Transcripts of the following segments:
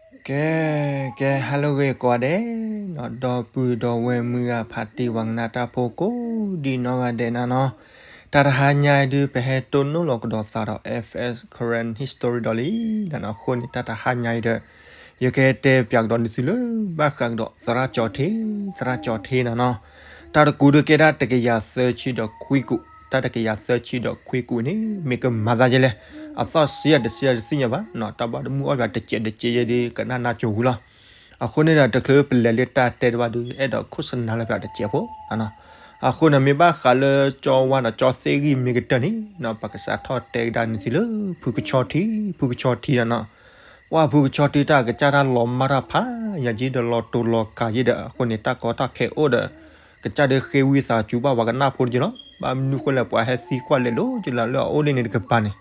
ကဲ ကဲ ဟါလၢဂ့ၤကိးဂၤဒဲး, ဒီပုၢ်ဒီဝဲၢ်မုၢ်ဂၤဖးတံၢ် ပှၤကနၣ်တၢ်ဖိကိးဒံနီၢ်ဂၤဒဲးနၤနီၤ, တၢ်တဟါညါအံၤဒုး ပဟဲတိၢ်နီၣ်လီၤကဒီးသးဒီး F S Karen History ဒီးလံနၤနီၤ. အဃိန့ၣ် တၢ်တဟါညါအံၤဒီး ယကတဲပၠးကဒီးနသုလၢ ဘၣ်ဃးကဒီးသရၣ်ကၠီၤထ့, သရၣ်ကၠီၤထ့နၤနီၤ. တၢ်တကူးဒုးကဲဒၣ်တကယၤသၢဆံဒီးခွံကူး, တၢ်တကယၤသၢဆံဒီးခွံကူးန့ၣ် မ့ၢ်ကမၤသးယဲလဲၣ်, အသီၣ်စံးယၤတစံးယၤတသ့ၣ်ညါဘၣ်နီၤ. တၢ်ဘၣ်တမုၢ်အီၣ်ပၠးတစဲးတစဲးယဲဒုး ကနၣ်နၤကၠိၤဝံၤလီၤ. အဃိန့ၣ်ဒီး တချုးပလဲၤလၢတၢ်တဲတဘၣ်ဒုး အဲၣ်ဒိးခိၣ်စနါလၢပၠးတစဲးဖိနၤနီၤ. အဃိန့ၣ် မ့ၢ်ဘၣ်ဃးလၢကၠီဝါဒီးကၠီသ့ၣ်ဂံၢ်မ့ၢ်ကတၢၢ်န့ၣ်နီၤ ပကစးထီၣ်တဲကဒါနသုလၢ ဖုကဆီထံ, ဖုကဆီထံနၤနီၤ. ပှၤဖုကဆီထံတၢ်ကစၢ်တၢ်လီၤမၢ်တၢ်ဖးယၤက့ဒီး လီၤတိၤလီၤကၤယဲဒီး အဃိန့ၣ် တၢ်ကီတၢ်ခဲအိၣ်ဒီး ကစၢ်ဒုးဃ့ဝံသးစူၤဘၣ်ပှၤကနၣ်ဖိတက့ၢ်လီၤ. ဘၣ်မနုၤဃိလဲၣ် ပှၤဟဲသံကွၢ်လဲၤလိၤက့လၢအအိၣ်လၢန့ၣ်တကပၤန့ၣ်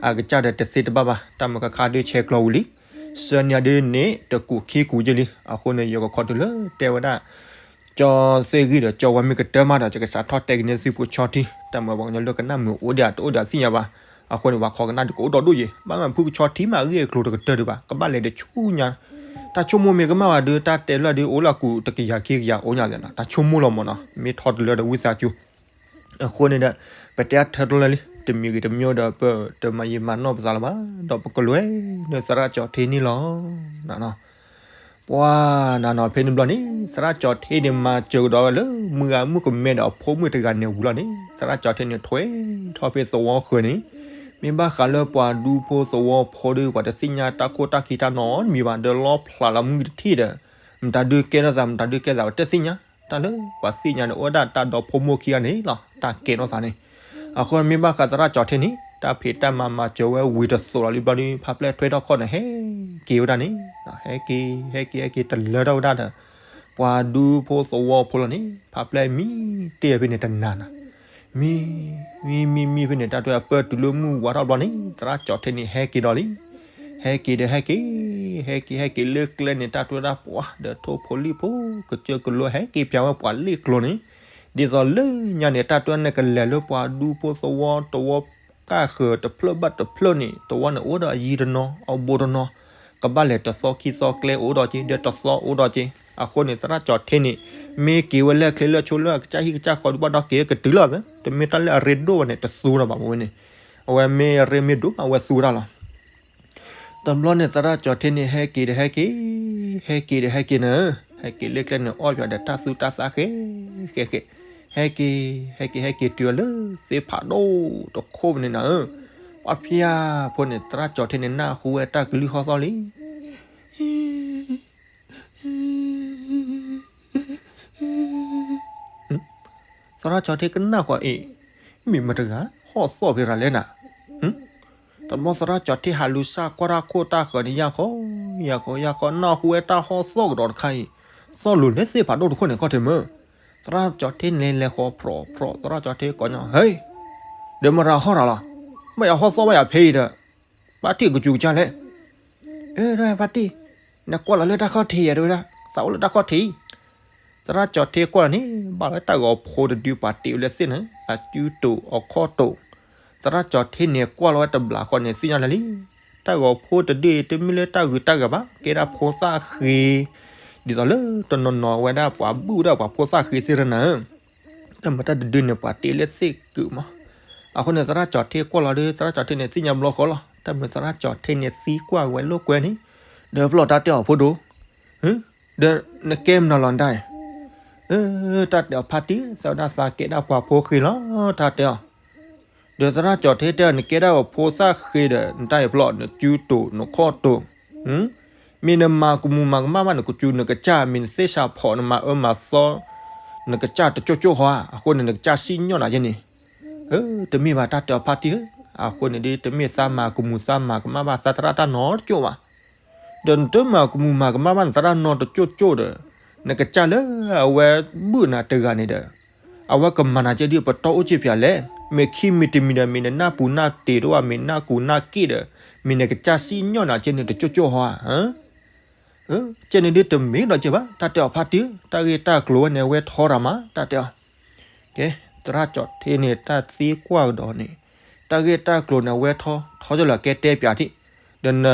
အကစၢ်ဒီးတသ့တဘၣ်ဘၣ်. တၢ်မုၢ်ကခါဒုးဆဲးကျိးဝံၤလံ, ဆၢနံၤဒုးန့ၣ် တကူးခံကူးယဲလံ. အဃိန့ၣ် ယကခီတုၤလၢတဲဝဲဒၣ် ကၠီသ့ၣ်ဂံၢ်ဒီးကၠီဝါမ့ၢ်ကတၢၢ်မးဒီး ယကစးထီၣ်တဲက့ၤန့ၢ်သုဖုကဆီထံ, တၢ်မုၢ်ပှၤကညီလၢကနၣ်မုာ်အိၣ်ဒံးတအိၣ်ဒံးသ့ၣ်ညါဘၣ်. အဃိန့ၣ် ပှၤခိးကနၣ်ဒုးကအိၣ်ဒီးဒိၣ်ယဲ, ဘၣ်မးဖုကဆီထံမးအဂ့ၢ်အကျိၤတကတၢၢ်ဒံးဘၣ်, ကဘၣ်လဲၤတဆူညါ တၢ်ဆိကမိၣ်မ့ၢ်ကမၣ်ဘၣ်ဒုး တၢ်တဲလၢဒုးအိၣ်လၢအကူးတကယၤခံကယၤအိၣ်ညါလီၤနီၤ, တၢ်ဆိကမိၣ်လီၤမးနီၤ, မ့ၢ်ထီတလၢဒီးဝံသးစူၤ. အဃိန့ၣ်ဒီး ပတဲအါထဲတလၢလံ, တမံၤဂ့ၤတမံၤဒီး ပတမၤယံာ်မၤနီၢ်ပသးလၢၤဘၣ်, ဒီးပကလဲၤလၢသရၣ်ကၠီၤထ့န့ၣ်လီၤ. ပှၤနၤနီၤ ဖဲန့ၣ်ဘျီန့ၣ် သရၣ်ကၠီၤထ့န့ၣ် မၤစၢၤကဒီးဝဲလၢ မုၢ်ဂၤမုၣ်ကမဲဒီးအဖိမုၣ်တဂၤန့ၣ်ဝံၤလီၤန့ၣ် သရၣ်ကၠီၤထ့န့ၣ် ထွဲထီၣ်ဖဲသဝီဃၢၤန့ၣ်, မ့ၢ်ဘၣ်ဃးလၢပှၤဒူဖိသဝီဖိဒီး ပှၤတသ့ၣ်ညါတၢ်ခိၣ်တၢ်ခံတၢ်နီတမံၤဘၣ်, ဒီးလီဖျးလီၤမုၢ်တထံၣ်ဒီး မတၤဒုးကဲထီၣ်သး မတၤဒုးကဲသး ပတသ့ၣ်ညါ, တၢ်လၢပှၤသ့ၣ်ညါန့ၣ် အိၣ်ဝဲဒၣ်တၢ်ဒီဖိမိၢ်ခံဂၤန့ၣ်လီၤ, တၢ်ကဲထီၣ်သးန့ၣ်. အဃိမ့ၢ်ဘၣ်ဃးသရၣ်ကၠီၤထ့န့ၣ် တၢ်ဖံးတၢ်မၤမၤစၢၤဝဲဝံၤတသိးလီၤလံဘျီဒီး ဖါပျဲၢ်ထွဲထီၣ်ခီၣ်န့ၣ် ဟဲက့ၤဝဲဒၣ်န့ၣ်, ဟဲက့ၤ ဟဲက့ၤ ဟဲက့ၤတလၢထီၣ်ဝဲဒၣ်ဒီး ပှၤဒူဖိသဝီဖိလီၤန့ၣ် ဖါပျဲၢ်မံတ့ၢ်ဖဲန့ၣ်တနၤနၤ, မံ မံ မံ မံဖဲန့ၣ် တၢ်ထွဲအပၢၢ်တုၤလၢမုၢ်ဝါထီၣ်ဘျီန့ၣ် သရၣ်ကၠီၤထ့န့ၣ် ဟဲက့ၤဒီးလံ. ဟဲက့ၤဒီးဟဲက့ၤ, ဟဲက့ၤ ဟဲက့ၤလၢကျဲန့ၣ် တၢ်ထွဲဒၣ်ပှၤဒီးထိၣ်ဖိလံၣ်ဖိ ကစၢၢ်ကလိဟဲက့ၤပၠးဝဲပှၤလ့ၣ်ကျိၤန့ၣ်, ဒ်သိးလၢညါန့ၣ် တၢ်ထွဲန့ၣ်ကလဲၤလၢပှၤဒူဖိသဝီသဝီ ကၢ်ဃၢၤတဖျၢၣ်ဘၣ်တဖျၢၣ်န့ၣ် သဝီန့ၣ်အိၣ်ဒီးအယံၤတနီၤ အဘူးတနီၤ, ကဘၣ်လဲၤတသီခံသီကျဲအိၣ်ဒီးက့ၤ ဒီးတသီအိၣ်ဒီးက့ၤ. အဃိန့ၣ် သရၣ်ကၠီၤထ့န့ၣ် မ့ၢ်က့ၤဝဲလၢအချ့လၢအဆိလၢအကစၢ်ဟံၣ်ကစၢ်ဃီဒုးဘၣ်ဒီးက့ၤကတုၤလီၤသၢ, တမ့ၢ်တၢ်လၢအရ့ဒိၣ်ဘၣ်န့ၣ် တသူဒီးဘၣ်မ့ၢ်ဝဲန့ၣ်, အဝဲမ့ၢ်အရ့မ့ၢ်ဒိၣ်မး အဝဲသူဝဲဒၣ်လီၤ. တဘျီန့ၣ် သရၣ်ကၠီၤထ့န့ၣ် ဟဲက့ၤဒီးဟဲက့ၤ, ဟဲက့ၤဒီးဟဲက့ၤန့ၣ်, ဟဲက့ၤလၢကျဲန့ၣ် အီၣ်ပၠးဒီးတၢ်သူတၢ်သၣ်ဃဲ ဃဲဃဲ, ဟဲက့ၤ ဟဲက့ၤ ဟဲက့ၤတုၤလၢသ့ၣ်ဖးဒိၣ်တခိၣ်ဖဲန့ၣ်နၤဧၢ, ပှၤဖၠါဖိန့ၣ် သရၣ်ကၠီၤထ့န့ၣ် နၢ်ဟူဝဲတၢ်ကလုၢ်ဟီၣ်သီၣ်လံ. သရၣ်ကၠီၤထ့ကနၣ်ဃီအံၤ, မ့ၢ်မတၤတဂၤ ဟီၣ်သီၣ်ဖဲရၤလဲၣ်နၤ. တဘျီသရၣ်ကၠီၤထ့ဟးလူၤစၢ်ကွၢ်တၢ်ခိၣ်တၢ်ဃၢၤန့ၣ် ယၢ်ဃီ ယၢ်ဃီ ယၢ်ဃီ နၢ်ဟူဝဲတၢ်ဟီၣ်သီၣ်ကဒီးတခါအံၤ, သီၣ်လိၤလၢသ့ၣ်ဖးဒိၣ်တခိၣ်န့ၣ် ခီၣ်ထံးမၢ်. သရၣ်ကၠီၤထ့န့ၣ်လဲၤဃီၤဖြီၣ်ဖြီၣ် သရၣ်ကၠီၤထ့ကိးညီ ဟဲ, ဒီးမတၤဟီၣ်တၢ်လီၤ, မ့ၢ်ယဟီၣ်သီၣ်ဝဲယၤဖဲအံၤဒီး ဘၣ်ထံၣ်ကစူၤကစၢ်လဲၣ်. အၢ ဒီးဖါတံၢ်, နကွၢ်လီၤလၢတၢ်ခီၣ်ထံးယၤ တဲဝဲဒၣ်, သးအိၣ်လၢတၢ်ခီၣ်ထံး. သရၣ်ကၠီၤထ့ကွၢ်လီၤန့ၣ် ဘၣ်လီၤတၢ်ဂီၤဖိတဒုပှၤတ့ဝဲလၢသ့ၣ်န့ၣ် အစုတိာ်အခီၣ်တိာ်. သရၣ်ကၠီၤထ့န့ၣ် ကွၢ်လီၤဝဲတဘျီဃီန့ၣ် သ့ၣ်ညါလၢာ်လံ. တၢ်ဂီၤဖိတဒုအံၤ တမ့ၢ်လၢတၢ်ဂုၤတၢ်ဂၤဘၣ်, ကဲဒၣ်ဖိသၣ်ဃ့, ဒ်သိးလၢတနီၤနီၤဝဲဒၣ်ပှၤဘုၣ်ဒၣ်ပှၤဖိသၣ်ဃ့သ့ၣ်တနၤဧၢ တၢ်မၤတၢ်တဒုန့ၣ် ပှၤတ့လၢသ့ၣ်ကုာ်မး. အဃိန့ၣ် သရၣ်ကၠီၤထ့ကွၢ်လီၤဒီး သရၣ်ကၠီၤထ့န့ၣ် သ့ၣ်ညါဘျီဃီလီၤ. တၢ်မုၢ်သရၣ်ကၠီၤထ့န့ၣ် သံကွၢ်ဝဲလိာ်ကွဲန့ၣ်, ဒီးပျီၢ်တၢ်တဲအီၤဖိဒိၣ်, ဒီးနကဲမနုၤလီၤနတၢ်အံၤ, တၢ်တဲအီၤဖါတံၢ် သရၣ်ဒၣ်သးကဲဒၣ်ပှၤဖိဃ့လီၤ တၢ်တဲအီၤ. ဒီးသရၣ်ကၠီၤထ့တဲအီၤ နကဲဒၣ်ပှၤဖိသၣ်ဃ့ဒီး နတၢ်အံၤပျီၢ် နစုတိာ်နခီၣ်တိာ် မ့ၢ်နမၤကမူၤမၤကမၣ်ဘၣ် နကစူၤနကစၢ် မ့ၢ်နသ့ၣ်ဆးဖီၣ် နမၤအၢမၤသီ နကစၢ်တကၠိၣ်ကၠိၣ်ဟီဧါ, အဃိန့ၣ် နကစၢ်စံၣ်ညီၣ်နၤက့န့ၣ်. တမ့ၢ်ဘၣ်တၢ်တဲအီၤဖါတံၢ်ဧၢ, အဃိန့ၣ်ဒ်တမ့ၢ်သးမၤကမူၤသးမၤကမၣ်ဘၣ်သးသရၣ်တၢ်နီတကၠိၣ်ဘၣ်. ဒီးနတမၤကမူၤမၤကမၣ်ဘၣ်နသရၣ်နီတကၠိၣ်ကၠိၣ်ဒီး နကစၢ်လၢအဝဲဘုၣ်နၤတဂၤန့ၣ်ဒီး အဝဲကမၤနၤက့ဒ်ပတီၢ်အိၣ်စ့ၢ်ပၠးလဲၣ်. မ့ၢ်ခံမံၤတမံၤဒီး မ့ၢ်နနၢ်ပူၤနၢ်တ့ၤတအိၣ် မ့ၢ်နၢ်ကူနၢ်က့ၣ်ဒီး မ့ၢ်နကစၢ်စံၣ်ညီၣ်နၤက့န့ၣ် တကၠိၣ်ကၠိၣ်ဟီဧါ. ကဲန့ၣ်ဒ်တမ့ၢ်ဒီးကဲဘၣ် တၢ်တဲအီၤဖါတံၢ်ဧၢ, တၢ်ဂ့ၢ်တၢ်ကျိၤဝဲန့ၣ် အဝဲထီတၢ်မး တၢ်တဲအီၤ. ကဲ သရၣ်ကၠီၤထ့န့ၣ် တၢ်သံကွၢ်ကဒီးန့ၣ် တၢ်ဂ့ၢ်တၢ်ကျိၤန့ၣ် အဝဲထီ ထီကၠီလၢကဲတဲပၠးထံၣ် ဒီးန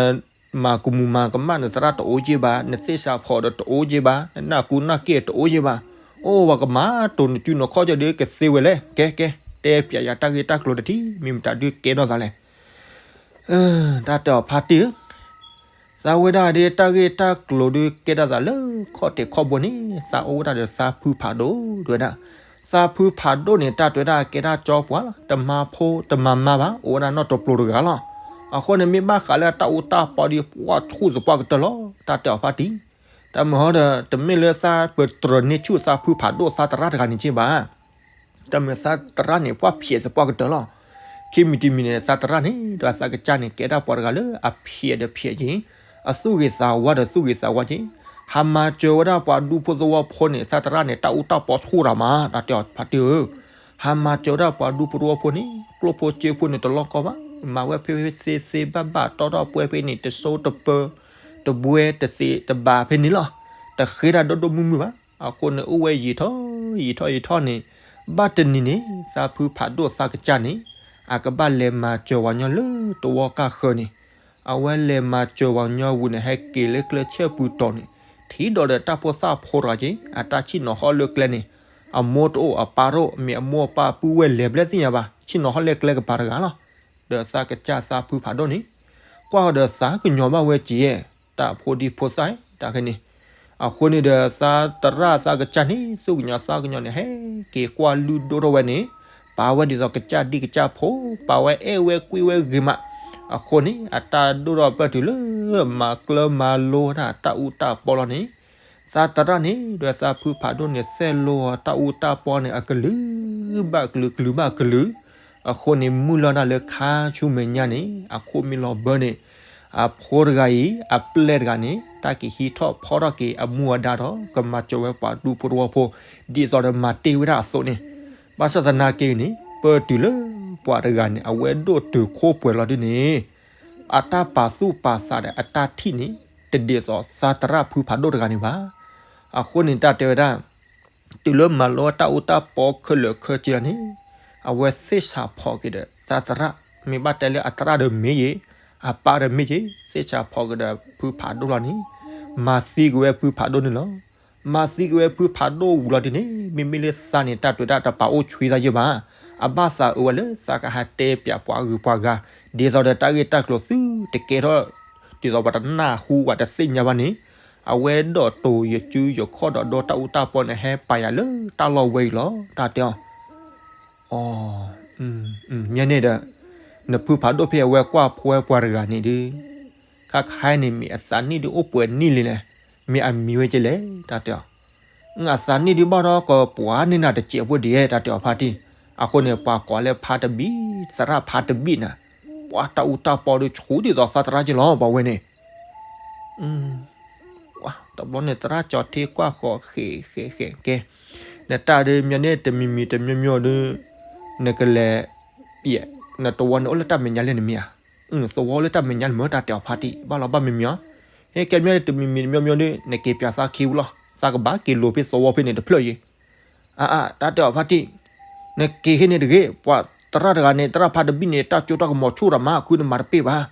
မၤကမူၤမၤကမၣ်နသရၣ်တအိၣ်က့ဘၣ်, နသ့ၣ်စးဖီဒီးတအိၣ်က့ဘၣ်, နနၢ်ကူနၢ်က့တအိၣ်က့ဘၣ်. အိၣ်ဝဲကမၤတိၤနစုနခီၣ်က့ဒီးကသ့ဝဲလဲၣ်. ကဲကဲ, တဲပၠးယၤတၢ်ဂ့ၢ်တၢ်ကျိၤတထံၣ်, မ့ၢ်မတၤဒုးကဲထီၣ်သးလဲၣ်. တၢ်တဲအီၤဖါတံၢ်ဧၢ, သးဝဲဒၣ်ဒ်တၢ်ဂ့ၢ်တၢ်ကျိၤဒုးကဲထီၣ်သးလၢခီၣ်ထံးခီၣ်ဘိန့ၣ်, သးအိၣ်ဝဲဒၣ်ဒီးသးဖုဖးဒိၣ်တဲဝဲဒၣ်. သးဖုဖးဒိၣ်န့ၣ် တၢ်တဲဝဲဒၣ်ကဲဒၣ်ကၠီပှၤလီၤ, တမၤဖိတမၤမါဘၣ်, အိၣ်ဝဲဒၣ်နီၢ်တပျိၤတဂၤလီၤ. အဃိန့ၣ်မ့ၢ်ဘၣ်ဃးလၢတၢ်အူတၢ်ပီဒီး ပှၤဆူၣ်သပှၢ်ကတၢၢ်လီၤ, တၢ်တဲအီၤဖါတံၢ်. တၢ်မ့ၢ်ဟီဒီး တမ့ၢ်လၢသးပတြၢၤန့ၢ်ဆူၣ်သးဖုဖးဒိၣ်သးသရၣ်တဂၤန့ၣ်က့ဘၣ်. တၢ်မ့ၢ်သးသရၣ်န့ၣ် ပှၤဖျဲးသပှၢ်ကတၢၢ်လီၤ. ခံမံၤတမံၤန့ၣ် သးသရၣ်န့ၣ် ဒီးသးကစၢ်န့ၣ် ကဲဒၣ်ပှၤတဂၤလၢအဖျဲးဒီးဖျဲးက့ၤ, အသူၣ်ဂ့ၤသးဝါဒီးသူၣ်ဂ့ၤသးဝါက့ၤ, ဟးမၤစၢၤဝဲဒၣ်ပှၤဒူဖိသဝီဖိန့ၣ် သးသရၣ်န့ၣ် တၢ်အူတၢ်ပီဆူၣ်တၢ်မး, တၢ်တဲအီၤဖါတံၢ်ဧၢ. ဟးမၤစၢၤဝဲဒၣ်ပှၤဒူဖိသဝီဖိန့ၣ် ကျိၣ်ဖိစ့ဖိန့ၣ်တလီၢ်ကီဘၣ်, မၤဝဲဖဲဖဲသ့သ့ဘၣ်ဘၣ်တီထီၣ်ပှဲၤဖဲန့ၣ် တစိတပၢ, တဘှဲတသ့တဘၣ်ဖဲန့ၣ်လီၤ. တဃ့တၢ်ဒိၣ်ဒိၣ်မုၢ်မုၢ်ဘၣ်. အဃိန့ၣ် အိၣ်ဝဲယံာ်ထီၣ်ယံာ်ထီၣ်ယံာ်ထီၣ်န့ၣ်, ဘၣ်တနံၤန့ၣ် သးဖုဖးဒိၣ်သးကစၢ်န့ၣ် အကဘၣ်လဲၤမၤစၢၤဝဲညီလၢသဝီကၢ်ဃၢၤန့ၣ်, အဝဲလဲၤမၤစၢၤဝဲညီဝံၤန့ၣ် ဟဲက့ၤလၢကျဲဆဲပူၤတီၤန့ၣ်, ထံၣ်ဒီးဒီးတၢ်ဖိသၣ်ဖိတဂၤက့ၤ အတၢ်ဆ့ၣ်နီၤဟီၣ်လၢကျဲန့ၣ်, အမိၢ်တအိၣ်အပၢ်တအိၣ်, မ့ၢ်အမိၢ်အပၢ်ပုၢ်ဝဲၢ်လဲၤဘျဲၣ်သ့ၣ်ညါဘၣ်, ဆ့ၣ်နီၤဟီၣ်လၢကျဲကပၤတဂၤလီၤ. ဒီးသးကစၢ်သးဖုဖးဒိၣ်န့ၣ် ကွၢ်ဃီၤဒီးသးကညီၤဘၣ်ဝဲက့ၤ, တၢ်ဖိဒံဖိသၣ်တၢ်ခဲန့ၣ်, အဃိန့ၣ်ဒီးသးသရၣ်သးကစၢ်န့ၣ် သူၣ်ကညီၤသးကညီၤန့ၣ် ဟဲက့ၤကွၢ်လုၢ်ဒိၣ်ထီၣ်ဝဲန့ၣ်, ပာ်ဝဲဒ်သိးကစၢ်ဒံကစၢ်ဖိ, ပာ်ဝဲအဲၣ်ဝဲကွံဝဲဂ့ၤမး, အဃိန့ၣ် အတၢ်ဒိၣ်ထီၣ်ပၢၢ်တုၤလၢ မၤကျၢၤမၤလိတၢ်တၢ်အူတၢ်ပီလီၤန့ၣ်, သးသရၣ်န့ၣ် ဒီးသးဖုဖးဒိၣ်န့ၣ် ဆဲးလိအီၤတၢ်အူတၢ်ပီန့ၣ် အကလုာ်ဘၣ်ကလုာ် ကလုာ်ဘၣ်ကလုာ်, အဃိန့ၣ် မုၢ်လီၤတၢ်လၢခါဆူမဲာ်ညါန့ၣ် အခိၣ်မ့ၢ်လီၤဘၢန့ၣ်, အဖိတဂၤအံၤ အပျဲၢ်တဂၤန့ၣ် တၢ်က့ၤဟံးထီၣ်ဖီထီၣ်က့ၤအမူအဒါဒီး ကမၤစၢၤဝဲပှၤဒူဖိသဝီဖိ ဒ်သိးဒီးမၤတ့ၢ်ဝဲဒၣ်အသိးန့ၣ်, ဘၣ်ဆၣ်သနာ်က့န့ၣ် ပၢၢ်တုၤလၢပှၤတဂၤန့ၣ် အဝဲဒိၣ်တုာ်ခိၣ်ပှဲၤလီၤဒ်န့ၣ်, အတၢ်ပာ်သူၣ်ပာ်သးဒီးအတၢ်ထံၣ်န့ၣ် တဒ်သိးသးသရၣ်ဖုဖးဒိၣ်တဂၤန့ၣ်ဘၣ်. အဃိန့ၣ်တၢ်တဲဝဲဒၣ် တုၤလၢမၤလိတၢ်အူတၢ်ပီခဲလၢာ်ခဲဆ့လီၤန့ၣ်, အဝဲသ့ၣ်ဆးဖီက့ၤဒီးသးသရၣ်, မ့ၢ်ဘၣ်တဲလၢအသရၣ်ဒီးမ့ၢ်ဂ့ၤ, အပၢ်ဒီးမ့ၢ်ဂ့ၤ, သ့ၣ်ဆးဖီက့ၤဒီးဖုဖးဒိၣ်လီၤန့ၣ်, မၤသံက့ၤဝဲဖုဖးဒိၣ်န့ၣ်လီၤ. မၤသံက့ၤဝဲဖုဖးဒိၣ်ဝံၤလီၤဒ်န့ၣ် မ့မ့ၢ်လၢသးန့ၣ် တၢ်တဲဝဲဒၣ်တပာ်အိၣ်ဆှံသးယဲၢ်ဘၣ်. အဘၣ်သးအၢဝဲလၢသးကဟးတဲပၠးပှၤဂုၤပှၤဂၤ, ဒ်သိးဒီးတၢ်ဂ့ၢ်တၢ်ကျိၤသုတကဲထီၣ် ဒ်သိးပှၤတနၢ်ဟူပှၤတသ့ၣ်ညါဘၣ်န့ၣ်, အဝဲဒိၣ်တုာ်ယစုယခီၣ်ဒီးဒီတၢ်အူတၢ်ပီန့ၣ် ဟဲပာ်ယၤလၢတၢ်လီၢ်ဝဲအံၤလီၤ. တၢ်တဲအီၤ, အီ, မ့ၢ်န့ၣ်ဒီး နဖုဖးဒိၣ်ဖဲအဝဲကွၢ်ဖိဝဲပှၤတဂၤန့ၣ်ဒုး, ခါခါအံၤန့ၣ်မ့ၢ်အသးနံၣ်ဒုးအိၣ်ပှဲၤနံၣ်လံလဲၣ်, မ့ၢ်အမံၤဝဲကလဲၣ် တၢ်တဲအီၤ. အသးနံၣ်ဒုးဘၣ်ဒီးကပှၤန့ၢ်နၤတစဲးဖိဒ် တၢ်တဲအီၤဖါတံၢ်. အဃိန့ၣ် ပှၤကိးလၢဖါတဘံၣ် သရၣ်ဖါတဘံၣ်နၤ, ပှၤတၢ်အူတၢ်ပီဒုးဆူၣ်ဒ်သိးသးသရၣ်က့လီၤ ပှၤဝဲန့ၣ် တဘျီန့ၣ် သရၣ်ကၠီၤထံကွၢ်ဃီၤဃဲးဃဲးဃဲးကဲ, နတၢ်ဒုးမ့ၢ်န့ၣ်တမံၤမံၤတမံၤမံၤဒုး, နကလဲၤ, နသဝီန့ၣ်အိၣ်လၢတၢ်မဲာ်ညါလဲၣ်နမ့ၢ်ဧါ. သဝီလၢတၢ်မဲာ်ညါလၢမ့ၢ် တၢ်တဲအီၤဖါတံၢ် ဘၣ်လီၤဘၣ်မံၤမံၤဧါ. ဟဲကဲမ့ၢ်န့ၣ်တမံၤမံၤတမံၤမံၤဒုး နက့ၤပၠးသးခံပူၤလီၤ သးကဘၣ်က့ၤလိာ်ဖဲသဝီဖဲန့ၣ်တဖျၢၣ်အံၤ. အါအါ တၢ်တဲအီၤဖါတံၢ်, နက့ၤဟ့ၣ်န့ၣ်တဂ့ၤ ပှၤသရၣ်တဂၤန့ၣ် သရၣ်ဖါတဘံၣ်န့ၣ် တၢ်စိတၢ်ကမီၤဆူၣ်တၢ်မး ခုနမၤတပ့ၢ်ဘၣ်.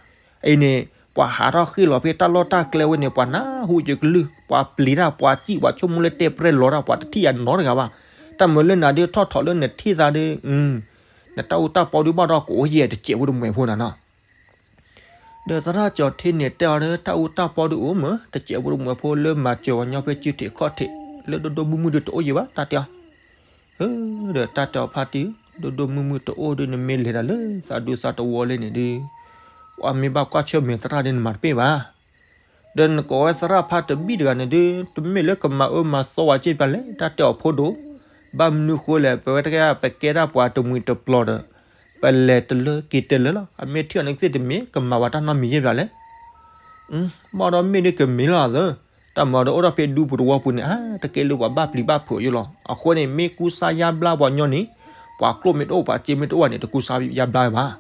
အံၤန့ၣ် ပှၤဟးထီၣ်ဃ့ၢ်လီၤဖဲတၢ်လီၢ်တၢ်ကျဲဝဲန့ၣ် ပှၤနၢ်ဟူက့ၤကလုၢ် ပှၤပျံၤတၢ် ပှၤစံၣ် ပှၤဆိကမိၣ်လၢတဲပြဲၢ်လီၤတၢ် ပှၤတထံၣ်ယၤနီတဂၤဘၣ်. တၢ်မၤလၢနၤဒုးထီၣ်ထီၣ်လၢနထံၣ်သးဒုး, နတၢ်အူတၢ်ပီဒုးဘၣ်ဒီးကအိၣ်ယဲၢ်တစဲးဖိတမှဲၤဖိနၤနီၤ. ဒီးသရၣ်ကၠီၤထံန့ၣ်တဲအီၤဒီး တၢ်အူတၢ်ပီဒုးအိၣ်မး တစဲးဖိတမှဲၤဖိလၢမၤစၢၤဝဲညီဖဲစုထံးခီၣ်ထံး လၢဒိၣ်ဒိၣ်မုၢ်မုၢ်ဒုးတအိၣ်ယဲၢ်ဘၣ် တၢ်တဲအီၤ. ဒီးတၢ်တဲအီၤဖါတံၢ် ဒိၣ်ဒိၣ်မုၢ်မုၢ်တအိၣ်ဒုး နမ့ၢ်လဲၤတၢ်လၢသးဒူသးတဝီလံန့ၣ်ဒုး ပှၤမ့ၢ်ဘၣ်ကွၢ်ဆၢၣ်မဲာ်သရၣ်ဒုးနမၤတပ့ၢ်ဘၣ်. ဒီးနကိးဝဲသရၣ်ဖါတဘံၣ်တဂၤန့ၣ်ဒုး တမ့ၢ်လၢကမၤအၢမၤသီဝဲစ့ၢ်ပၠးလဲၣ် တၢ်တဲအီၤဖိဒိၣ်. ဘၣ်မနုၤဃိလဲၣ် ပဝဲတကဲပကဲဒၣ်ပှၤတမှံၤတပျီၤဒီး ပလဲၤတလၢက့ၤတလၢလီၤ. အမ့ၢ်ထံၣ်အီၤန့ၣ်ကသ့ၣ်တမ့ၢ် ကမၤဝဲတၢ်နီတမံၤယဲၢ်ပၠးလဲၣ်. ဘၣ်ဒီးမ့ၢ်ဒုးကမ့ၢ်လီၤသၢ, တၢ်မၤဒီးအိၣ်ဒီးဖဲဒူပူၤတဝီပူၤန့ၣ် အါ တကဲလၢပှၤဘၣ်ပျံၤဘၣ်ဖုးယိလီၤ. အဃိန့ၣ် မ့ၢ်ကူစါယါဘျါပှၤညီန့ၣ် ပှၤကျိၣ်မ့ၢ်တအိၣ် ပှၤစ့မ့ၢ်တအိၣ်ဘၣ်န့ၣ် တကူစါယါဘျါဘၣ်.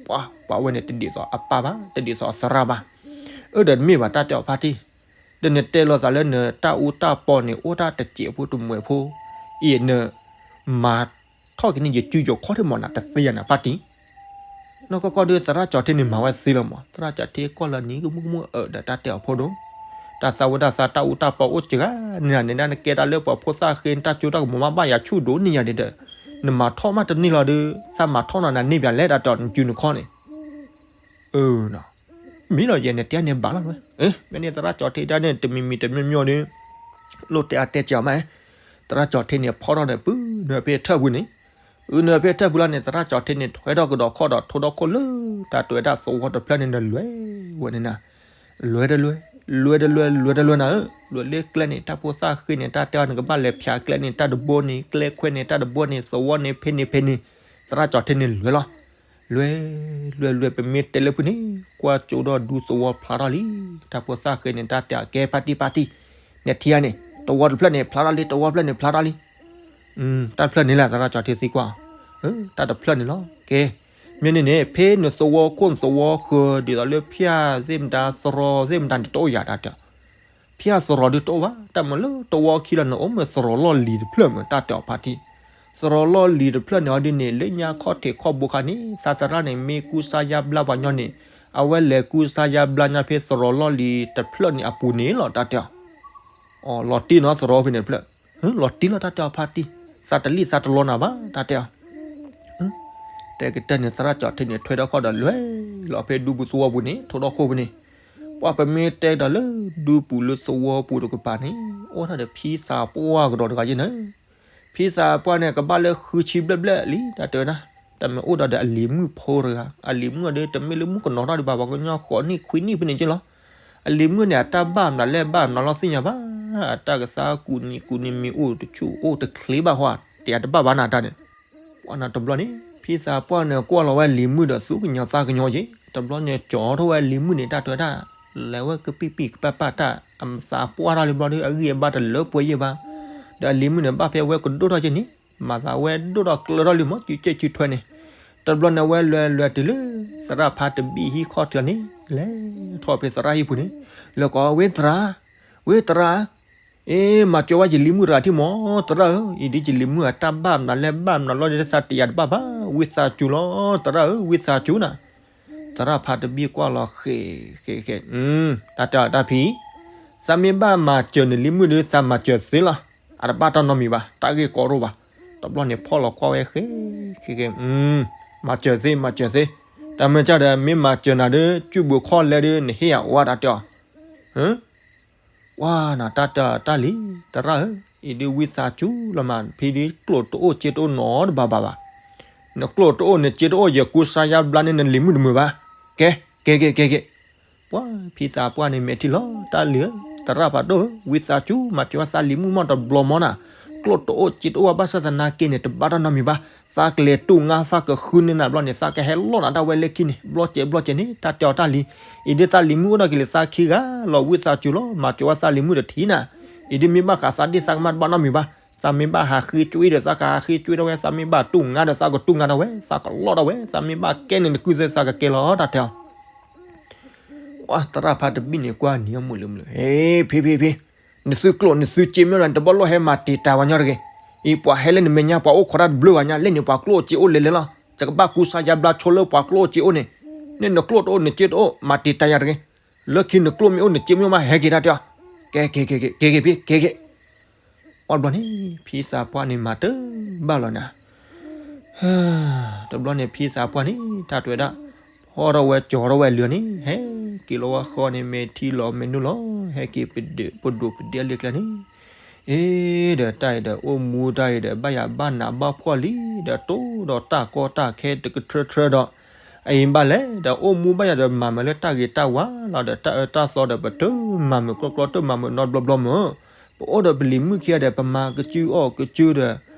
ပှၤ ပှၤဝဲန့ၣ်တဒ်သိးအပၢ်ဘၣ် တဒ်သိးအသရၣ်ဘၣ်. အၢ ဒီးတမ့ၢ်ဘၣ် တၢ်တဲအီၤဖါတံၢ်. ဒီးနတဲလိာ်သးလၢနတၢ်အူတၢ်ပီန့ၣ် အိၣ်တၢ်တစဲးဖိတမှဲၤဖိ အံၤန မၤထီၣ်က့ၤန့ၢ်ယစုယခီၣ်ထံးမးနၤ တသ့ယၤနၤဖါတံၢ်. နီၢ်ကီၢ်ကီၢ်ဒီး သရၣ်ကၠီၤထံန့ၣ်မၤဝဲသ့လီၤမး, သရၣ်ကၠီၤထံကွၢ်လီၤနံၤကမူၣ်ကမူၣ်အၢၣ်ဒီးတၢ်တဲအီၤဖိဒိၣ်, တၢ်သးဝဲတၢ်သးတၢ်အူတၢ်ပီအိၣ်စှၤဂၤန့ၣ် နကဲတၢ်လၢပှၤဖိသၣ်ဃ့နတၢ်ကၠိတၢ်ကမီၤမး ဘၣ်ယၤဆူၣ်ဒိၣ်န့ၢ်ယၤဒ်ဒီး, နမၤထီၣ်မးတန့ၢ်လီၤဒီး သးမၤထီၣ်နၤနၤန့ၢ်ပၠးလဲၣ်တၢ်တဲအီၤ နစုနခီၣ်န့ၣ် မ့ၢ်လီၤယဲန့ၣ် တဲန့ၣ်ဘၣ်လီၤဝဲ, မ့ၢ်န့ၣ်သရၣ်ကၠီၤထံတၢ်န့ၣ် တမံၤမံၤတမံၤမံၤဒီး လိၣ်တဲအတဲကၠီၤမး, သရၣ်ကၠီၤထံန့ၣ်ဖီထီၣ်ဒီး ပုၢ်နုာ်ဖဲထၢၣ်ပူၤန့ၣ်, အုနုာ်ဖဲထၢၣ်ပူၤလီၤန့ၣ် သရၣ်ကၠီၤထံန့ၣ် ထွဲထီၣ်ကဒီးခီၣ်ဒီး ထိဒီၣ်ခိၣ်လၢ တၢ်တဲဝဲဒၣ်သဝီတဖျၢၣ်န့ၣ် နလွဲဝဲန့ၣ်နၤ, လွဲတလွဲ, လွဲတလွဲ လွဲတလွဲနၤဧၢ, လွဲလၢကျဲန့ၣ် တၢ်ဖိသၣ်ဃ့န့ၣ် တၢ်တဲအီၤ နကဘၣ်လဲၤဖၠးကျဲန့ၣ် တၢ်တဘိန့ၣ် ကျဲခွဲးန့ၣ် တၢ်တဘိန့ၣ် သဝီန့ၣ် ဖဲန့ၣ်ဖဲန့ၣ်, သရၣ်ကၠီၤထံန့ၣ်လွဲလီၤ. လွဲ လွဲ လွဲ ပမ့ၢ်တဲလၢဖုန့ၣ် ကွၢ်ကၠိဒီးဒူသဝီဖျါထီၣ်လံ, တၢ်ဖိသၣ်ဃ့န့ၣ် တၢ်တဲအီၤ ကဲဖါတံၢ်ဖါတံၢ်, နထံၣ်ဧါန့ၣ် သဝီတဖျၢၣ်န့ၣ် ဖျါထီၣ်လံ သဝီဖျၢၣ်န့ၣ်ဖျါထီၣ်လံ, တၢ်တဖျၢၣ်န့ၣ်လၢသရၣ်ကၠီၤထံသံကွၢ်အီၤ, တၢ်တဖျၢၣ်န့ၣ်လီၤ ကဲ, မ့ၢ်န့ၣ်န့ၣ် ဖဲနသဝီခိၣ်နသဝီဃၢၤ ဒ်သိးလၢဖၠၣ်သ့ၣ်မတၤ သရီသ့ၣ်မတၤန့ၣ် တအိၣ်ယၤတၢ်တဲအီၤ ဖၠၣ်သရီဒုးတအိၣ်ဘၣ်, တၢ်မၤလၢသဝီခံလီၤန့ၣ် အိၣ်မ့ၢ်သရီလီၢ်လံၤတဖျၢၣ်မ့ၢ်တၢ်တဲအီၤဖါတံၢ်, သရီလီၢ်လံၤတဖျၢၣ်န့ၣ်အီၤဒ်န့ၣ် လၢညါခီၣ်ထံးခီၣ်ဘိခါန့ၣ် သးသရၣ်န့ၣ် မ့ၢ်ကူစါယါဘျါပှၤညီန့ၣ် အဝဲလဲၤကူစါယါဘျါညါဖဲသရီလီၢ်လံၤတဖျၢၣ်န့ၣ်အပူၤန့ၣ်လီၤ တၢ်တဲအီၤ, အီၤ လီၤတံၢ်နီၤသရီဖဲန့ၣ်တဖျၢၣ်, လီၤတံၢ်လီၤတၢ်တဲအီၤဖါတံၢ်, သးတလံၣ်သးတလီနၤဘၣ် တၢ်တဲအီၤ တဲကတၢၢ်န့ၣ် သရၣ်ကၠီၤထံန့ၣ် ထွဲထီၣ်ခီၣ်ဒီးလွဲလီၤဖဲဒူပူၤသဝီပူၤန့ၣ် ထိဒီၣ်ခိၣ်ပူၤန့ၣ်, ပှၤပမ့ၢ်တဲဒီးလၢဒူပူၤလၢသဝီပူၤတကပၤန့ၣ် အိၣ်ထီၣ်ဒီးဖံသးပှၢ်ကဒီးတဂၤယဲၢ်န့ၣ်, ဖံသးပှၢ်န့ၣ် ကဘၣ်လၢဃုဆံဘျဲၣ်ဘျဲၣ်လံ တၢ်တဲဝဲဒၣ်, တၢ်မ့ၢ်အိၣ်ဒီးဒီးအလံၤမုၣ်ဖိတဂၤ, အလံၤမုၣ်အီၤဒီး တမ့ၢ်လၢမုၣ်ကနီၤထီၣ်ဒံးဘၣ် ပှၤကညီဃိးနံၣ်ခွံနံၣ်ဖဲန့ၣ်က့လီၤ, အလံၤမုၣ်န့ၣ် အတၢ်ဘၣ်မနုၤလဲၣ်ဘၣ်မနုၤလီၤသ့ၣ်ညါဘၣ်, အတၢ်ကသါကူးနံၤကူးနံၤမ့ၢ်အိၣ်တဆူၣ်အိၣ်တချ့ဘၣ်ဟီ တယၤတဘၣ်ဘၣ်နၤတၢ်န့ၣ်, ပှၤနၤတဘျီန့ၣ် ဖံသးပှၢ်န့ၣ် ကွၢ်လီၤဝဲလံၤမုၣ်ဒီးသူၣ်ကညီၤသးကညီၤက့ၤ, တဘျီန့ၣ် ကၠီထီၣ်ဝဲလံၤမုၣ်န့ၣ် တၢ်တဲဝဲဒၣ်, လဲၤဝဲကပံၣ်ပံၣ်ကပၣ်ပၣ်တၢ် အမသးပှၢ်ထီၣ်လံဘျီဒီး အဂံၢ်အဘါတလၢပှဲၤယဲၢ်ဘၣ်, ဒီးအလံၤမုၣ်န့ၣ်ဘၣ်ဖဲဝဲကဒိၣ်ထီၣ်က့ၤန့ၣ်, မၤသးဝဲဒိၣ်ထီၣ်ကျၢၤထီၣ်လံမး စုစဲစုထွဲန့ၣ်, တဘျီန့ၣ် ဝဲလဲၤလဲၤတုၤလၢ သရၣ်ဖါတဘံၣ်ဟံၣ်ခီၣ်ထံးန့ၣ် လဲၤထီၣ်ဖဲသရၣ်ဟံၣ်ပူၤန့ၣ်, လဲၤကိးဝဲသရၣ်, ဝဲသရၣ် အ့ မၤစၢၤဝဲယလံၤမုၣ်တဂၤထံၣ်မး သရၣ်ဧၢ, အံၤဒ်ယလံၤမုၣ်အတၢ်ဘၣ်မနုၤလဲၣ်ဘၣ်မနုၤလီၤဒီးသးတယၤတဘၣ်ဘၣ်, ဝံသးစူၤလီၤ သရၣ်ဧၢ ဝံသးစူၤနၤ, သရၣ်ဖါတဘံၣ်ကွၢ်လီၤဃဲၤဃဲၤဃဲၤ, တၢ်တဲအီၤတၢ်ဖံ, သးမ့ၢ်ဘၣ်မၤစၢၤနလံၤမုၣ်ဒီး သးမၤစၢၤသ့လီၤ, အတဘၣ်တၢ်နီတမံၤဘၣ် တၢ်ဂ့ၢ်ကီဒိၣ်ဘၣ်, တဘျီန့ၣ်ဖီၣ်လီၤကွၢ်ဝဲဃဲၤဃဲၤဃဲၤ, မၤစၢၤသ့ မၤစၢၤသ့, တၢ်မ့ၢ်ကဒီး မ့ၢ်မၤစၢၤနၤဒီး စုၣ်ဘုးခီၣ်လဲဒီး နဟ့ၣ်ယၤအိၣ်ဝဲတၢ်တဲအီၤ ပှၤနၤတၢ်တဲတၢ်လံ, သရၣ်ဧၢ, အံၤဒ်ဝံသးစူၤလီၤမး ဖံဒ်ကျိၣ်တအိၣ်စ့တအိၣ်နီတဘၣ်ဘၣ်ဘၣ်, နကျိၣ်တအိၣ်နစ့တအိၣ် ယကူစါယါဘျါန့ၢ်နလံၤမုၣ်တမုာ်ဘၣ်, ကဲ ကဲက့ၤ ကဲက့ၤ, ပှၤဖံသးပှၢ်န့ၣ်မဲာ်ထံလီၤ တၢ်လံၤဧၢ, သရၣ်ဖးဒိၣ်ဧၢ, ဝံသးစူၤ မၤစၢၤဝဲသးလံၤမုၣ်မးတဘျီမးနၤ, ကျိၣ်တအိၣ်စ့တအိၣ်ဘၣ်ဆၣ်သနာ်က့န့ၣ် တဘၣ်တၢ်နီတမံၤဘၣ်, သးကလဲၤတူၢ်ငါ သးကဃုန့ၢ်နၤဘျီန့ၣ် သးကဟဲလီၢ်နၤဒၣ်ဝဲလၢခံန့ၣ် ဘျီစဲးဘျီစဲးန့ၣ် တၢ်တဲအီၤတၢ်လံ, အံၤဒ်သးလံၤမုၣ်အိၣ်ဒီးက့ၤလၢသးခံဂၤလီၤ ဝံသးစူၤလီၤ မၤစၢၤဝဲသးလံၤမုၣ်တထံၣ်နၤ, အံၤဒ်မ့ၢ်ဘၣ်ဃးသးဒ့ၣ်သးကမၣ်တဘၣ်နီတမံၤဘၣ်, သးမ့ၢ်ဘၣ်ဟးဃ့ကွ့ဒီးသးကဟးဃ့ကွ့ဒၣ်ဝဲ, သးမ့ၢ်ဘၣ်တူၢ်ငါဒီးသးကတူၢ်ငါဒၣ်ဝဲ, သးကလီၢ်ဒၣ်ဝဲ, သးမ့ၢ်ဘၣ်ကဲန့ၣ်တကုၢ်သ့သးကကဲလီၤ တၢ်တဲအီၤ ပှၤသရၣ်ဖးတဘံၣ်န့ၣ်ကွၢ်နံၤအမုာ်လၢမုာ်လၢ, ဟ့ ဖံဖံဖံ, နသုကျိၣ်နသုစ့မ့ၢ်အိၣ်ဒီး နတဘၣ်လိၣ်ဟဲမၤတံာ်တာ်ဝဲညီတဂ့ၤ, အံၤပှၤဟဲလၢနမဲာ်ညါ ပှၤအိၣ်ခိးတၢ်တဘျုးဂၤညါ လၢန့ၣ်ပှၤကျိၣ်အိၣ်စ့အိၣ်လဲၤလဲၤလီၤ, ယကဘၣ်ကူစါယါဘျါဆိလၢပှၤကျိၣ်အိၣ်စ့အိၣ်န့ၣ်, န့ၣ်နကျိၣ်တအိၣ်နစ့တအိၣ် မၤတံာ်တာ်ယၤတဂ့ၤ, လၢခံနကျိၣ်မ့ၢ်အိၣ်နစ့မ့ၢ်အိၣ်မးဟဲက့ၤတၢ်တဲအီၤ, ကဲက့ၤက့ၤက့ၤက့ၤက့ၤဖံ က့ၤက့ၤ ပှၤတဘျီန့ၣ် ဖံသးပှၢ်န့ၣ်မၤတဘၣ်လီၤနၤ တဘျီန့ၣ် ဖံသးပှၢ်န့ၣ် တၢ်တဲဝဲဒၣ်, ဖီၣ်ထီၣ်ဝဲကၠီထီၣ်ဝဲလၢာ်န့ၣ် ဟဲက့ၤလီၤဝဲဃီန့ၣ် မဲာ်ထံလီၤမဲာ်နုာ်လီၤ ဟဲက့ၤပဒိၣ်ပဒ့လၢကျဲန့ၣ်, အ့ဒီးတၢ်အံၤဒီး အိၣ်မူတၢ်အံၤဒီး ဘၣ်ယၤဘၣ်နးဘၣ်ဖှီၣ်လံ ဒီးတိၢ်ဒီးတၢ်ကီတၢ်ခဲတကထြၢထြၢဒီး အအံၤဘၣ်လဲၣ် ဒီးအိၣ်မူဘၣ်ယၤဒီးမၤမုာ်လၢတၢ်ဂ့ၤတၢ်ဝါလီၤ ဒီးတၢ်အၢတၢ်သီဒီးပတမၤမုာ်ကျီကျီ တမၤမုာ်နီတဘျီဘျီမုာ် ပအိၣ်ဒီးပလံၤမုၣ်ခံဂၤဒီး ပမၤကစုအီၣ်ကစုဒီး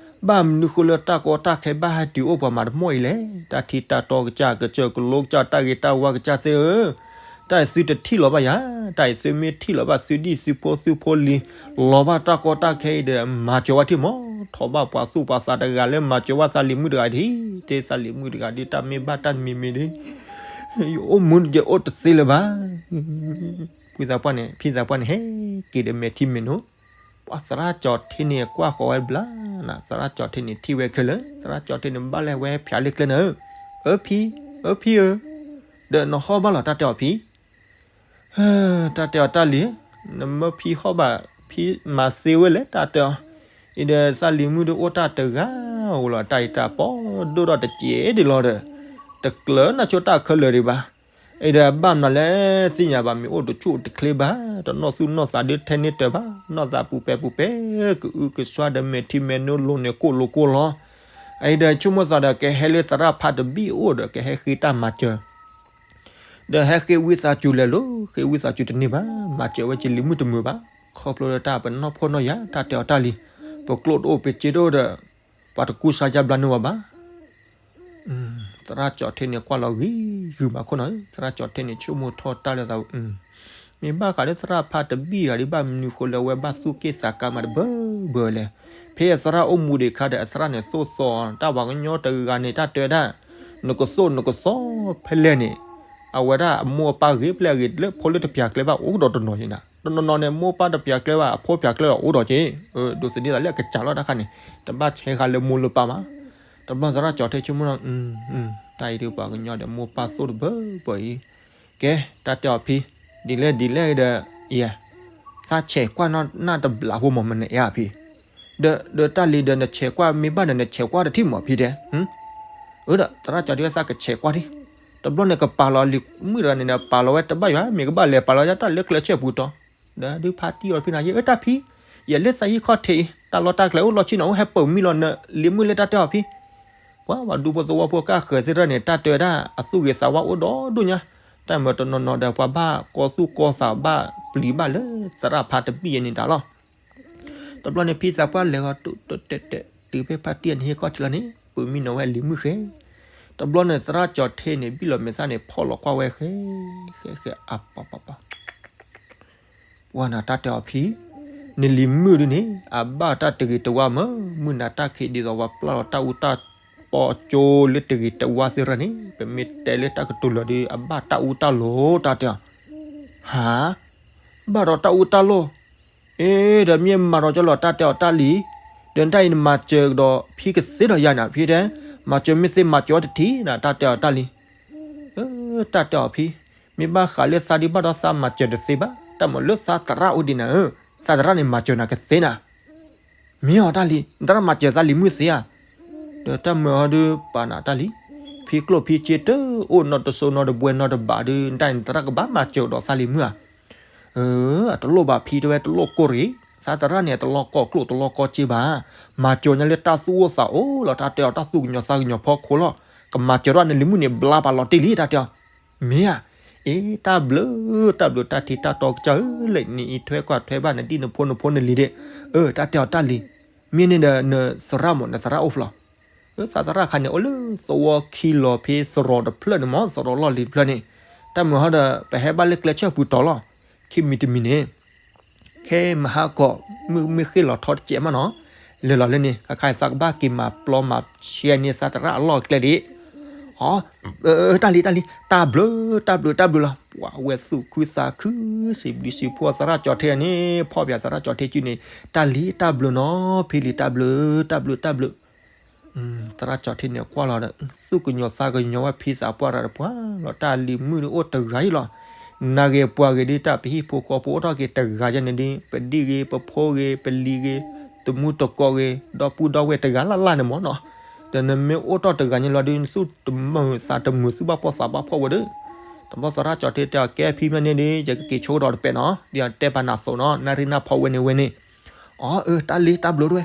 ဘၣ်မနုၤဃိလၢတၢ်ကီတၢ်ခဲဘၣ်ဟဲတုၤအိၣ်ပှၤမၤတမီၢ်အံၤလဲၣ်. တၢ်ထံတၢ်တီကစၢ် ကစၢၢ်ကလိကစၢ် တၢ်ဂ့ၤတၢ်ဝါကစၢ်သ့ၣ်ဧၢ, တၢ်အံၤသုတထံၣ်လီၤဘၣ်ယၤ, တၢ်အံၤသုမ့ၢ်ထံၣ်လီၤဘၣ်သုဒံၣ်သုဖိသုဖိလံၤ လီၤဘၣ်တၢ်ကီတၢ်ခဲအံၤဒီး မၤစၢၤဝဲထံၣ်မး, ထီၣ်ဘၣ်ပှၤသူၣ်ပှၤသးတဂၤလၢမၤစၢၤဝဲသးလံၤမုၣ်တဂၤဒ်, တဲသးလံၤမုၣ်တဂၤဒ် တၢ်မ့ၢ်ဘၣ်တၢ်မံၤမံၤဒီး ယအိၣ်မူယအိၣ်တသ့လၢၤဘၣ်. ဖံသးပှၢ်န့ၣ် ဖံသးပှၢ်န့ၣ် ဟဲက့ၤဒီးမဲာ်ထံမဲာ်နိ, ပှၤသရၣ်ကၠီၤထံန့ၣ်ကွၢ်ဃီၤဝဲဘျါနၤ, သရၣ်ကၠီၤထံန့ၣ်ထံၣ်ဝဲခဲလၢာ်, သရၣ်ကၠီၤထံန့ၣ်ဘၣ်လဲၣ်ဝဲဖျါလၢကျဲန့ၣ်, အၢဖံ, အ အၢ ဖံဧၢ, ဒီးနဟီၣ်ဘၣ်လီၤ တၢ်တဲအီၤဖံ, တၢ်တဲအီၤတၢ်လံၤ, နမၢဖံဟီၣ်ဘၣ်, ဖံမၤသ့ဝဲလဲၣ် တၢ်တဲအီၤ, အံၤဒီးသးလံၤမုၣ်ဒီးအိၣ်တၢ်တဂၤဧိၤလီၤ တၢ်အံၤတၢ်ပီဒိၣ်ဒီးတစဲးဒံးလီၤဒီး, တကျၢၤနၤဆိတၢ်ခဲလၢာ်ဒံးဘၣ်. အံၤဒီးဘၣ်မနုၤလဲၣ်သ့ၣ်ညါဘၣ် မ့ၢ်အိၣ်တဆူၣ်တချ့ဘၣ်, တနီၢ်သူၣ်နီၢ်သးဒုးထဲန့ၢ်တၢ်ဘၣ်, နီၢ်သးပူၤပဲပူၤပဲ, ကအုကစွါဒီးမဲာ်ထံမဲာ်နိလိၤန့ၣ်ကိၣ်လိၤကိၣ်လီၤ. အံၤဒီးဆိကမိၣ်သးဒီးကဟဲလၢသရၣ်ဖးတဘံၣ်အအိၣ်ဒီး ကဟဲဃ့တၢ်မၤစၢၤ ဒီးဟဲဃ့ဝံသးစူၤလဲၤလိၤ, ဃ့ဝံသးစူၤတန့ၢ်ဘၣ်, မၤစၢၤဝဲက့ၤလံၤမုၣ်တမုာ်ဘၣ်, ခီဖျိလၢတၢ်ပနီၢ်ဖှီၣ်နီၢ်ယာ် တၢ်တဲအီၤတၢ်လံၤ, ပကျိၣ်တအိၣ်ပစ့တအိၣ်ဒီး, ပှၤတကူစါယါဘျါန့ၢ်ဝဲဘၣ်. သရၣ်ကၠီၤထ့န့ၣ်ကွၢ်လီၤဂံၤဂုာ်မးခိၣ်နီၤ, သရၣ်ကၠီၤထ့န့ၣ်ဆိကမိၣ်ထီၣ်တၢ်လၢသး, မ့ၢ်ဘၣ်ဃးလၢသရၣ်ဖးတဘံၣ်တဂၤဒ်ဘၣ်မနုၤဃိလၢအဝဲဘၣ်သူၣ်က့ၣ်သးကါမးတဘၢဘၢလဲၣ်. ဖဲအသရၣ်အိၣ်မူဒံးခါဒီး အသရၣ်န့ၣ်သိၣ်သီအီၤ, တၢ်ပှၤကညီတဂၤန့ၣ် တၢ်တဲဝဲဒၣ်, နကသိၣ်နကသီဖဲလဲၣ်န့ၣ်, အဝဲဒၣ်အမိၢ်အပၢ်ဂ့ၤဖဲလဲၣ်ဂ့ၤ လၢဖိလၢတပျၢ်ကျဲဘၣ်အိၣ်ဒီးတနီၤယံၤနၤ, တနီၤနီၤန့ၣ် မိၢ်ပၢ်တပျၢ်ကျဲဘၣ် အဖိပျၢ်ကျဲဒီးအိၣ်ဒီးက့ၤ, ဒိးသန့ၤသးလၢအကစၢ်လီၤတၢ်ခါန့ၣ်, တဘၣ်ဆဲးဃာ်လၢမိၢ်လၢပၢ်မး. တဘျီသရၣ်ကၠီၤထ့ဆိကမိၣ်နီၤ, တၢ်အံၤဒ်ပှၤကညီဒီးမိၢ်ပၢ်သိၣ်တဘၢဘၢအံၤ, ကဲ, တၢ်တဲအီၤဖံ, ဒ်လဲၣ်ဒ်လဲၣ်ဒီး, ယဲ, သးဆဲးကွၢ်နၢ်တဘျီဖိမး မနုၤအဲၣ်ဖံ, ဒီးတၢ်လံၤဒီးနဆဲးကွၢ်မ့ၢ်ဘၣ်ဒီးနဆဲးကွၢ်တထံၣ်မးဖံတဲ, အၢဒီး သရၣ်ကၠီၤထ့ဝဲသးကဆဲးကွၢ်ဒံး, တဘျီန့ၣ်ကပာ်လီၤလံၤမုၣ်တဂၤန့ၣ်ဒီး ပာ်လီၤဝဲတဘၣ်ယွၤ မ့ၢ်ကဘၣ်လဲၤပာ်လီၤယၤတၢ်လၢကျဲဆဲးပူၤတီၤ, ဒီးဒုးဖါတံၢ်အီၤဖံနၤ ယဲ အၢတၢ်ဖံ, ယဲလၢသးဟံၣ်ခီၣ်ထံးအံၤ တၢ်လီၢ်တၢ်ကျဲအိၣ်လီၤဆ့ၣ်နီၤ အိၣ်ဟဲပၢၤမံလီၤနလံၤမုၣ်လၢတၢ်တဲအီၤဖံ ပှၤဘၣ်ဒူဖိသဝီဖိကၢ်ဃၢၤသ့ၣ်တဖၣ်န့ၣ် တၢ်တဲဝဲဒၣ် အသူၣ်ဂ့ၤသးဝါအိၣ်ဒီဒိၣ်ညါ, တၢ်မၤတနီၤနီၤဒီး ပှၤဘၣ်ကီသူၣ်ကီသးဘၣ်ပျံၤဘၣ်လၢသရၣ်ဖးတဘံၣ်ယဲန့ၣ်တၢ်လီၤ. တဘျီန့ၣ်ဖံသးပှၢ်လဲၤဃီၤ တုၤဖဲဖါတံၢ်အန့ၣ်ဟံၣ်ခီၣ်ထံးလီၤန့ၣ် ပၢၤမံနီၤဝဲလံၤမုၣ်ဃဲ, တဘျီန့ၣ် သရၣ်ကၠီၤထ့န့ၣ် ဘံၣ်လီၤမဲာ်သၣ်န့ၣ် ဖီၣ်လီၤကွၢ်ဝဲဃဲ, ဃဲဃဲအပပပ ပှၤနၤတၢ်တဲအီၤဖံ, နလံၤမုၣ်ဒုန့ၣ် အဘၣ်တၢ်တဂ့ၤတဝါမး, မုၢ်နၤတၢ်ခံးဒ်သိးပှၤပျၢ်လီၤတၢ်အူတၢ်ပီအကၠိလၢတဂ့ၤတဝါသ့ၣ်တဖၣ်န့ၣ် ပမ့ၢ်တဲလၢတၢ်ကတိၤလၢာ်ဒီး အဘၣ်တၢ်အူတၢ်လိၤတၢ်တဲအီၤ, ဟါ, ဘၣ်ဒီးတၢ်အူတၢ်လိၤ, အ့ ဒီးမ့ၢ်မၤဒီးကၠီလီၤတၢ်တဲအီၤတၢ်လံၤ, ဒီးတၢ်အံၤနမၤစၢၤကဒီးဖံကသ့ဒီးယၤန့ၣ် ဖံတဲ, မၤစၢၤမ့ၢ်သ့မၤစၢၤအီၤတထံၣ်နၤ တၢ်တဲအီၤတၢ်လံၤ တၢ်တဲအီၤဖံ, မ့ၢ်ဘၣ်ဃးလၢသးဒ်ဘၣ်ဒီးသးမၤစၢၤတသ့ဘၣ်, တၢ်မၤလၢသးသရၣ်အိၣ်ဒံးနၤဧၢ, သးသရၣ်န့ၣ်မၤစၢၤနၤကသ့နၤ, မ့ၢ်အီၤတၢ်လံၤ နသရၣ်မၤစၢၤသးလံၤမုၣ်သ့ဧါ, ဒီးတၢ်မၤဟီဒုးပာ်နၤတၢ်လံၤ, ဖံကျိၣ်ဖံစ့တအိၣ်နီတစိနီတဘှဲနီတဘးဒုး နတၢ်နသရၣ်ကဘၣ်မၤစၢၤကဒီးသးလံၤမုၣ်ဧါ အတလိၣ်ဘၣ်ဖံတဲဝဲတလိၣ်ကိၢ်ရ့ၣ်, သးသရၣ်န့ၣ် တလီၤကီၢ်ကျိၣ်တလီၤကီၢ်စ့ဘၣ်, မၤစၢၤညါလၢတၢ်သူၣ်အိၣ်သးအိၣ်လီၤ တၢ်တဲအီၤတၢ်သူၣ်ကညီၤသးကညီၤဖီခိၣ်လီၤ, ကမၤစၢၤထီၣ်နလံၤမုၣ်န့ၣ်ဘျါပာ်လီၤတ့ၢ်လံ တၢ်တဲအီၤ, မ့ၢ်ဧါ, အ့ တၢ်ဘျုး တၢ်ဘျုးတၢ်ထံးတၢ်တီကစၢ်ဧၢ, လၢနံၤအံၤထွဲကွၢ်ထွဲဘၣ်နဒံၣ်နဖိနဖိနလံၤဒ့ၣ်, အၢ တၢ်တဲအီၤတၢ်လံၤ, မ့ၢ်န့ၣ်ဒီးနသရၣ်မး နသရၣ်အိၣ်ဖျီ သးသရၣ်ခါန့ၣ် အိၣ်လၢသဝီခံလီၤဖဲသရိာ်တဖျၢၣ်န့ၣ်မး သရိာ်လီၢ်လံၤတဖျၢၣ်န့ၣ်, တၢ်မုာ်ဟီဒီး ပဟဲဘၣ်လၢကျဲဆၢပူၤတီၤလီၤ, ခံမံၤတမံၤန့ၣ်, ခဲမဟါကီး မုၢ်မ့ၢ်ဃ့ၢ်လီၤထီတစဲးမးနီၤ, လဲၤလီၤလၢန့ၣ် ခါခါသးကဘၣ်က့ၤမၤပျီမၤဆှဲန့ၢ်သးသရၣ်အလီၢ်အကျဲဒၣ်, အ တၢ်လံၤတၢ်လံၤ တၢ်ဘျုး တၢ်ဘျုးတၢ်ဘျုးလီၤ, ပှၤဝဲသူၣ်ခုသးခု စံးဘျုးစံးဖှိၣ်သရၣ်ကၠီၤထ့န့ၣ် ဖီၣ်ပၠးသရၣ်ကၠီၤထ့စုန့ၣ် တၢ်လံၤတၢ်ဘျုးနီၤ ဖံလံၤတၢ်ဘျုး တၢ်ဘျုးတၢ်ဘျုး သရၣ်ကၠီၤထ့န့ၣ်ကွၢ်လီၤဒီး သူၣ်ကညီၤသးကညီၤဝဲဖံသးပှၢ်တဂၤတပှၢ်လီၤ, တၢ်လံၤမုၣ်ဒုးအိၣ်တဂၤအံၤလီၤ, နဂ့ၤပှၤဂ့ၤဒုးတၢ်ပဟံၣ်ဖိဃီဖိအိၣ်ထီၣ်က့ၤတဂၤယဲန့ၣ်ဒုး ပဒံၣ်ဂ့ၤ ပဖိဂ့ၤ ပလံၤဂ့ၤ တမူတကိးဂ့ၤ ဒီပုၢ်ဒီဝဲၢ်တဂၤလၢ်လၢ်န့ၣ်မးနီၤ, ဒီးနမ့ၢ်အိၣ်ထီၣ်တဂၤညါလီၤဒုး နသူၣ်တမုာ်သးတမုာ်သူၣ်ဘၣ်ဖှီၣ်သးဘၣ်ဖှီၣ်ဝဲဒၣ်, တဘျီသရၣ်ကၠီၤထ့တဲအီၤ ကဲဖံမ့ၢ်န့ၣ်ဒုး ယကက့ၤဆိကဒီးတပဲာ်နီၤ, ဒ်အတဲပာ်နၤသိးနီၤ နၣ်ရံၣ်နၢ်ဖီဝဲန့ၣ်ဝဲန့ၣ် အ အၢ တၢ်လံၤတၢ်ဘျုးတဝဲ,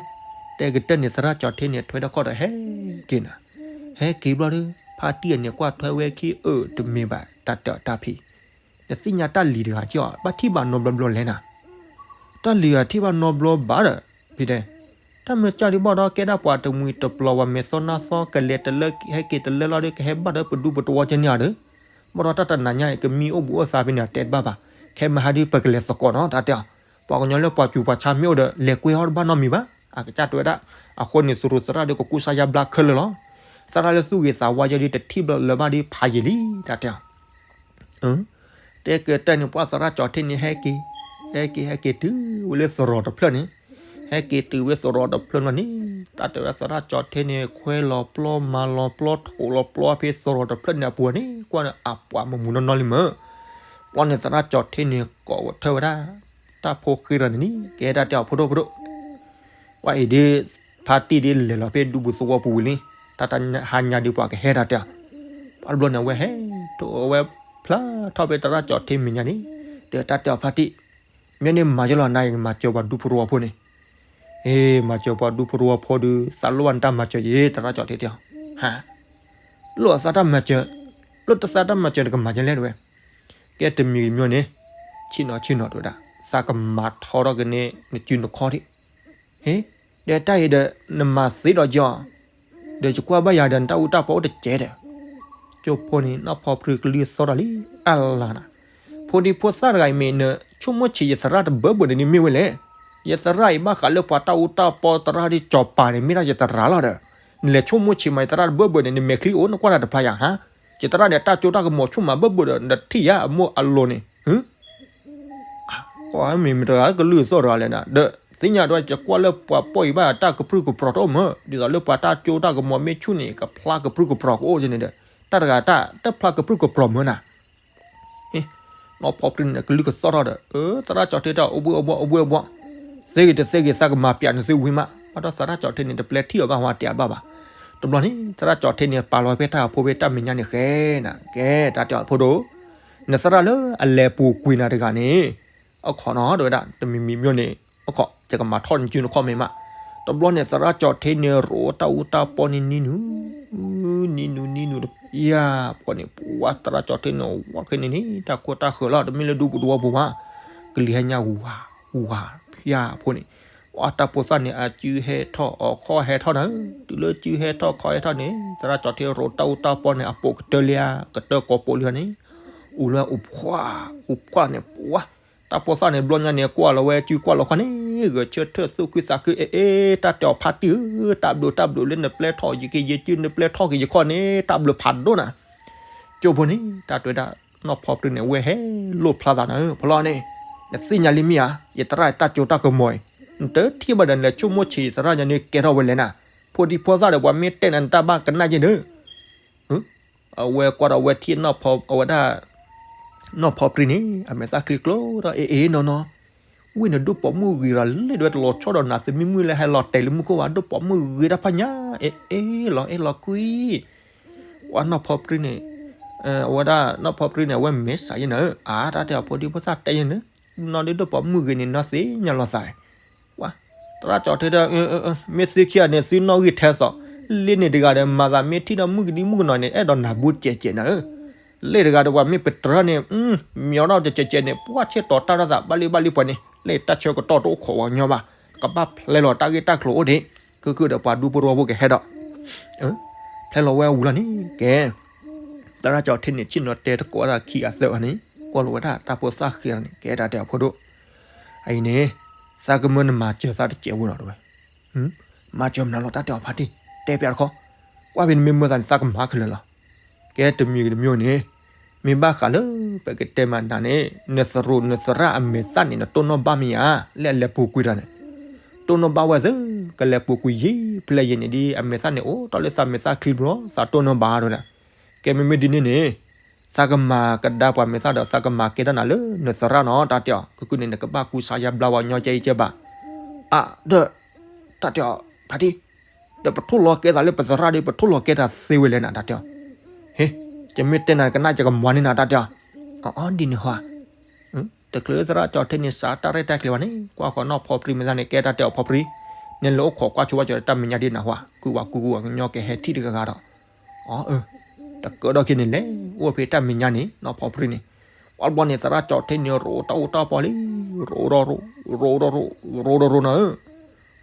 တဲကတၢၢ်န့ၣ် သရၣ်ကၠီၤထ့န့ၣ် ထွဲထီၣ်ခီၣ်ဒီးဟဲက့ၤနၤ, ဟဲက့ၤဘျီဒုး ဖါတံၢ်အန့ၣ်ကွၢ်ထွဲဝဲခံအၢတမ့ၢ်ဘၣ် တၢ်တဲအီၤတၢ်ဖံ, နသ့ၣ်ညါတၢ်လံၤတဂၤက့ၤအီၤ ဘၣ်ထံၣ်ဘၣ်နီတဘျီဘျီလဲၣ်နၤ, တၢ်လံၤအထံၣ်ဘၣ်နီတဘျီဘၣ်ဒီး ဖံတဲ တၢ်မ့ၢ်ကၢ်ဒုးဘၣ်ဒီးကဲဒၣ်ပှၤတမှံၤတပျီၤ ပှၤမဲာ်သီနါသီ ကလဲၤတလၢဟဲက့ၤတလၢလီၤဒီး ကဟဲဘၣ်ဒီးပဒူပတဝီကဲန့ၣ်ဧါဒီး, ဘၣ်ဒီးတၢ်တနၤညါအံၤ ကမံအိၣ်ဘူးအိၣ်သးဖဲန့ၣ် တဲတဘၣ်ဘၣ်, ခဲမဟါဒုးပကလဲၤသကိးနီၤ တၢ်တဲအီၤ, ပှၤကညီလၢပှၤစူၤပှၤဆါမ့ၢ်အိၣ်ဒီး လဲၤကွဲအီၤတဘၣ်နီတမံၤဘၣ်, အကစၢ်တဲဝဲဒၣ်, အဃိန့ၣ် သရူးသရၣ်ဒီးကကူစါယါဘျါခဲလၢာ်လီၤ, သရၣ်လၢသူၣ်ဂ့ၤသးဝါယဲဒုး တထံၣ်ဘျီလၢၤဘၣ်ဒုးဖးယံာ်လံ တၢ်တဲအီၤ တဲကတၢၢ်န့ၣ် ပှၤသရၣ်ကၠီၤထ့န့ၣ် ဟဲက့ၤ, ဟဲက့ၤ ဟဲက့ၤတုၤဝဲလၢသရိာ်တဖျၢၣ်န့ၣ်, ဟဲက့ၤတုၤဝဲသရိာ်တဖျၢၣ်လီၤန့ၣ်, တၢ်တဲဝဲဒၣ်သရၣ်ကၠီၤထ့န့ၣ် ခွဲလီၤပျီမၤလီၤပျီထိးလီၤပျီဖဲသရိာ်တဖျၢၣ်န့ၣ်အပူၤန့ၣ် ကွၢ်န့ၣ်အပှၤမုၢ်မုၢ်နီၢ်နီၢ်လံမၢ်. ဘျီန့ၣ်သရၣ်ကၠီၤထ့န့ၣ် ကိးထၢၣ်ဝဲဒၣ် တၢ်ဖိဃ့ရၤန့ၣ်န့ၣ် ကဲတၢ်တဲအီၤဖိဒိၣ်ဖိဒိၣ် ဝဲအံၤဒ် ဖါတံၢ်ဒ်လဲၤလီၤဖဲဒူပူၤသဝီပူၤဝံၤလံ, တၢ်တဟါညါဒ်ပှၤကဟဲတၢ်တဲအီၤ, ပှၤတဘျီန့ၣ် အဝဲဟဲထီၣ်အဝဲဖျါထီၣ်ဖဲသရၣ်ကၠီၤထ့မဲာ်ညါန့ၣ်, ဒီးတၢ်တဲအီၤဖါတံၢ်, မ့ၢ်န့ၣ်မၤယလီၤနၤ ယကမၤစၢၤပှၤဒူဖိတဝီဖိန့ၣ်, မၤစၢၤပှၤဒူဖိတဝီဖိဒီး သးလိၣ်ဘၣ်နတၢ်မၤစၢၤယဲ သရၣ်ကၠီၤထ့တဲအီၤ, ဟါ, လိၣ်အသးတၢ်မၤစၢၤ, လိၣ်တသးတၢ်မၤစၢၤတကမၤယလဲၣ်တဲဝဲ, ကဲတမံၤတမံၤန့ၣ်, ဆ့ၣ်နီၤဆ့ၣ်နီၤတဲဝဲဒၣ်, သးကမၤထီထီၣ်က့ၤန့ၣ် နစုနခီၣ်ဒံး, ဟ့, ဒီးတၢ်အံၤဒီး နမၤသ့ဒီးကီ, ဒီးယကွၢ်ဘၣ်ယၤဒီးနတၢ်အူတၢ်ပီအိၣ်တစဲးဒီး, ကၠိဖိန့ၣ် နီၢ်ဖီပြံကလုၢ်သီၣ်ထီၣ်လံ, အလၤနၤ, ဖိဒံဖိသၣ်တဂၤအံၤမ့ၢ်နဆိကမိၣ်ဆံးယသရၣ်တဘၢဘၢန့ၣ်န့ၣ်မ့ၢ်ဝဲလဲၣ်, ယသရၣ်အံၤဘၣ်ဃးလၢပှၤတၢ်အူတၢ်ပီသရၣ်ဒ်ကၠီၤပၤန့ၣ် မ့ၢ်ဒၣ်ယသရၣ်လီၤဒီး, နလဲၤဆိကမိၣ်ဆံးမးယသရၣ်တဘၢဘၢန့ၣ် နမဲာ်ချံအိၣ်နကွၢ်တၢ်တဖျါယၤဟါ, ယသရၣ်န့ၣ် တၢ်ကၠိတၢ်ကမီၤဆိကမိၣ်ဘၢဘၢဒီး နထံၣ်ယၤအမိၢ်အလိၤန့ၣ်, ဟ့ ကွၢ်မ့ၢ်မတၤတဂၤကလုၢ်သီၣ်တဂၤလဲၣ်နၤ, ဒီးသ့ၣ်ညါဒီးယကွၢ်လၢပှၤပီၢ်အံၤဘၣ်တၢ်ကပြုၢ်ကပြီၤတအိၣ်မၢ်, ဒ်သိးလၢပှၤတၢ်ကၠိတၢ်ကမီၤမ့ၢ်ဆူၣ်န့ၣ် ကဖျါကပြုၢ်ကပြီၤကအိၣ်န့ၣ်ဒီး, တၢ်တဂၤတၢ်တဖျါကပြုၢ်ကပြီၤမၢ်နၤ, နီၢ်ဖီပြံန့ၣ် ကလုၢ်ကသီၣ်ထီၣ်ဒီး, သရၣ်ကၠီၤထ့တဲအီၤ အိၣ်ဘှံးအိၣ်ဘှီၣ်အိၣ်ဘှံးအိၣ်ဘှီၣ်, သ့ဂ့ၤတသ့ဂ့ၤ သးကမၤပျးနသုဝံၤမး, ဘၣ်ဒီးသရၣ်ကၠီၤထ့န့ၣ် တပျဲထံၣ်အီၤဘၣ်ဝဲတဲအဘၣ်ဘၣ်, တဘျီန့ၣ် သရၣ်ကၠီၤထ့န့ၣ် ပာ်လီၤဖဲတၢ်အဖိဖဲတၢ်မဲာ်ညါန့ၣ်ဃဲနၤ, ကဲတၢ်တဲအီၤဖိဒိၣ် နသရၣ်လၢအလဲၤပူၤကွံာ်နၤတဂၤန့ၣ်, အခီၣ်နီၤတဲဝဲဒၣ် တမံၤမံၤမ့ၢ်န့ၣ်, အခီၣ် ယကမၤထီၣ်နစုနခီၣ်မ့ၢ်မး, တဘျီန့ၣ် သရၣ်ကၠီၤထ့န့ၣ် ရိးတၢ်အူတၢ်ပီန့ၣ်နံၤနူၤ, နံၤနူၤနံၤနူၤ, ယၤပှၤန့ၣ် ပှၤသရၣ်ကၠီၤထ့န့ၣ် ဝဲခဲန့ၣ်န့ၣ် တၢ်ခိတၢ်ဃၢၤလီၤ တမ့ၢ်လၢဒူပူၤသဝီပူၤဘၣ်, ကလံၤဟဲညါဝၤ, ဝၤ, ဖၠၣ်ဖိန့ၣ်, ပှၤတၢ်ဖိသၣ်န့ၣ် အစုဟဲထီၣ်အခီၣ်ဟဲထီၣ်နၤ, တုၤလၢစုဟဲထီၣ်ခီၣ်ဟဲထီၣ်န့ၣ် သရၣ်ကၠီၤထ့ရိးတၢ်အူတၢ်ပီန့ၣ် အပိာ်ကတၢၢ်လံဧါ ကတၢၢ်ကိးပိာ်လံဧါန့ၣ်, အိၣ်လၢအူဖှၣ်, အူဖှၣ်န့ၣ် ပှၤ တၢ်ဖိသၣ်န့ၣ် ဘျီညါန့ၣ် ကွၢ်လီၤဝဲစုကွၢ်လီၤခီၣ်န့ၣ် ဂဲၤဆၢထၢၣ်သူၣ်ခုသးခု အ့ အ့ တၢ်တဲအီၤဖါတံၢ်ဧၢ, တၢ်ဘျုးတၢ်ဘျုးလၢနပျဲထီၣ်ယက့ၤယစု နပျဲထီၣ်က့ၤယခီၣ်န့ၣ် တၢ်ဘျုးဖးဒိၣ်နၤ, ကၠိဖိန့ၣ် တၢ်တဲဝဲဒၣ် နီၢ်ဖီပြံန့ၣ် အဝဲဟဲလိၣ်ဖျါသးနၤဧၢ ဖီလီၤန့ၣ်, နသ့ၣ်ညါလံမ့ၢ်ဧါ ယသရၣ်တၢ်ကၠိတၢ်ကမီၤအံၤ, နတထံၣ်ဘၣ်ဒီး နလဲၤဆိကမိၣ်ဆံးယသရၣ်ညါန့ၣ် ကဲထီၣ်ဝဲလဲၣ်နၤ, ဖိဒံဖိသၣ်ဒီး ပှၤမ့ၢ်တဲနၤ နတၢ်ဘၣ်ကနၣ်ယဲၢ်န့ၣ် အဝဲကွၢ်ဒီး အဝဲထံၣ်နီၢ်ဖီ အဝဲဒၣ် နီၢ်ဖီပြံန့ၣ် အမဲာ်သၣ်ချံကျိဒီး အ့ အ့ နီၢ်နီၢ်, ဝ့ၢ်န့ၣ် ဒိၣ်ပိာ်မုၣ်ဂ့ၤဒီး လဲၣ်ဒဝဲတလီၤဆီဒီးနၤ သုးမုၢ်မုၢ်လၢဟဲလီၤတဲာ်လၢမူခိၣ်ဘၣ် ဒိၣ်ပိာ်မုၣ်ဂ့ၤတၢ်ဖးညါ, အ့ အ့ လီၤ အ့ လီၤကွံ, ဝဲနီၢ်ဖီပြံန့ၣ်, အဝဲဒၣ်နီၢ်ဖီပြံန့ၣ် အဝဲမဲာ်ဆှးယဲၢ်နၤဧၢ, အါ တၢ်တဲအီၤ ဖိဒံဖိသၣ်တဲယဲၢ်န့ၣ်, နီၢ်ဒ်ဒိၣ်ပိာ်မုၣ်ဂ့ၤန့ၣ် နီၢ်သ့ၣ်ညါလီၤသး သရၣ်ကၠီၤထ့ဒီး မ့ၢ်သုခံဂၤန့ၣ် သုနီၣ်ဂံၢ်ထဲသိး, လ့န့ၣ်တဂၤဒီး မၤသးမ့ၢ်ထံၣ်ဒီးမုၣ်ကဒံမုၣ်ကနီၤန့ၣ် အဲၣ်ဒိးနၢ်ဘူးကဲးကဲးနၤဧၢ, လ့တဂၤဒီး ပှၤမ့ၢ်ပတြၢန့ၣ် မ့ၢ်အီၣ်ဒီးကဲးကဲးန့ၣ် ပှၢ်ဆ့ၣ်တီၤတၢ်ရၢ်သး ဘၣ်လံဘၣ်လံပှၤန့ၣ် လ့တၢ်ဆၢကတီၢ်တအိၣ်ခိးဝဲညီဘၣ်, ကဘၣ်ဖျဲလီၤတၢ်ဂ့ၢ်တၢ်ကျိၤအိၣ်ဒံး, ခုခုဒီးပှၤဒူဖိတဝီဖိကဟဲဒီး ဖျဲလီၤဝဲဝံၤလီၤန့ၣ် ကဲ သရၣ်ကၠီၤထ့န့ၣ် ဆ့ၣ်နီၤတဲတကိးဒၣ်ခံဂၤသၢဂၤန့ၣ် ကွၢ်လီၤဝဲဒၣ်တၢ်ဖိသၣ်ဃံန့ၣ် ကဲတၢ်တဲအီၤဖိဒိၣ်, အအံၤန့ၣ် သးကမၢနမၤစၢၤသးတစဲးဖိလီၤတဲဝဲ, မၤစၢၤမနုၤလီၤ တၢ်တဲအီၤဖါတံၢ်, တဲပျးတခီ, ကွၢ်ဖဲနမ့ၢ်မၢသးန့ၣ် သးကမၤခဲလၢာ်လီၤ, ကဲတမံၤတမံၤန့ၣ်, မ့ၢ်ဘၣ်ဃးလၢ ပကတဲမးနၤန့ၣ် နသရၣ် နသရၣ်အမဲာ်သၣ်န့ၣ် နတိၢ်နီၣ်ဘၣ်မ့ၢ်ဧါ, လၢအလဲၤပူၤကွံာ်တၢ်န့ၣ် တိၢ်နီၣ်ဘၣ်ဝဲသ့, ကလဲၤပူၤကွံာ်ယံာ်ဖျဲၣ်ယံာ်န့ၣ်ဒ် အမဲာ်သၣ်န့ၣ် အိၣ်တ့ၢ်လၢသးမဲာ်သၣ်ချံဘျီ သးတိၢ်နီၣ်ဘၣ်တဲဝဲဒၣ်, ကဲမ့မ့ၢ်ဒ်န့ၣ်န့ၣ်, သးကမၤကဒါပှၤမဲာ်သၣ်ဒီး သးကမၤကဲထီၣ်နၤလၢနသရၣ်နီၤ တၢ်တဲအီၤ, ခုခုန့ၣ် နကဘၣ်ကူစါယါဘျါဝဲညီကဲအံၤကဲဘၣ်, အါ ဒီး တၢ်တဲအီၤ ဖါတံၢ်, ဒီးပထိၣ်လီၤကဲသးလၢပသရၣ်ဒီး ပထိၣ်လီၤကဲတၢ်သ့ဝဲလဲၣ်နၤ တၢ်တဲအီၤ, ဟ့, ယမ့ၢ်တဲနၤကနၣ်ယကမၤန့ၢ်နၤ တၢ်တဲအီၤ, အအီ ဒ်န့ၣ်ဟီဧါ တချုးလၢသရၣ်ကၠီၤထ့န့ၣ် စးတၢ်ရဲၣ်တၢ်ကျဲၤဘၣ်န့ၣ် ကွၢ်ဃီနီၢ်ဖီပြံမဲာ်သၣ်န့ၣ် ကဲတၢ်တဲအီၤဖီပြံ, နလဲၤအိၣ်ခိးကွၢ်ဆိဝဲကၠီၤတၢ်မဲာ်ညါဒ်နၤဟီဧါ, ကူဝဲကူဝဲကညီကဟဲထံၣ်တဂၤဂၤဒီး, အီ တကးဒီးက့ၤန့ၣ်လဲၤအိၣ်ဖဲတၢ်မဲာ်ညါန့ၣ် နီၢ်ဖီပြံန့ၣ်, ပှၤဘျီန့ၣ် သရၣ်ကၠီၤထ့န့ၣ် ရိးတၢ်အူတၢ်ပီလံ, ရိးဒီးရိး, ရိးဒီးရိး, ရိးဒီးရိးနၤဧၢ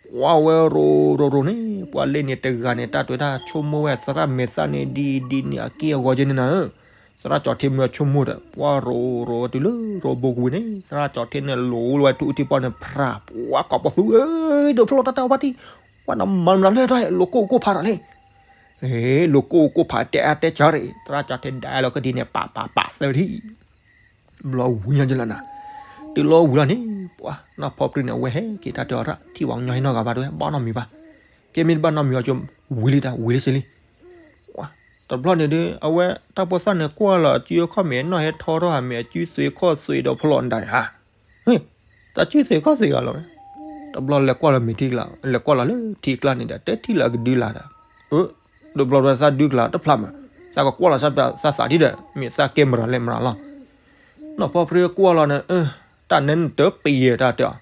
ပှၤဝဲရိးရိးရိးန့ၣ် ပှၤလ့န့ၣ်တဂၤန့ၣ် တၢ်တဲဝဲဒၣ်ဆိကမိၣ်ဝဲသရၣ်မဲာ်သၣ်န့ၣ် ဒ်ဒ်န့ၣ်အက့ၢ်အဂီၤကဲန့ၣ်နၤဧၢ, သရၣ်ကၠီၤထ့မ့ၢ်ဆိကမိၣ်ဒီး ပှၤရိးရိးတုၤလၢရိးဘိကဝံၤန့ၣ် သရၣ်ကၠီၤထ့န့ၣ် လိၤလီၤဝဲတၢ်အူတၢ်ပီန့ၣ် ဖြး ပှၤကိးပသူဧၢ, ဒိးဖျိလီၤတၢ်တဲအီၤဖါတံၢ်, ပှၤနမၤမနုၤလဲၣ်တၢ် လိၤကိၢ်ကိၢ်ဖးတၢ်လဲၣ်, လိၤကိၢ်ကိၢ်ဖးတဲအါတဲဆါရံၣ်, သရၣ်ကၠီၤထ့ဒၣ်လီၤကဒံန့ၣ် ပာ်ပာ်ပာ်သၢထံၣ် ဘျီဝံၤညါကလီၤနၤ, တုၤလီၤဝံၤလီၤန့ၣ် ပှၤနီၢ်ဖီပြံန့ၣ် အဝဲဟဲက့ၤတၢ်တဲအီၤ ထံၣ်ဝဲကညီဟဲနီၢ်ဂၤဘၣ်တဲဝဲ ဘၣ်နီတမံၤဘၣ်, ကဲမ့ၢ်တဘၣ်နီတမံၤအီၤကၠိ ဝံၤလံတၢ် ဝံၤလံစ့လံ. တဘျီန့ၣ်ဒီး အဝဲတၢ်ဖိသၣ်န့ၣ်ကွၢ်လီၤအစုအခီၣ်မ့ၢ်နီၢ်ဟဲထီထီၣ်ဧါ မ့ၢ်အစုသွံၣ်ခီၣ်သွံၣ်ဒီးဖျိးဒၣ်ဧါ, တၢ်စုသွံၣ်ခီၣ်သွံၣ်ဂၤလီၤ. တဘျီလဲၤကွၢ်လီၤမ့ၢ်ထံၣ်ကလါ လဲၤကွၢ်လီၤလၢထံကျါန့ၣ်ဒီး တထံၣ်လၢအကဒုလၢ်ဒီး, တဘျီဒီးသးဒုကလါတဖျးမး, သးကကွၢ်လီၤသးပျၢ်သးသးဒ်ဒီး မ့ၢ်သးကဲမရၤလဲၣ်မရၤလီၤ. နီၢ်ဖီပြံကွၢ်လီၤန့ၣ် တၢ်နဲနတပယဲၢ်တၢ်တဲအီၤ,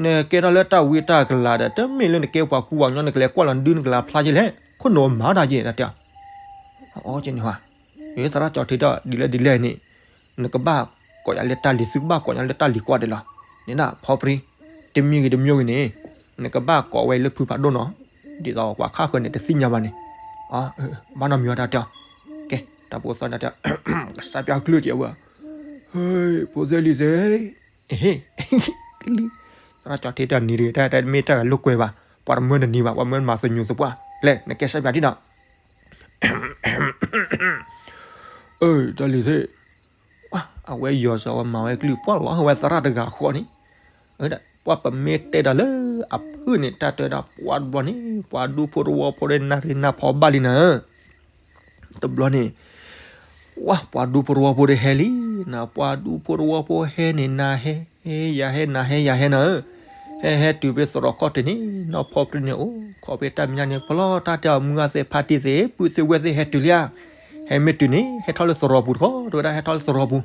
နကဲထီၣ်လၢတၢ်ဝံတၢ်ကလၤဒီး တမ့ၢ်လၢနကဲပှၤကူပှၤကညီ နကလဲၤကွၢ်လီၤနဒုနကလၤဖျါက့လဲၣ်, ခိၣ်နူာ်မၤတၢ်က့တၢ်တဲအီၤ. အီကန့ၣ်ဟါ, သရၣ်ကၠီထံတဲအီၤ ဒ်လဲၣ်ဒ်လဲၣ်န့ၣ်, နကဘၣ်ကိးယၤလၢတၢ်လံၤ သုကဘၣ်ကိးယၤလၢတၢ်လံၤကွၢ်ဒဲးလီၤ. န့ၣ်ဒၣ်ဖီပြံ, တမံၤဂ့ၤတမံၤဂ့ၤန့ၣ်, နကဘၣ်ကိးဝဲလၢဖုဖးဒိၣ်နီၤ, ဒ်သိးပှၤခါဃၢၤန့ၣ်တသ့ၣ်ညါဘၣ်န့ၣ်. ဘၣ်နီတမံၤအီၤတၢ်တဲအီၤ, ကဲ, တၢ်ဖိသၣ်န့ၣ်တဲအီၤ, ကစၢ်ပၠးကလုၢ်ကဲဝဲ, ဖိသၣ်လံၤသ့ၣ် ကလံၤ, သရၣ်ကၠီထံတဲအီၤနံၤတဂ့ၤ တၢ်တမ့ၢ်တၢ်ဂၤလိာ်ကွဲဘၣ်, ပှၤတမၢနနံၤဘၣ် ပှၤမၢနမၤသညူးသပှၢ်, လဲၤ နကဲစၢ်ပၠးဒ်နီၤ. အၢ တၢ်လံၤသ့ၣ်, အဝဲယီၤစၢၤဝဲမၤဝဲကလုၢ် ပှၢ်လီၤဝဲသရၣ်တဂၤဃီန့ၣ်, ပှၢ်ပမ့ၢ်တဲဒီးလၢအဖုၣ်န့ၣ် တၢ်တဲဒၣ်ပှၢ်တဘျီန့ၣ် ပှၤဒူဖိတဝီဖိဒီးနၢ်ရ့နၢ်ဖီဘၣ်လံနၤ တဘျီန့ၣ်, ဝါ ပှၤဒူဖိတဝီဖိဒီးဟဲလံ, နပှၤဒူဖိတဝီဖိဟဲန့ၣ် နၤဟဲ, ဟဲယၤဟဲ နၤဟဲယၤဟဲနၤဧၢ, ဟဲဟဲတုၤဖဲသရိာ်ခီၣ်ထံးန့ၣ် နီၢ်ဖီပြံန့ၣ် အိၣ်ခိးဖဲတၢ်မဲာ်ညါန့ၣ် ဖီလီၤတၢ်တဲအီၤ မုၢ်ဂၤသ့ၣ်ဖါတံၢ်သ့ၣ် ပုၢ်သ့ၣ်ဝဲၢ်သ့ၣ်ဟဲတုၤလံဧါ, ဟဲမ့ၢ်တုၤန့ၣ် ဟဲထီၣ်လၢသရိာ်ပူၤတခီ တဲဝဲဒၣ်ဟဲထီၣ်လၢသရိာ်ပူၤ,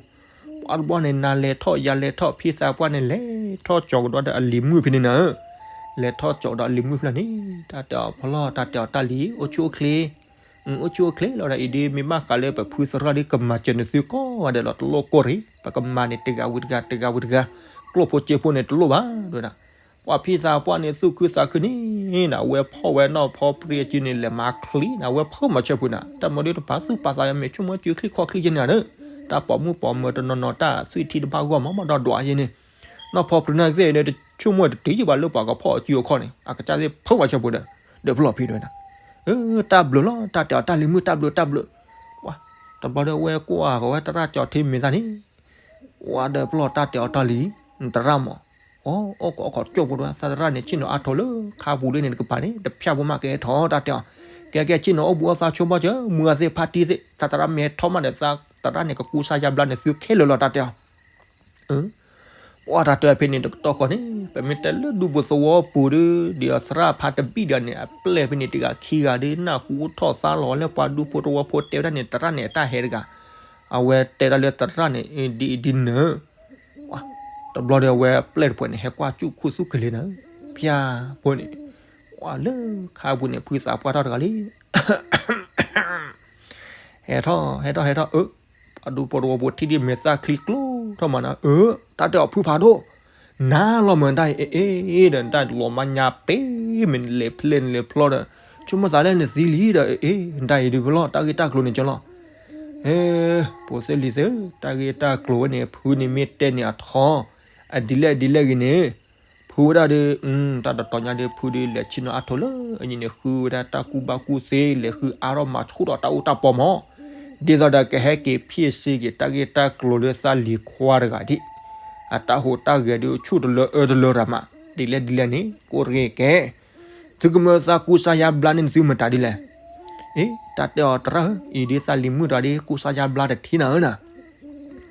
ပှၤတဘျီန့ၣ် နၤလဲၤထီၣ်ယၤလဲၤထီၣ် ဖံသးပှၢ်န့ၣ် လဲၤထီၣ်ကၠီၤကဒီးဒီးအလံၤမုၣ်ဖဲန့ၣ်နၤဧၢ, လဲၤထီၣ်ကၠီၤကဒီးအလံၤမုၣ်ဖျၢၣ်န့ၣ် တၢ်တဲအီၤဖီလီၤတၢ်တဲအီၤတၢ်လံၤ အိၣ်ဆူၣ်အိၣ်ချ့ အိၣ်ဆူၣ်အိၣ်ချ့လီၤဒီးအံၤဒ်မ့ၢ်ဘၣ်ဃးလၢပဖုသရၣ်ဒီးကမၤစၢၤနသုကိးဂၤဒဲးလီၤ တလိၣ်ကိၢ်ရံၣ် ပကမၤန့ၣ်တဂၤဝံၤတဂၤ တဂၤဝံၤတဂၤ, ကျိၣ်ဖိစ့ဖိန့ၣ်တလိၣ်ဘၣ် တဲဝဲဒၣ်, ပှၤဖံသးပှၢ်န့ၣ်သူၣ်ခုသးခုန့ၣ် နဝဲဖီၣ်ဝဲနီၢ်ဖီပြံအစုန့ၣ် လဲၤမၤချံနဝဲဖုမၤဆၢဖုနၤ တၢ်မၤဒ်တပာ်သူၣ်ပာ်သးယၤမ့ၢ်ဆိကမိၣ်စုချံခီၣ်ချံယဲန့ၣ်ဒီး, တၢ်ပိာ်မုၣ်ပိာ်မၢၤတနီၤနီၤတၢ်သွံၣ်ထံတဘၣ်ဂီၢ်မး မ့ၢ်ဒီးဒွးယဲန့ၣ် နီၢ်ဖီပြံနၤသ့ၣ်ဒီး တဆိကမိၣ်တတုၤယဘၣ်လၢပှၤကဖီၣ်အစုအခီၣ်န့ၣ် အကစၢ်သ့ၣ်ဖုမၤဆၢဖုဒီး, ဒီးဖီလီၤဖံတဲဝဲဒၣ်, တၢ်ဘျုးလီၤ တၢ်တဲအီၤတၢ်လံၤမုၣ် တၢ်ဘျုး တၢ်ဘျုး, ဝါ, တဘျီဒီးဝဲကွၢ်ဃီၤဝဲသရၣ်ကၠီထံမ့ၢ်သၣ်န့ၣ်, ဝါဒီးဖီလီၤတၢ်တဲအီၤတၢ်လံၤ, နသရၣ်မး, အိၣ်ကအိၣ်ခိးကၠိဖိတဝဲ သရၣ်န့ၣ် ဆ့ၣ်နီၤအါထိးလၢခါပူၤလၢန့ၣ်တကပၤန့ၣ် တဖၠၣ်ဖိမးကဲထီၣ်တၢ်တဲအီၤ, ကဲကဲဆ့ၣ်နီၤအိၣ်ဘူးအီၣ်သးဆိဘၣ်စၢၤ မုၢ်ဂၤသ့ၣ်ဖါတံၢ်သ့ၣ် သးသရၣ်မ့ၢ်ဟဲထီၣ်မးဒီး သရၣ်န့ၣ် ကကူစါယါဘျါန့ၣ် သုခဲလၢာ်လီၤတၢ်တဲအီၤ ပှၤတၢ်တဲဖဲန့ၣ်တကတီၢ်ဃီန့ၣ် ပမ့ၢ်တဲလၢဒူပူၤသဝီပူၤဒီး ဒ်အီၤသရၣ်ဖါတဘံၣ်ဒီးန့ၣ် အပျဲၢ်ဖဲန့ၣ်တဂၤခံဂၤဒီး နၢ်ဟူထီၣ်သါလီၤလၢပှၤဒူဖိတဝီဖိတဲဝဲဒၣ်န့ၣ် သရၣ်န့ၣ်အတၢ်ဟဲတဂၤ, အဝဲတဲဒၣ်လၢသရၣ်န့ၣ် ဒ်အံၤဒ်နုၤ, တဘျီဒီးအဝဲပျဲၢ်တဖၣ်န့ၣ် ဟဲကွၢ်စူၣ်ခူသူၣ်ကလဲၤနၤ, ဖၠၣ်ဖိန့ၣ်, လၢခါပူၤန့ၣ် ဖုသးပှၢ်ထီၣ်တဂၤလံ ဟဲထီၣ် ဟဲထီၣ် ဟဲထီၣ် အၢ, ပှၤဒူဖိတဝီဖိထံၣ်ဒ်မဲာ်သၣ်ချံကျိထီၣ်မးနၤ အၢ, တၢ်တဲအီၤဖုဖးဒိၣ်, နၤလီၤမၢ်တၢ်အံၤ အ့ အ့ ဒီးတၢ်လီၤမါညါပ့ၤ မ့ၢ်နလဲၤဖျဲၣ်နလဲၤဖျီဒီး ဆိကမိၣ်သးလၢနသံလံဒီး အ့ တၢ်အံၤဒုးဖဲလီၤ တၢ်ဂ့ၢ်တၢ်ကျိၤန့ၣ်ကၠီလီၤ. ဟဲ, ဖိသ့ၣ်လံၤသ့ၣ်ဧၢ, တၢ်ဂ့ၢ်တၢ်ကျိၤဝဲန့ၣ် ဖုန့ၣ်မ့ၢ်တဲန့ၢ်အထီ, အဒ်လဲၣ်ဒ်လဲၣ်ဂ့ၤန့ၣ် ဖုဝဲဒၣ်ဒီး, တၢ်တတီၤညါဒီး ဖုဒီးလဲၤဆ့ၣ်နီၤအါထိးလၢအညီန့ၣ် ဃုဝဲဒၣ်တၢ်ကူၣ်ဘၣ်ကူၣ်သ့ လဲၤဃုအါထီၣ်မၤဆူၣ်ထီၣ်တၢ်အိၣ်တၢ်ပီမး, ဒ်သိးဒီးကဟဲက့ၤဖံးစ့က့ၤတၢ်ဂ့ၢ်တၢ်ကျိၤလၢသးလံၤခွါတဂၤဒ်, အတၢ်ဟူးတၢ်ဂဲၤဒီးဆူၣ်တလၢအၢတလၢရၤမး, ဒ်လဲၣ်ဒ်လဲၣ်န့ၣ် ကိးရ့ကဲ သုကမၢသးကူစါယါဘျါန့ၣ် နသုမတၤဒ်လဲၣ်. အ့ တၢ်တဲအီၤတရၣ်ဧၢ, အံၤဒ်သးလံၤမုၣ်တဂၤဒ် ကူစါယါဘျါတထံၣ်နၤဧၢနၤ.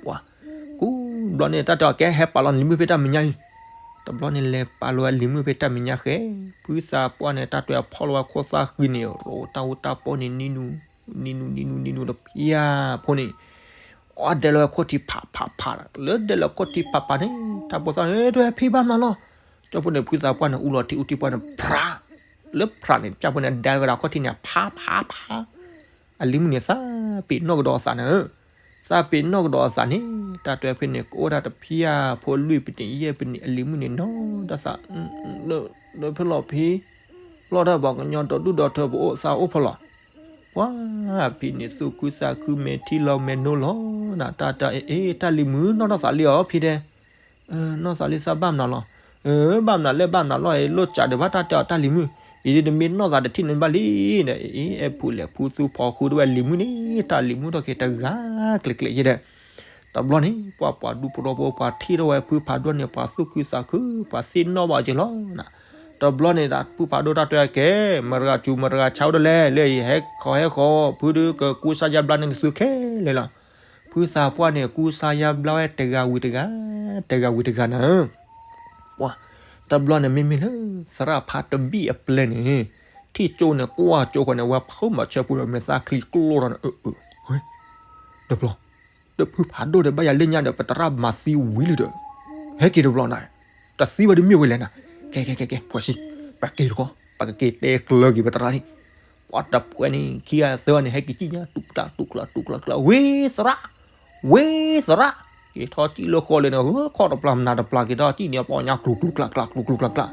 ပှၤ, ကူဘျီန့ၣ် တၢ်တဲအီၤကဲ ဟဲပာ်လီၤနလံၤမုၣ်ဖဲတၢ်မဲာ်ညါအံၤ. တဘျီန့ၣ် လဲၤပာ်လီၤဝဲလံၤမုၣ်ဖဲတၢ်မဲာ်ညါဃဲ, ဖုသးပှၢ်န့ၣ် တၢ်တဲအီၤဖီၣ်လီၤဝဲခိၣ်သၣ်ဃံန့ၣ် ရိတၢ်အိၣ်တၢ်ပီန့ၣ် နံၤနူၤ, နံၤနူၤ နံၤနူၤ နံၤနူၤတဖၠၣ်ဖိန့ၣ် အဒဲလီၤဝဲခိၣ်ထံဖးဖးဖး, လၢဒဲလီၤခိၣ်ထံဖးဖးန့ၣ် တၢ်ဖိသၣ်န့ၣ် တဝဲဖံဘၣ်မနုၤလီၤ. ကၠီဖိန့ၣ် ဖုသးပှၢ်န့ၣ် အူလီၤထံအူထံပှၢ်န့ၣ် ဖြး, လၢဖြးန့ၣ် ကၠီဖိန့ၣ် ဒဲလီၤဝဲဒၣ်ခိၣ်ထံန့ၣ် ဖးဖးဖး, အလံၤမုၣ်န့ၣ် သးပ့ၤနီၣ်ကဒီးအသးန့ၣ်, သးပ့ၤနီၣ်ကဒီးအသးန့ၣ် တၢ်တဲဖဲန့ၣ် ကအိၣ်ဒၣ်တဖၠၣ်ဖိလွံၢ်ပနံးယဲၢ်ပနံး အလံၤမုၣ်န့ၣ်နီၢ်တၢ်သး, ဒီးဖဲလီၤဖံ လီၤတၢ်ပှၤကညီဒီဒူၣ်ဒီထၢပအိၣ်သးအိၣ်ဖီလာ်. ပှၤဖံန့ၣ် သူၣ်ခုသးခု မဲာ်ထံလီၤမဲာ်နိလီၤနၤ တၢ်တဲအီၤ အ့ တၢ်လံၤမုၣ် နီၢ်တၢ်သးလံအီၤဖံတဲ, နီၢ်သးလံ သးဘၣ်မနုၤလီၤ. ဘၣ်မနုၤလဲၣ် ဘၣ်မနုၤလီၤ လိၣ်စးဒံးဘၣ် တၢ်တဲအီၤတၢ်လံၤမုၣ်, အံၤဒ်နမ့ၢ်နီၢ်သးတထံၣ်န့ၣ်ဘၣ်လံဒီး အ့ အဲၣ်ဖူးလဲၤဖူးသူဖီဃုတဝဲလံၤမုၣ်န့ၣ် တၢ်လံၤမုၣ်ထီၣ်က့ၤတဂၤကျဲၤကျဲၤယဲဒီး တဘျီန့ၣ် ပှၤပှၤဒူဖိသဝီဖိ ပှၤထံၣ်ထီၣ်ဝဲဖုဖးဒိၣ်န့ၣ် ပှၤသူၣ်ခုသးခု ပှၤသ့ၣ်နီၣ်ဘၣ်က့ၤလီၤ. တဘျီန့ၣ် ဖုဖးဒိၣ်တၢ်တဲကဲ, မတဂၤစူၤမတဂၤဆါအိၣ်ဒ်လဲၣ်, လၢယဟဲခီဟဲဃီ ဖုဒုးကကူစါယါဘျါန့ၢ်သုခဲလၢာ်လီၤ. ဖုသးပှၢ်န့ၣ် ကူစါယါဘျါဝဲတဂၤဝံၤတဂၤ, တဂၤဝံၤတဂၤနၤဧၢ. ပှၤ တဘျီန့ၣ်မ့မ့ၢ်လၢ သရၣ်ဖးတဘံၣ်အပျဲၢ်န့ၣ် ထံၣ်ကၠိန့ၣ် ကွၢ်ကၠိဃီန့ၣ် ဝဲဖုမၤဆၢပူၤဒီးမဲာ်သၣ်ချံကျိထီၣ်န့ၣ် အၢ အၢ တဘျီ ဒီးဖုဖးဒိၣ်ဒီး ဘၣ်ယၤလၢညါဒီး ပသရၣ်မၤသံဝံၤလံဒီး ဟဲက့ၤတဘျီနၤ, တသံဘၣ်ဒီးမ့ၢ်ဝဲလဲၣ်နၤ, ကဲ ကဲ ကဲ ကဲ ဖှီၣ်ဆံ ပက့ၤတခီ ပကက့ၤတဲကျၢၤက့ၤပသရၣ်န့ၣ်, ပှၤတဖှဲန့ၣ် ခံဂၤသၢဂၤန့ၣ် ဟဲက့ၤစံၣ်ညါ တူၢ်ကျၢ် တူၢ်ကျၢ် တူၢ်ကျၢ် ဝ့သရၣ်, ဝ့သရၣ်, က့ၤထီၣ်စံၣ်လၢဃီလဲၣ်န့ၣ် ခီၣ်တပျၢ်မနၤတပျၢ် က့ၤထီၣ်စံၣ်န့ၣ် အသီညါ ကျူၤကျူၤကျၢ်ကျၢ် ကျူၤကျူၤကျၢ်ကျၢ်,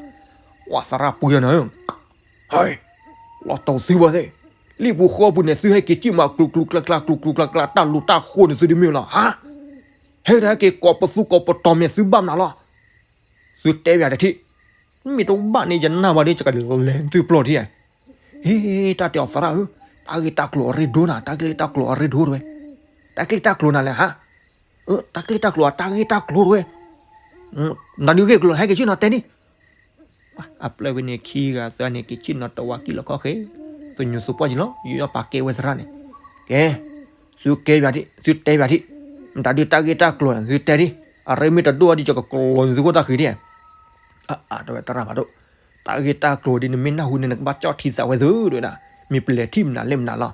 ပှၤသရၣ်ပှ့ၤနၤဧၢ ဟဲ, လီၤတီၤသုဝဲသ့ၣ်, လံာ်ပူၤဃီပူၤန့ၣ် သုဟဲက့ၤစံၣ်မး ကျူၤကျူၤကျၢ်ကျၢ် ကျူၤကျူၤကျၢ်ကျၢ် တၢ်လူၤတၢ်ဃိန့ၣ် သုဒ်မ့ၢ်လီၤ, ဟါ, ဟဲက့ၤကိးပသူကိးပတီၢ်မဲာ်သုဘၣ်မနုၤလီၤ, သုတဲဘၣ်တထံၣ်, မ့ၢ်တဘၣ်န့ၣ် ယနာ်ဝဲဒီး ယကလဲၤသုပျီၢ်ထံၣ်, ဟ့ တၢ်တဲအီၤသရၣ်ဧၢ, တၢ်ဂ့ၢ်တၢ်ကျိၤအရ့ဒိၣ်နၤ, တၢ်ဂ့ၢ်တၢ်ကျိၤအရ့ဒိၣ်တဝဲ, တၢ်ဂ့ၢ်တၢ်ကျိၤနၤလဲၣ်ဟါ, တၢ်ဂ့ၢ်တၢ်ကျိၤ တၢ်ဂ့ၢ်တၢ်ကျိၤတဝဲ နဒုးဂ့ၢ်ကျိၤ ဟဲက့ၤဆ့ၣ်နီၤတဲဒၣ်, အပျဲၢ်ဝဲန့ၣ် ခံဂၤသၢဂၤန့ၣ် က့ၤဆ့ၣ်နီၤတဝါကံၣ်လီၤခီၣ်ဃဲ, သညူးသူပှၢ်က့ၤလီၤ ယူးယီၣ်ပာ်ကဲဝဲသရၣ်န့ၣ်, ကဲ, သုကဲဘၣ်ဒံး သုတဲဘၣ်ဒံး, မတၤဒုးတၢ်ဂ့ၢ်တၢ်ကျိၤန့ၣ် သုတဲဒံး, အရ့မ့ၢ်တဒိၣ်အီၤဒံး ယကကျီၤန့ၢ်သုခိၣ်သၣ်ဃံဒံး, အါ တဝဲသရၣ်ဖးဒိၣ်, တၢ်ဂ့ၢ်တၢ်ကျိၤဒ်နမ့ၢ်နၢ်ဟူန့ၣ် နကဘၣ်ကၠီၣ်ထံသးဝဲသုတဝဲဒၣ်, မ့ၢ်ပလဲၤထံၣ်မနုၤလဲၣ်မနုၤလီၤ,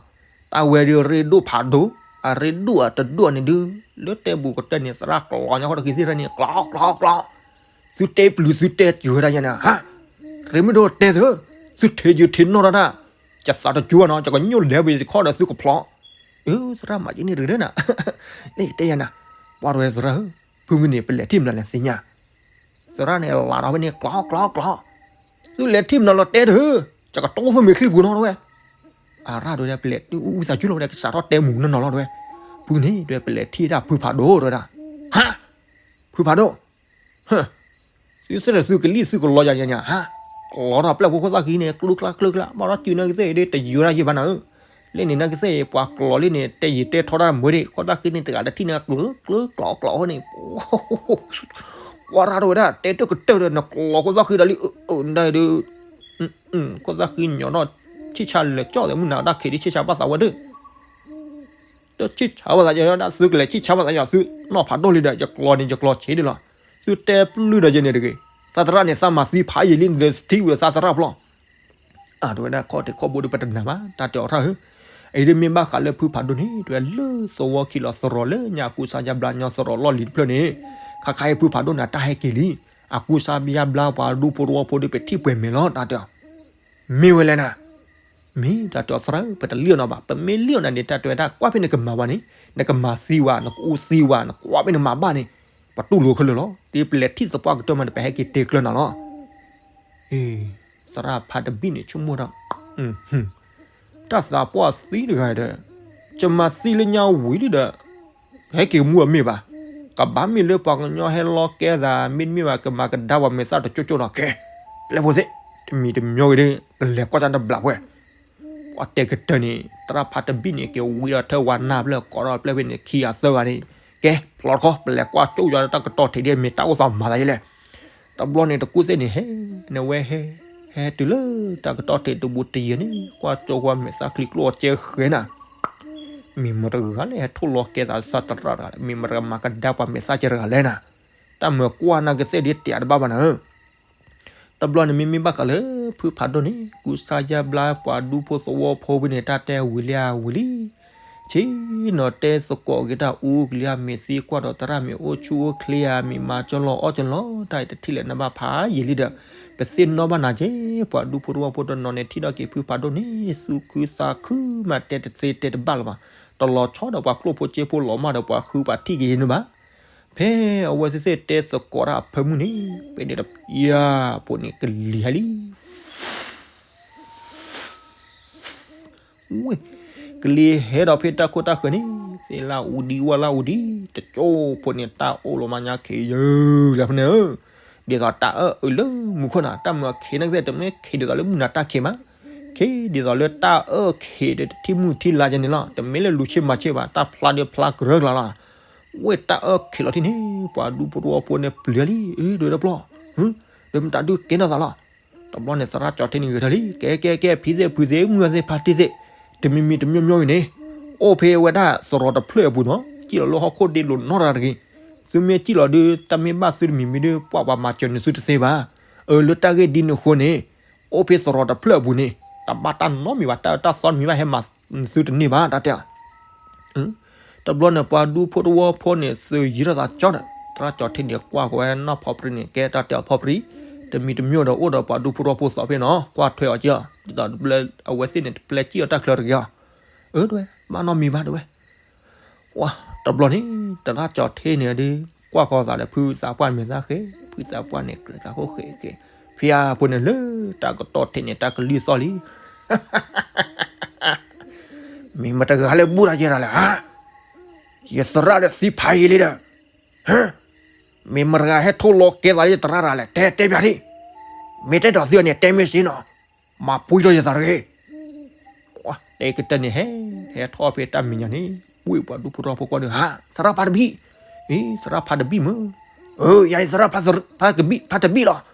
တၢ်ဝဲဒုးရ့ဒိၣ်ဖးဒိၣ်, အရ့ဒိၣ်အတဒိၣ်န့ၣ်ဒုး, လၢတဲဘူးကတၢၢ်န့ၣ် သရၣ်ကျီညါဃီတဂ့ၤသ့ၣ်တဖၣ်န့ၣ် ကျီ ကျီ ကျီ သုတဲပျုၤ သုတဲစၢၤတၢ်ယဲန့ၣ်, ဟါ, ရ့မ့ၢ်ဒိၣ်တဲသု, သုထံးယုာ်ထံးနီၣ်တၢ်တၢ်, ယသးတကၠိဘၣ်နီၤ ယကညိၣ်လဲၤဝံၤယခီၣ်ဒီးသုကဖျီ, အၢ သရၣ်မၤယဲန့ၣ်တဂ့ၤဒၣ်နၤ, န့ၣ်ကတဲယဲနၤ, ပှၤတဝဲသရၣ်ဧၢ, ဖုမုၢ်န့ၣ် ပလဲၤထံၣ်မနုၤလဲၣ်သ့ၣ်ညါ, သရၣ်န့ၣ်လးဒီးဖဲန့ၣ် ကျီ ကျီ ကျီ, သုလဲၤထံၣ်မနုၤလီၤတဲတၢ်, ယကတိၢ်သူၣ်မ့ၢ်ချံပူၤနီၤတဝဲ, အရၣ်တဝဲဒၣ် ပလဲၤဝံသးစူၤလီၤဝဲဒၣ် ကစးထီၣ်တဲမူးနီၢ်နီၢ်လီၤတဝဲ, ဖုန့ၣ်တဝဲ ပလဲၤထံၣ်ဒၣ်ဖုဖးဒိၣ်တဝဲဒၣ်, ဟါ, ဖုဖးဒိၣ် သုသရၣ်သုကလံၣ်သုကလီယၤညါညါ ဟါ, ကျီထီၣ်ပျဲၢ်ဖိခိၣ်သၣ်ဃံန့ၣ် ကျူကျါကျူကျါ ဘၣ်ဒီးစုနၢ်ကသ့ၣ်ဒ်တယိၤတၢ်ယံာ်ဘၣ်နၤဧၢ, လၢန့ၣ်နၢ်ကသ့ၣ် ပှၤကျီလံန့ၣ် တဲယံာ်တဲထီတၢ်မွဲဒၣ် ခိၣ်သၣ်ဃံန့ၣ် တဂၤတထံၣ်န့ၣ် ကျူကျူကျီကျီအဃိန့ၣ်, ပှၤရၢ်တဝဲဒၣ် တဲတၢ်ကတၢၢ်ဒီး နကျီခိၣ်သၣ်ဃံဒီးလံ အၢ ဒၣ်ဒုး ခိၣ်သၣ်ဃံညီထီၣ် ဆံၣ်ဆါလဲၤကၠီၣ်သဲးမုၢ်နၤတၢ်ခံးဒ်ဆံၣ်ဆါဘၣ်သးဝဲဒၣ် တဆံၣ်ဆါဘၣ်သးယၤ သုကလဲၤဆံၣ်ဆါဘၣ်သးယၤ သုနီၢ်ဖးဒိၣ်လံဒီး ယကျီန့ၣ် ယကျီဆံးဒၣ်လီၤ. သုတဲပျုၢ်ဒီးယဲန့ၣ်တဂ့ၤ. သးသရၣ်န့ၣ် သးမၤသံဖးယံာ်လံန့ၣ်ဒီး ထံၣ်ဝံၤသးသရၣ်ဖျီ အတဝဲဒၣ်ခီၣ်ထံးခီၣ်ဘိဒီးပတနာ်ဘၣ် တၢ်တဲအီၤထီၣ်ဧၢ. အအံၤဒ်မ့ၢ်ဘၣ်ဃးလၢဖုဖးဒိၣ်န့ၣ် တဝဲလၢသဝီခံလီၤသရီၤလၢညါ အကူစါယါဘျါညီသရီၤလီၢ်လံၤတဖျၢၣ်န့ၣ်, ခါခါအံၤဖုဖးဒိၣ်န့ၣ် တၢ်ဟဲက့ၤလံ. အကူစါယါဘျါပှၤဒူဖိသဝီဖိဒီး ပထံၣ်ပှဲၤမဲာ်လီၤ တၢ်တဲအီၤ မ့ၢ်ဝဲလဲၣ်နၤ, မ့ၢ်တၢ်တဲအီၤသရၣ်ဧၢ ပတလံၣ်အီၤနၤဘၣ်. ပမ့ၢ်လံၣ်အီၤနၤန့ၣ် တၢ်တဲဝဲဒၣ် ကွၢ်ဖဲနကမၤဘၣ်န့ၣ်, နကမၤသံဝဲ, နကအူသံဝဲ, နကွၢ်ဖဲနမၤဘၣ်န့ၣ်, ပတူၢ်လိာ်ခဲလၢာ်လီၤ. ဒ်ပလဲၤထံၣ်သပှၢ်ကတၢၢ်မးန့ၣ် ပဟဲက့ၤတဲကျၢၤနၤလီၤ. အ့ သရၣ်ဖးတဘံၣ်န့ၣ် ဆိကမိၣ်ဒီး တၢ်သးပှၢ်သံတဂၤဒီး ကမၤသံလၢညါဝံၤလံဒီး ကဟဲက့ၤမူအမ့ၢ်ဘၣ်. ကဘၣ်မ့ၢ်လၢပှၤကညီဟဲလီၤကဲသး မ့တမ့ၢ်ဘၣ် ကမၤကဒါပှၤမဲာ်သၣ်တကၠိကၠိဒီး ကဲ ပျဲၢ်ဖိသ့ၣ် တမံၤတမံၤဂ့ၤဒီး ကလဲၤကွၢ်တၢ်တဘျီဝဲ ပှၤတဲကတၢၢ်န့ၣ် သရၣ်ဖးတဘံၣ်န့ၣ် က့ၤဝံဒီးထၢဝါနၢ်ဖျၢၣ် ကိးထီၣ်ပျဲၢ်ဖဲန့ၣ် ခံဂၤသၢဂၤန့ၣ် ကဲ ဖျီတခီ ပလဲၤကွၢ်ကၠိယွၤတၢ်ကတီၢ်ထံးဒ်မ့ၢ်တၢ်အိၣ်သးမၤသးယဲလဲၣ်. တဘျီန့ၣ် တကူၣ်သ့ၣ်န့ၣ် ဟဲ နဝဲဟဲ ဟဲတုၤလၢတၢ်ကတီၢ်ထံးတဘူးတယံၤန့ၣ် ကွၢ်ကၠိဝဲမဲာ်သၣ်ချံကျိအကဲဃဲနၤ မ့ၢ်မတဂၤလဲၣ် ဟဲထိၣ်လီၤကဲသးသရၣ်တဂၤလဲၣ်, မ့ၢ်မတဂၤမၤကဒါပှၤမဲာ်သၣ်ကဲတဂၤလဲၣ်နၤ, တၢ်မၤကွၢ်နၢ်ကသ့ၣ်ဒ်တဲတဘၣ်ဘၣ်နၤဧၢ. တဘျီန့ၣ်မ့မ့ၢ်ဘၣ်ဃးလၢ ဖုဖးဒိၣ်န့ၣ် ကူစါယါဘျါပှၤဒူဖိသဝီဖိဖဲန့ၣ် တၢ်တဲဝံၤလံဧါဝံၤလံ ဆ့ၣ်နီၤတဲသကိးက့ၤတၢ်အူကလံၤဧါ မ့ၢ်သံကွၢ်ဒီးသရၣ် မ့ၢ်အိၣ်ဆူၣ်အိၣ်ချ့ဧါ မ့ၢ်မၤကၠီလီၤအီၣ်ကၠီလီၤ တၢ်အံၤတထံၣ်လဲၣ်နဘၣ်ဖးယံာ်လံဒီး ပသ့ၣ်နီၣ်ဘၣ်နၤက့ ပှၤဒူဖိသဝီဖိတနီၤန့ၣ် ထံၣ်ထီၣ်က့ၤဖုဖးဒိၣ်န့ၣ် သူၣ်ခုသးခုမး တဲတသ့တဲတဘၣ်လၢၤဘၣ်, တလီၤဆီဒီးပှၤကျိၣ်ဖိစ့ဖိလီၤမၢ်ဒီးပှၤဃုပှၤထံၣ်က့ၤယဲန့ၣ်ဘၣ်. ဖဲအဝဲသ့ၣ်သ့ၣ်တဲသကိးတၢ်အဖၢမုၢ်န့ၣ် ဖဲန့ၣ်တပျၢ်ဖိန့ၣ် ကလံၤဟဲလံ ဝ့ၢ် ကလံၤဟဲဒီးဖဲတၢ်ခိၣ်တၢ်ဃၢၤန့ၣ် သ့ၣ်လၢအူဒံဝၣ်လၢအူဒံ တကၠိဖိန့ၣ် တၢ်အိၣ်လီၤမးညါခ့ယုၢ်လၢဖဲန့ၣ်ဧၢ, ဒ်သိးတၢ်အၢၣ်အုးလၢမူခိၣ်နၤ တၢ်မုာ်အခ့နၢ်ကသ့ၣ် တမ့ၢ်ခ့ဒ်သိးလၢမုၢ်နၤတၢ်ခ့မး, ခ့ဒ်သိးလၢတၢ်အၢၣ်ခ့ဒီးတထံၣ်မုၢ်ထံၣ်လါယဲန့ၣ်လီၤ, တမ့ၢ်လၢလူၤဆ့မၤဆ့ဘၣ် တၢ်ဖျါဒီးဖျါကရၢကလါလီၤ. ဝဲတၢ်အၢၣ်ခံးလီၤထံၣ်န့ၣ် ပှၤဒူဖိတဝီဖိန့ၣ်ပျံၤလံ, အၢ ဒုးတပျီၢ်, ဒုးမတၤဒုးကဲနီၢ်သးလီၤ. တဘျီန့ၣ်သရၣ်ကၠီၤထံန့ၣ်ဂဲၤထၢၣ်လံ, ကဲ ကဲ ကဲ ဖံသ့ၣ်ဖုသ့ၣ် မုၢ်ဂၤသ့ၣ်ဖါတံၢ်သ့ၣ်, တမံၤမံၤတမံၤမံၤအံၤန့ၣ် အိၣ်ဖဲဝဲဒၣ်သရိာ်တဖျၢၣ်အပူၤနီၤ, စံၣ်လီၤလၢဟီၣ်ခိၣ်ဒ့လိၤနီတဂၤတဂ့ၤ. သုမ့ၢ်စံၣ်လီၤဒုး တၢ်မ့ၢ်ဘၣ်သုတမံၤမံၤဒုး ပှၤပှၤမၤစၢၤနသုတသ့ဘၣ်. အၢ လၢတၢ်ဂ့ၢ်ဒ်န့ၣ်အဃိန့ၣ် အိၣ်ဖဲသရိာ်တဖျၢၣ်အပူၤန့ၣ် တဘၣ်တၢ်နီတမံၤဘၣ်, တၢ်အၢတၢ်သီတမံၤဘၣ် ဟဲမၤနသုတန့ၢ်ဘၣ် တၢ်တဲအီၤ. တဘျီန့ၣ် ပှၤဒူဖိတဝီဖိန့ၣ် သုးယံၤထီၣ်သးကၠီဒီး သရၣ်ကၠီၤထံန့ၣ် ကွၢ်ဃီၤဝဲနီၢ်ဖီပြံန့ၣ် ကဲတၢ်တဲအီၤဖီပြံ, တမံၤတမံၤဒီးအိၣ်ဒီးပှၤဒူဖိတဝီဖိသီဖဲနီၤ, ကွၢ်ထွဲအီၤက့ၤအီၤ, ဒ်သိးတဘျဲအဝဲသ့ၣ်န့ၣ် တပျဲစံၣ်အီၤတၢ်ချၢတဂ့ၤအီၤ. အၢ တဝဲ ဘၣ်နီတမံၤဘၣ် တဝဲ. ဝါ တဘျီန့ၣ် သရၣ်ကၠီၤထံန့ၣ်ဒုး ကွၢ်ဃီၤသးဒီးဖုသးပှၢ်မဲာ်သၣ်ဃဲ, ဖုသးပှၢ်န့ၣ် ကြၢးတၢ်ဃိဃဲက့ၤ, ဖဲအပူၤန့ၣ်လၢတၢ်ကတီၢ်ထံးန့ၣ် တၢ်ကလုၢ်သီၣ်လံ မ့ၢ်မတဂၤလၢဘူၣ်တၢ်ယဲဒၣ်လဲၣ်ဧါ, ယသရၣ်ဒီးသံဖးယံာ်လံဒီး, မ့ၢ်မတဂၤဟဲထိၣ်လီၤကဲသးလၢယသရၣ်တဂၤလဲၣ်, တဲတဲပၠးဒံး, မ့ၢ်တဲဒီးသုန့ၣ် တဲမ့ၢ်စ့နီၤ, မၤပှံၢ်ထီၣ်ယသးတဂ့ၤ. တဲကတၢၢ်န့ၣ်ဟဲ, ဟဲထီၣ်ဖဲတၢ်မဲာ်ညါန့ၣ်, ဝ့ၢ်ပှၤဒူဖိတဝီဖိကွၢ်ဒီး ဟါ, သရၣ်ဖါတဘံၣ်, အံၤ သရၣ်ဖါတဘံၣ်မ့ၢ်, အၢ ယၤအံၤသရၣ်ဖါတဘံၣ်လီၤ.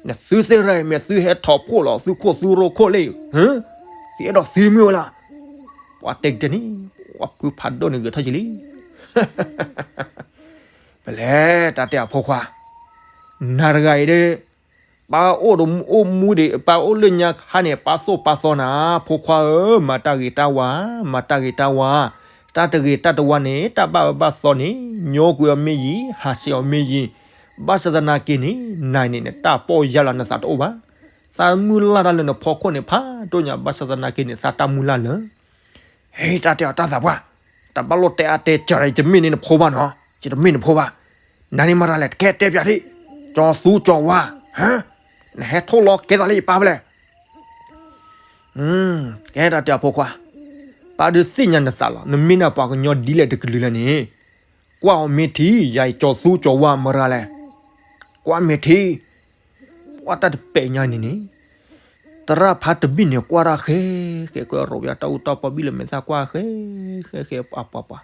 နသုသ့ၣ်ရၢ မ့ၢ်သုဟဲထီၣ်ဖှိၣ်လီၤ သုခိၣ်သုရိခိၣ်လၢ, သုအဲၣ်ဒိးသံမ့ၢ်ဝဲလီၤ. ပှၤတဲကတၢၢ်န့ၣ်, ပှၤဖုဖးဒိၣ်န့ၣ်ဂဲၤထီၣ်က့ၤလံ. ဖဲလဲၣ် တၢ်တဲအဖိခွါ, နၤတဂၤအံၤဒီး, ပၢ်အိၣ်ဒီးအိၣ်မူဒံး ပၢ်အိၣ်လၢညါခါန့ၣ် ပၢ်သိၣ်ပၢ်သီနၤ, ဖိခွါဧၢ, မၤတၢ်ဂ့ၤတၢ်ဝါ, မၤတၢ်ဂ့ၤတၢ်ဝါ, တၢ်တဂ့ၤတၢ်တဝါန့ၣ် တၢ်ဘၣ်အၢဘၣ်သီန့ၣ် ညိကွံာ်အီၤမ့ၢ်ယံၤ ဟးဆှဲးအီၤမ့ၢ်ယံၤ, ဘၣ်ဆၣ်သနာ်က့န့ၣ် နၤန့ၣ် နတၢ်ပီၢ်ယၢ်လီၤနသးတအိၣ်ဘၣ်. သးမုၢ်လၢ်တၢ်လၢနဖီခိၣ်န့ၣ်ဖးဒိၣ်ညါ ဘၣ်ဆၣ်သနာ်က့န့ၣ် သးတၢ်မုၢ်လၢ်လၢ ဟဲ တၢ်တဲအီၤတၢ်သးပှၢ်, တဘၣ်လိၣ်တဲအါတဲစှၤဒီး ယတမ့ၢ်န့ၢ်နဖိဘၣ်နီၤ, ယတမ့ၢ်နဖိဘၣ်. နၤန့ၣ်မၤတၢ်လဲၣ် တကဲတဲပၠးဒံး, ကၠီၤသူကၠီၤဝါ, ဟါ, နဟဲထိၣ်လီၤကဲသးလၢယပၢ်ဖဲလဲၣ်. ကဲတၢ်တဲအီၤဖိခွါ, ပၢ်ဒုးသ့ၣ်ညါနသးလီၤ, နမ့ၢ်ဒၣ်ပှၤကညီဒ်လဲၣ်တကလုာ်လဲၣ်န့ၣ်, ကွၢ်အီၤမ့ၢ်ထံ, ယၤအံၤကၠီၤသူကၠီၤဝါမတၤတဂၤလဲၣ်, ကွၢ်မ့ၢ်ထံ. ပှၤတၢ်တပဲာ်ညါန့ၣ်န့ၣ်, သရၣ်ဖါတဘံၣ်န့ၣ် ကွၢ်တၢ်ဃဲ, ဃဲကွဲရိးဝဲတၢ်အူတၢ်ပီဘံၣ်လၢမဲာ်သၣ်ကွၢ်ဃဲ, ဃဲဃဲပှၤပှၤပှၤ,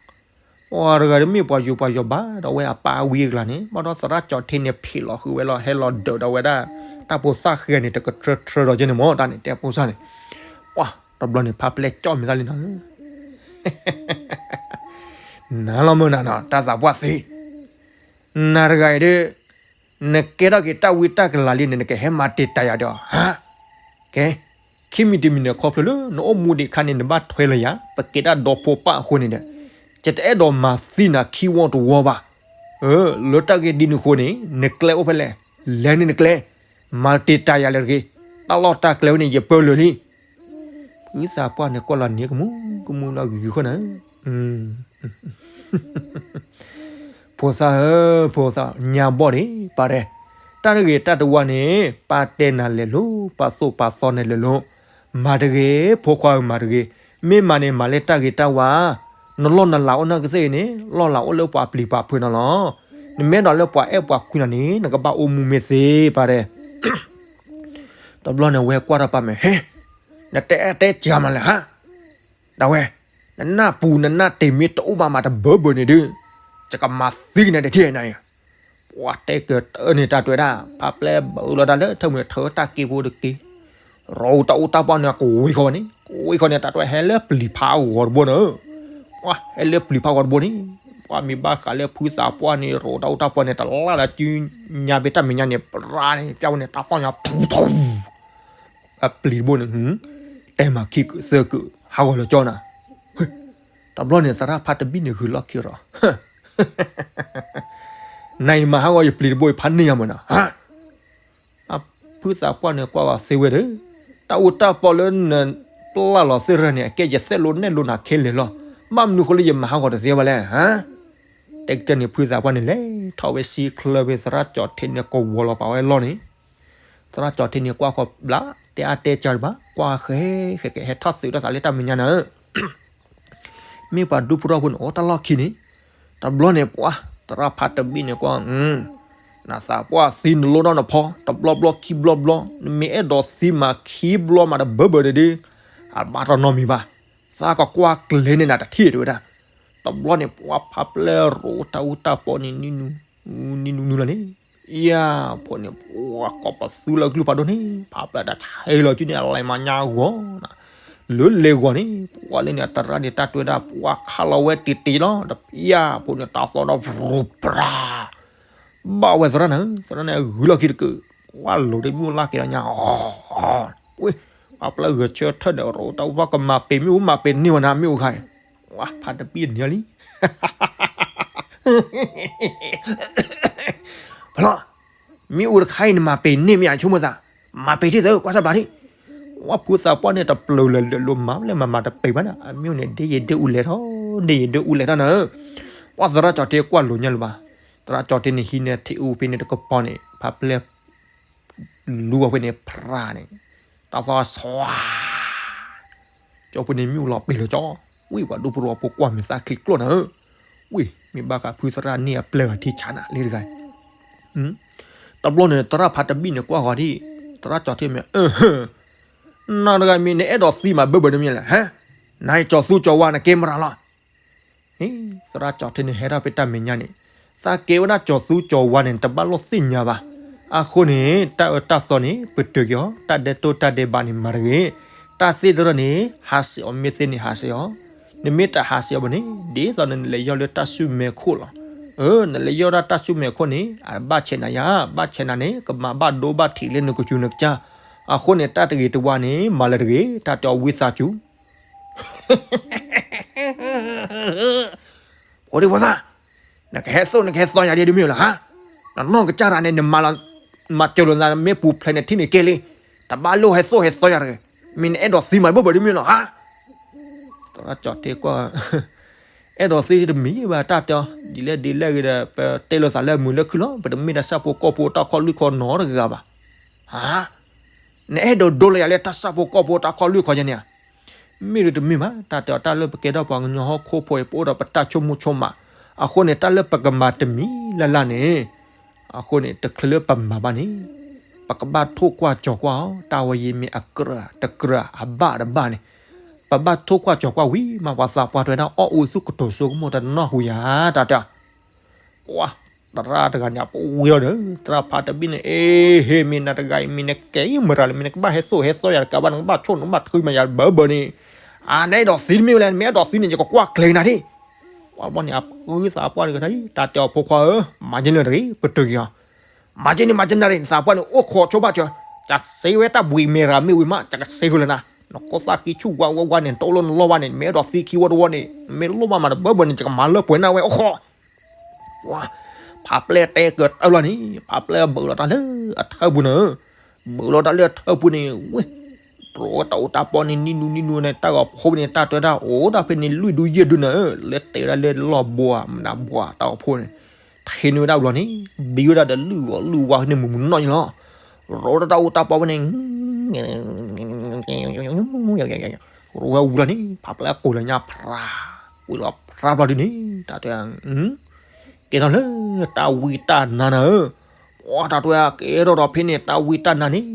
ပှၤတဂၤတမ့ၢ်ပှၤယိၤပှၤယီၤဘၣ်ဒီး ဝဲအပၢ်ဝံအကျါန့ၣ် ဘၣ်ဒီးသရၣ်ကၠီၤထံန့ၣ် ဖံးလီၤဃုာ်ဝဲလီၤ ဟဲလီၤဒၢးဒီးဝဲဒၣ် တၢ်ဖိသၣ်ဃဲန့ၣ် တကထြၢထြၢဒီးကဲန့ၣ်မ့ၢ်တၢ်န့ၣ် တဲဖိသၣ်န့ၣ်, ပှၤ တဘျီန့ၣ် ဖါပျဲကၠီၣ်မဲာ်သၣ်လံနီၤ နၤလီၤမုၢ်နၤနီၤ တၢ်သးပှၢ်သ့, နၤတဂၤအံၤဒီး, နကဲထီၣ်က့ၤတၢ်ဝံတၢ်ကလၤလံန့ၣ် နကဟဲမၤတ့ၢ်တၢ်ယၤဒီးဧါ, ကဲ, ခံမံၤတမံၤန့ၣ် ခီဖျိလၢနအိၣ်မူဒံးခါန့ၣ် နဘၣ်ထွဲလၢယၤ ပကဲတၢ်ဒီဖိပၢ်အဃိန့ၣ်ဒီး, ယတအဲၣ်ဒိးမၤသံနၤခံဝီတဝီဘၣ်. လၢတၢ်ဂ့ၢ်ဒ်န့ၣ်အဃိန့ၣ် နကျဲအိၣ်ဖဲလဲၣ်, လဲၤန့ၢ်နကျဲ, မၤတ့ၢ်တၢ်ယၤလၢတဂ့ၤ, တၢ်လီၢ်တၢ်ကျဲဝဲန့ၣ် ယပၢလၢာ်လံ. ဖုသးပှၢ်န့ၣ် ကွၢ်လီၤန့ၢ်ကမူကမူလီၤဂုာ်ဂုာ်ဃီနၤဧၢ, ဖိသၣ်ဧၢ, ဖိသၣ်ညါဘီၣ်န့ၣ် ပၢ်တဲ, တၢ်တဂ့ၤတၢ်တဝါန့ၣ် ပၢ်တဲနၤလဲၤလိၤ, ပၢ်သိၣ်ပၢ်သီနၤလဲၤလိၤ, မၤတဂ့ၤ, ဖိခွါဧၢ မၤတဂ့ၤ, မ့ၢ်မၤန့ၣ် မၤလၢတၢ်ဂ့ၤတၢ်ဝါ, နလီၢ်နလၤအိၣ်နီၢ်ကသ့ၣ်အံၤန့ၣ် လီၢ်လၤအိၣ်လၢပှၤပျံၤပှၤဖုးနၤလီၤ. နမ့ၢ်အဲၣ်ဒိးလၢပှၤအဲၣ်ပှၤကွံနၤန့ၣ် နကဘၣ်အိၣ်မူမ့ၢ်သ့ ပၢ်တဲ တဘျီန့ၣ် ဝဲကွၢ်တၢ်ပၢ်မဲာ်, ဟဲ, နတဲတဲစှၤမးလဲၣ်ဟါ, ဒၣ်ဝဲ, နနၢ်ပူၤနနၢ်တ့ၢ်မ့ၢ်တအိၣ်ဘၣ်မးတဘၢဘၢန့ၣ်ဒုး, ယကမၤသံကနဲဒဲးထံၣ်နၤအံၤ, ပှၤတဲကတၢၢ်န့ၣ်တၢ်တဲဝဲဒၣ် ဖါပျဲဘၣ်အၢလီၤတၢ်လၢထၢမုၢ်ထၢတၢ်က့ဖိတက့ၢ်, ရိတၢ်အူတၢ်ပီၢ်န့ၣ် ကဝံၤဃီန့ၣ် ကဝံၤဃီန့ၣ် တၢ်တဲဝဲဟဲလၢပျံၤဖးအဂီၤတဘိန့ၣ် ပှၤဟဲလၢပျံၤဖးဂီၤတဘိန့ၣ်, ပှၤမ့ၢ်ဘၣ်ဃးလၢဖုသးပှၢ်န့ၣ် ရိတၢ်အူတၢ်ပီၢ်န့ၣ် တလၢ်လၢစုညါဖဲတၢ်မဲာ်ညါန့ၣ် ပရၢန့ၣ် ပျဲဝဲန့ၣ် တၢ်သီၣ်ညါ ဖူဖူ, အပျံၤတဘိန့ၣ်, တဲမၤခံကသၢက ဟးဂီၤလၢကၠီနၤ, တဘျီန့ၣ် သရၣ်ဖါတဘံၣ်န့ၣ်ဂုာ်လီၢ်ခံဒီး နၤအံၤမၤဟးဂီၤယပျံၤတဘိအံၤဖးန့ၢ်ယၤမးနီၤ, ဖုသးပှၢ်န့ၣ်ကွၢ်ဂီၤသ့ဝဲဒီး, တၢ်အူတၢ်ပီၢ်လၢနပျဲလီၤသ့ၣ်ရၢန့ၣ် အကဲယသဲးလိနဲၣ်လိနၤခဲလၢာ်လီၤ, ဘၣ်မနုၤဃိလၢယမၤဟးဂီၤတသ့ဘၣ်လဲၣ်, တဲကတၢၢ်န့ၣ် ဖုသးပှၢ်န့ၣ်လဲၤထီၣ်ဝဲဆံချၢဖဲသရၣ်ကၠီၤထံန့ၣ်ကဝီၤလီၤပာ်ဝဲလီၢ်န့ၣ်, သရၣ်ကၠီၤထံန့ၣ်ကွၢ်ဃီဘျး တဲအါတဲစှၤတဘၣ် ကွၢ်ဃဲဃဲဃဲ ဟဲထီၣ်သုးထီၣ်သးလၢတၢ်မဲာ်ညါနၤဧၢ မ့ၢ်ပှၤဒူဖိထီၣ်ဖိန့ၣ် အိၣ်တၢ်လီၢ်ခံန့ၣ်, တဘျီန့ၣ်ပှၤ သရၣ်ဖါတဘံၣ်န့ၣ်ကွၢ်, နသးပှၢ်သံနလိနီၢ်နဖီ တဘျီဘျီခံဘျီဘျီ နမ့ၢ်အဲၣ်ဒိးသံမးခံဘျီမးတဘၢဘၢန့ၣ်ဒီး, အဘၣ်တၢ်နီတမံၤဘၣ်, သးကကွၢ်ကျဲၤန့ၢ်နၤတထံၣ်တဲဝဲဒၣ်, တ တဘျီန့ၣ် ပှၤဖးပျဲၢ်ရိးတၢ်အူတၢ်ပီန့ၣ် နံၤနူနံၤနူနံၤလီၤန့ၣ်, ယၤဖိန့ၣ် ပှၤကိးပသူလၢကလုၢ်ဖးဒိၣ်န့ၣ် ဖးပျဲၢ်တၢ်ဆဲးလီၤစုန့ၣ် အလဲၤမၤညါဂီၤနၤ, လၢလဲၤဂီၤန့ၣ် ပှၤလၢန့ၣ် သရၣ်န့ၣ် တၢ်တွဲဒၣ် ပှၤခးလီၤဝဲတံၢ်တံၢ်လီၤ, ဒီးယၤဖိန့ၣ် တၢ်သီဒီး ပြူပြၤ ဘၣ်ဝဲသရၣ်နၤဧၢ, သရၣ်န့ၣ်ဂုာ်လီၢ်ခံတကုာ်, ပှၤလိၤဒီးမ့ၣ်အူလၢ်က့ၤဒီးညါ, ဝ့ၢ်, ပှၤဖးပျဲၢ်ဂဲၤဆၢထၢၣ်ဒီး ရိးတၢ်အူတၢ်ပီ ကမၤပ့ၤမ့ၣ်အူမၤပ့ၤန့ၢ်ဝဲနၤ မ့ၣ်အူခါအံၤ, ပှၤဖးတဘံၣ်န့ၣ်လံ ဖလီၤ, မ့ၣ်အူတခါအံၤ နမၤပ့ၤန့ၢ်မ့ၢ်ဧါ ဆိကမိၣ်သး, မၤပ့ၤထံၣ်သၢ ကွၢ်စၢ်ဘျးထံၣ်, ပှၤဖုသးပှၢ်န့ၣ် တပျုၤလၢၤလၢၤလိာ်မး လၢမၤမၤတပ့ၤဘၣ်ဒီး အမ့ၣ်အူန့ၣ် ဒ့ယဒ့အူလဲၤထီၣ် ဒ့ယဒ့အူလဲၤထီၣ်နၤဧၢ, ပှၤသရၣ်ကၠီၤထံကွၢ်လိာ်ညါလၢၤဘၣ်, သရၣ်ကၠီၤထံန့ၣ် ဟံးန့ၢ်ထံအူဖဲန့ၣ်တကပီၤန့ၣ် ဖးပျဲၢ် လူၤအီၤဖဲန့ၣ် ဖြးန့ၣ်, တၢ်သီအဆီ ကၠီဖိန့ၣ်မ့ၣ်အူလီၤပ့ၤလီၤကၠီ, ဝံၢ်ပှၤဒူဖိရိးဖိကွၢ် မ့ၢ်သးချံကျိၣ်နၤဧၢ, ဝံၢ် မ့ၢ်ဘၣ်ဃးဖုသရၣ်န့ၢ်အပျဲၢ်ဂၤထံဆးနၤလံတဂၤ, တဘျီန့ၣ် သရၣ်ဖးတဘံၣ်န့ၣ် ကွၢ်ဃီၤဒံး, သရၣ်ကၠီၤထံမ့ၢ်, နၤတဂၤမ့ၢ်နအဲၣ်ဒိးသံမးဘၢဘၢတမ့ၢ်လဲၣ်, ဟဲ, နကၠီၤသူကၠီၤဝါ နကဲမရၤလီၤ သရၣ်ကၠီၤထံန့ၣ် ဟဲထီၣ်ဖဲတၢ်မဲာ်ညါန့ၣ်, သးကဲဝဲဒၣ်ကၠီၤသူကၠီၤဝါန့ၣ် တဘၣ်လိာ်သ့ၣ်ညါဘၣ်. အဃိန့ၣ် တၢ်အၢတၢ်သီန့ၣ် ပတုာ်က့ၤအီၤ, တၢ်ဒဲးတိၢ်တၢ်ဒဲးဘးန့ၣ် မၤတဂ့ၤ. တၢ်သ့ၣ်တရၢၢ်န့ၣ် ဟးဆှဲးအီၤ, မ့ၢ်သ့န့ၣ်ဟးဆှဲးအီၤ, နမ့ၢ်တဟးဆှဲးအီၤဘၣ်န့ၣ် ဒ်သိးနလဲၤယီၢ်လၢတၢ်ဆူၣ်မဲာ်ခိၣ်လီၤ. အၢ နလဲၤယီၢ်ဒၣ်တၢ်ဆူၣ်မဲာ်ခိၣ်န့ၣ် အဘၣ်ဆဲးနၤယၤ, ဘၣ်ဆဲးနၤန့ၣ် ကမၤဘၣ်ဒိဘၣ်ထံးလၢနကစူၤနကစၢ်. အဃိန့ၣ် တၢ်တဂ့ၤတဝါန့ၣ် မၤလၢၤတဂ့ၤ, တၢ်တဲအီၤဝံသးစူၤ ဖိဒံဖိသၣ်, နကဟဲသိၣ်နကဟဲသီယၤဒ်တမ့ၢ်လၢၤဧါ. နနီၢ်ကစၢ်ရၤန့ၣ် နမၤလီၤ, မၤစၢၤလိာ်နၤ မ့ၢ်ပူၤဖျဲးနထံၣ်န့ၣ်ကဲလံ. တဘၣ်လိၣ်ဟဲသိၣ်ဟဲသီယၤတဂ့ၤ. မ့ၢ်နအဲၣ်ဒိးသံမးဘၣ်ဘၣ်တမ့ၢ်လၢၤဧါ. သရၣ်ကၠီၤထံကွၢ်, အဲၣ်ဒိးသံတမံၤဘၣ် တၢ်တဲအီၤ, ဒ်လဲၣ်ဒ်လဲၣ်ဂ့ၤဒီး ပတဲလိာ်သးလၢအမုာ်လၢခုၣ်လီၤ. ပတမ့ၢ်တၢ်ဆၣ်ဖိကီၢ်ဖိတၢ်ခီၣ်လွံၢ်ခီၣ်နီတဂၤဘၣ်. ဟါ, နအဲၣ်ဒိးဒိလီၤယၤလၢတၢ်ဆၣ်ဖိကီၢ်ဖိတၢ်ခီၣ်လွံၢ်ခီၣ်ယဲန့ၣ်ဧါ. မ့ၢ်ဒ်တမ့ၢ်ဘၣ်, တၢ်တဲအီၤ တၢ်လၢပကဲထီၣ်ပှၤကညီဟီၣ်ခိၣ်ဖိအံၤ ပအိၣ်ဒီးပတၢ်ဆိကမိၣ်ဆိကမး. အဃိန့ၣ် တၢ်လၢပကမၤတမံၤလၢ်လၢ်န့ၣ်, အဃိန့ၣ် တချုးလၢပမၤဘၣ်န့ၣ်, ပကဘၣ်ထိၣ်ကွၢ်ကၠီၤကွၢ်အီၤ, တၢ်ဝဲယံၤမ့ၢ်အကြၢးတကြၢး အဘၣ်တဘၣ်န့ၣ်, ပဘၣ်ထိၣ်ကွၢ်ကၠီၤကွၢ်ဝံၤမး ပှၤသးပှၢ်တဲဝဲဒၣ်အီၣ်အူသူၣ်ကတိၤစိကမိၣ်တနီၢ်ဟူယၤ, တၢ်တဲအီၤ ပှၤသရၣ်တဂၤန့ၣ် အပူၤဝံၤအီၤဒီး သရၣ်ဖးတဘံၣ်န့ၣ်, အ့ ဟ့ၣ် မ့ၢ်နၤတဂၤအံၤ မ့ၢ်နကဲအံၤမရၤလၢ မ့ၢ်နကဘၣ်ဟဲသိၣ်ဟဲသီယၤတကးဘၣ် နကဘၣ်ဆိၣ် နကဘၣ်ထုးမးယၤဘၣ်ဘၣ်န့ၣ်, အါ နအဲၣ်ဒိးသံတမ့ၢ်ဝဲလဲၣ်, နမ့ၢ်အဲၣ်ဒိးသံန့ၣ် ယကကွၢ်ကျဲၤနၤဒၣ်. ပှၤဘျီန့ၣ် အဖုသးပှၢ်တဂၤတၢ်အံၤ တၢ်တဲအီၤဖိခွါဧၢ, မၤက့ၤလၢၤတဂ့ၤ ပတုာ်က့ၤအီၤ မၤက့ၤန့ၣ် မၤက့ၤနၤဒၣ် နသးပှၢ်န့ၣ် အိၣ်ခိးဆိဘၣ်စၢၤ, ကစ့ဝဲတၢ်ဘှံးမ့ၢ်ရၤမ့ၢ်ဝံၤမး ကစ့ဃုာ်လၢနၤ, နကိးသၣ်ဃံဆူၣ်ဝါဝါဝါန့ၣ် နတအိၣ်လၢနလီၢ်ဘၣ်န့ၣ် နမ့ၢ်အဲၣ်ဒိးသံခံဝီတဝီန့ၣ် နမ့ၢ်လိၣ်ဘၣ်မးတဘၢဘၢန့ၣ် ယကမၤလၢပှဲၤနၤဝဲအိၣ်ခိး ဝါ, ဖးပျဲၢ်တဲကတၢၢ်လီၤန့ၣ် ဖးပျဲၢ်ဘုးလီၤတၢ်လၢအထၢပူၤန့ၣ်, ဘုးလီၤတၢ်လၢအထၢပူၤန့ၣ် ဝ့ၢ်, တြီဝဲတၢ်အိၣ်တၢ်ပီန့ၣ် နံၤနူနံၤနူန့ၣ် တၢ်ဂီၤဖိန့ၣ် တၢ်တဲဝဲဒၣ်အိၣ်ဒၣ်ဖဲန့ၣ် လွံၢ်ဒုယဲၢ်ဒုန့ၣ် လၢတဲဝဲဒၣ်လၢလီၢ်ဘှါ မနုၤဘှါတၢ်ဂီၤဖိန့ၣ်, ထံၣ်န့ၢ်ဝဲဒၣ်ဘျီန့ၣ် ဘံဝဲဒၣ်ဒီးလုၢ်ဂီၤလုၢ်ဝါဖဲန့ၣ် မုၢ်မုၢ်နီၢ်နီၢ်လီၤ, ရိတၢ်အိၣ်တၢ်ပီဖဲန့ၣ် ရိဝဲဝံၤလီၤန့ၣ် ဖးပျဲၢ်ကိးလၢညါဖြး, ဝံၤလီၤဖြးဘျီဒုန့ၣ် တၢ်တဲ ကဲထီၣ်လၢတၢ်ဝံတၢ်နါနၤဧၢ, ပှၤတၢ်တဲကဲထီၣ်ဒီးဖဲန့ၣ် တၢ်ဝံတၢ်နါန့ၣ်,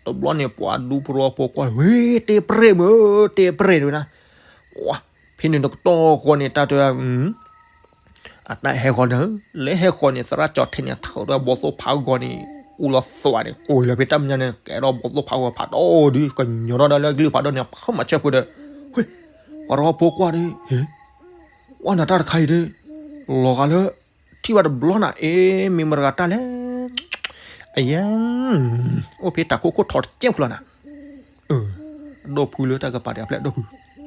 တဘျီန့ၣ် ပှၤဒူဖိရီဖိကွၢ် ဝ့ၢ် တ့ပြဲၢ်မုၢ် တ့ပြဲၢ်ဒုနၤ, ပှၤ ဖဲန့ၣ်တကတီၢ်ဃီန့ၣ် တၢ်တဲ အတၢ်ဟဲဃီၤဒီး လၢဟဲဃီၤန့ၣ် သရၣ်ကၠီၤထံန့ၣ် ထုးဒီးဘီသိၣ်ဖးဂီၤန့ၣ် အူလီၤသွးန့ၣ် ကိးလၢဖဲတၢ်မဲာ်ညါန့ၣ် ကဲထီၣ်ဘီသိၣ်ဖးဂီၤဖးဒိၣ်ဒု ကညီထီၣ်ဒၣ်လၢကလုၢ်ဖးဒိၣ်န့ၣ် ဖးမၤဆၢဖိဒီး ဝ့ၢ် ပှၤရီဖိကွၢ်ဒီး ဟ့ၣ် ဝဲနၤတၢ်တခါအံၤဒီး လီၤဂာ်လၢ ထံၣ်ဘၣ်တဘျီနၤ အ့ မ့ၢ်မတၤတဂၤတၢ်လဲၣ် အယဲ အိၣ်ဖဲတၢ်ခိၣ်ခိၣ်ထီတကဲၢ်ဖိလီၤနၤ, အဒိၣ်ဖုလၢတၢ်ကပၤတဂၤဖျဲၣ်အဒိၣ်ဖု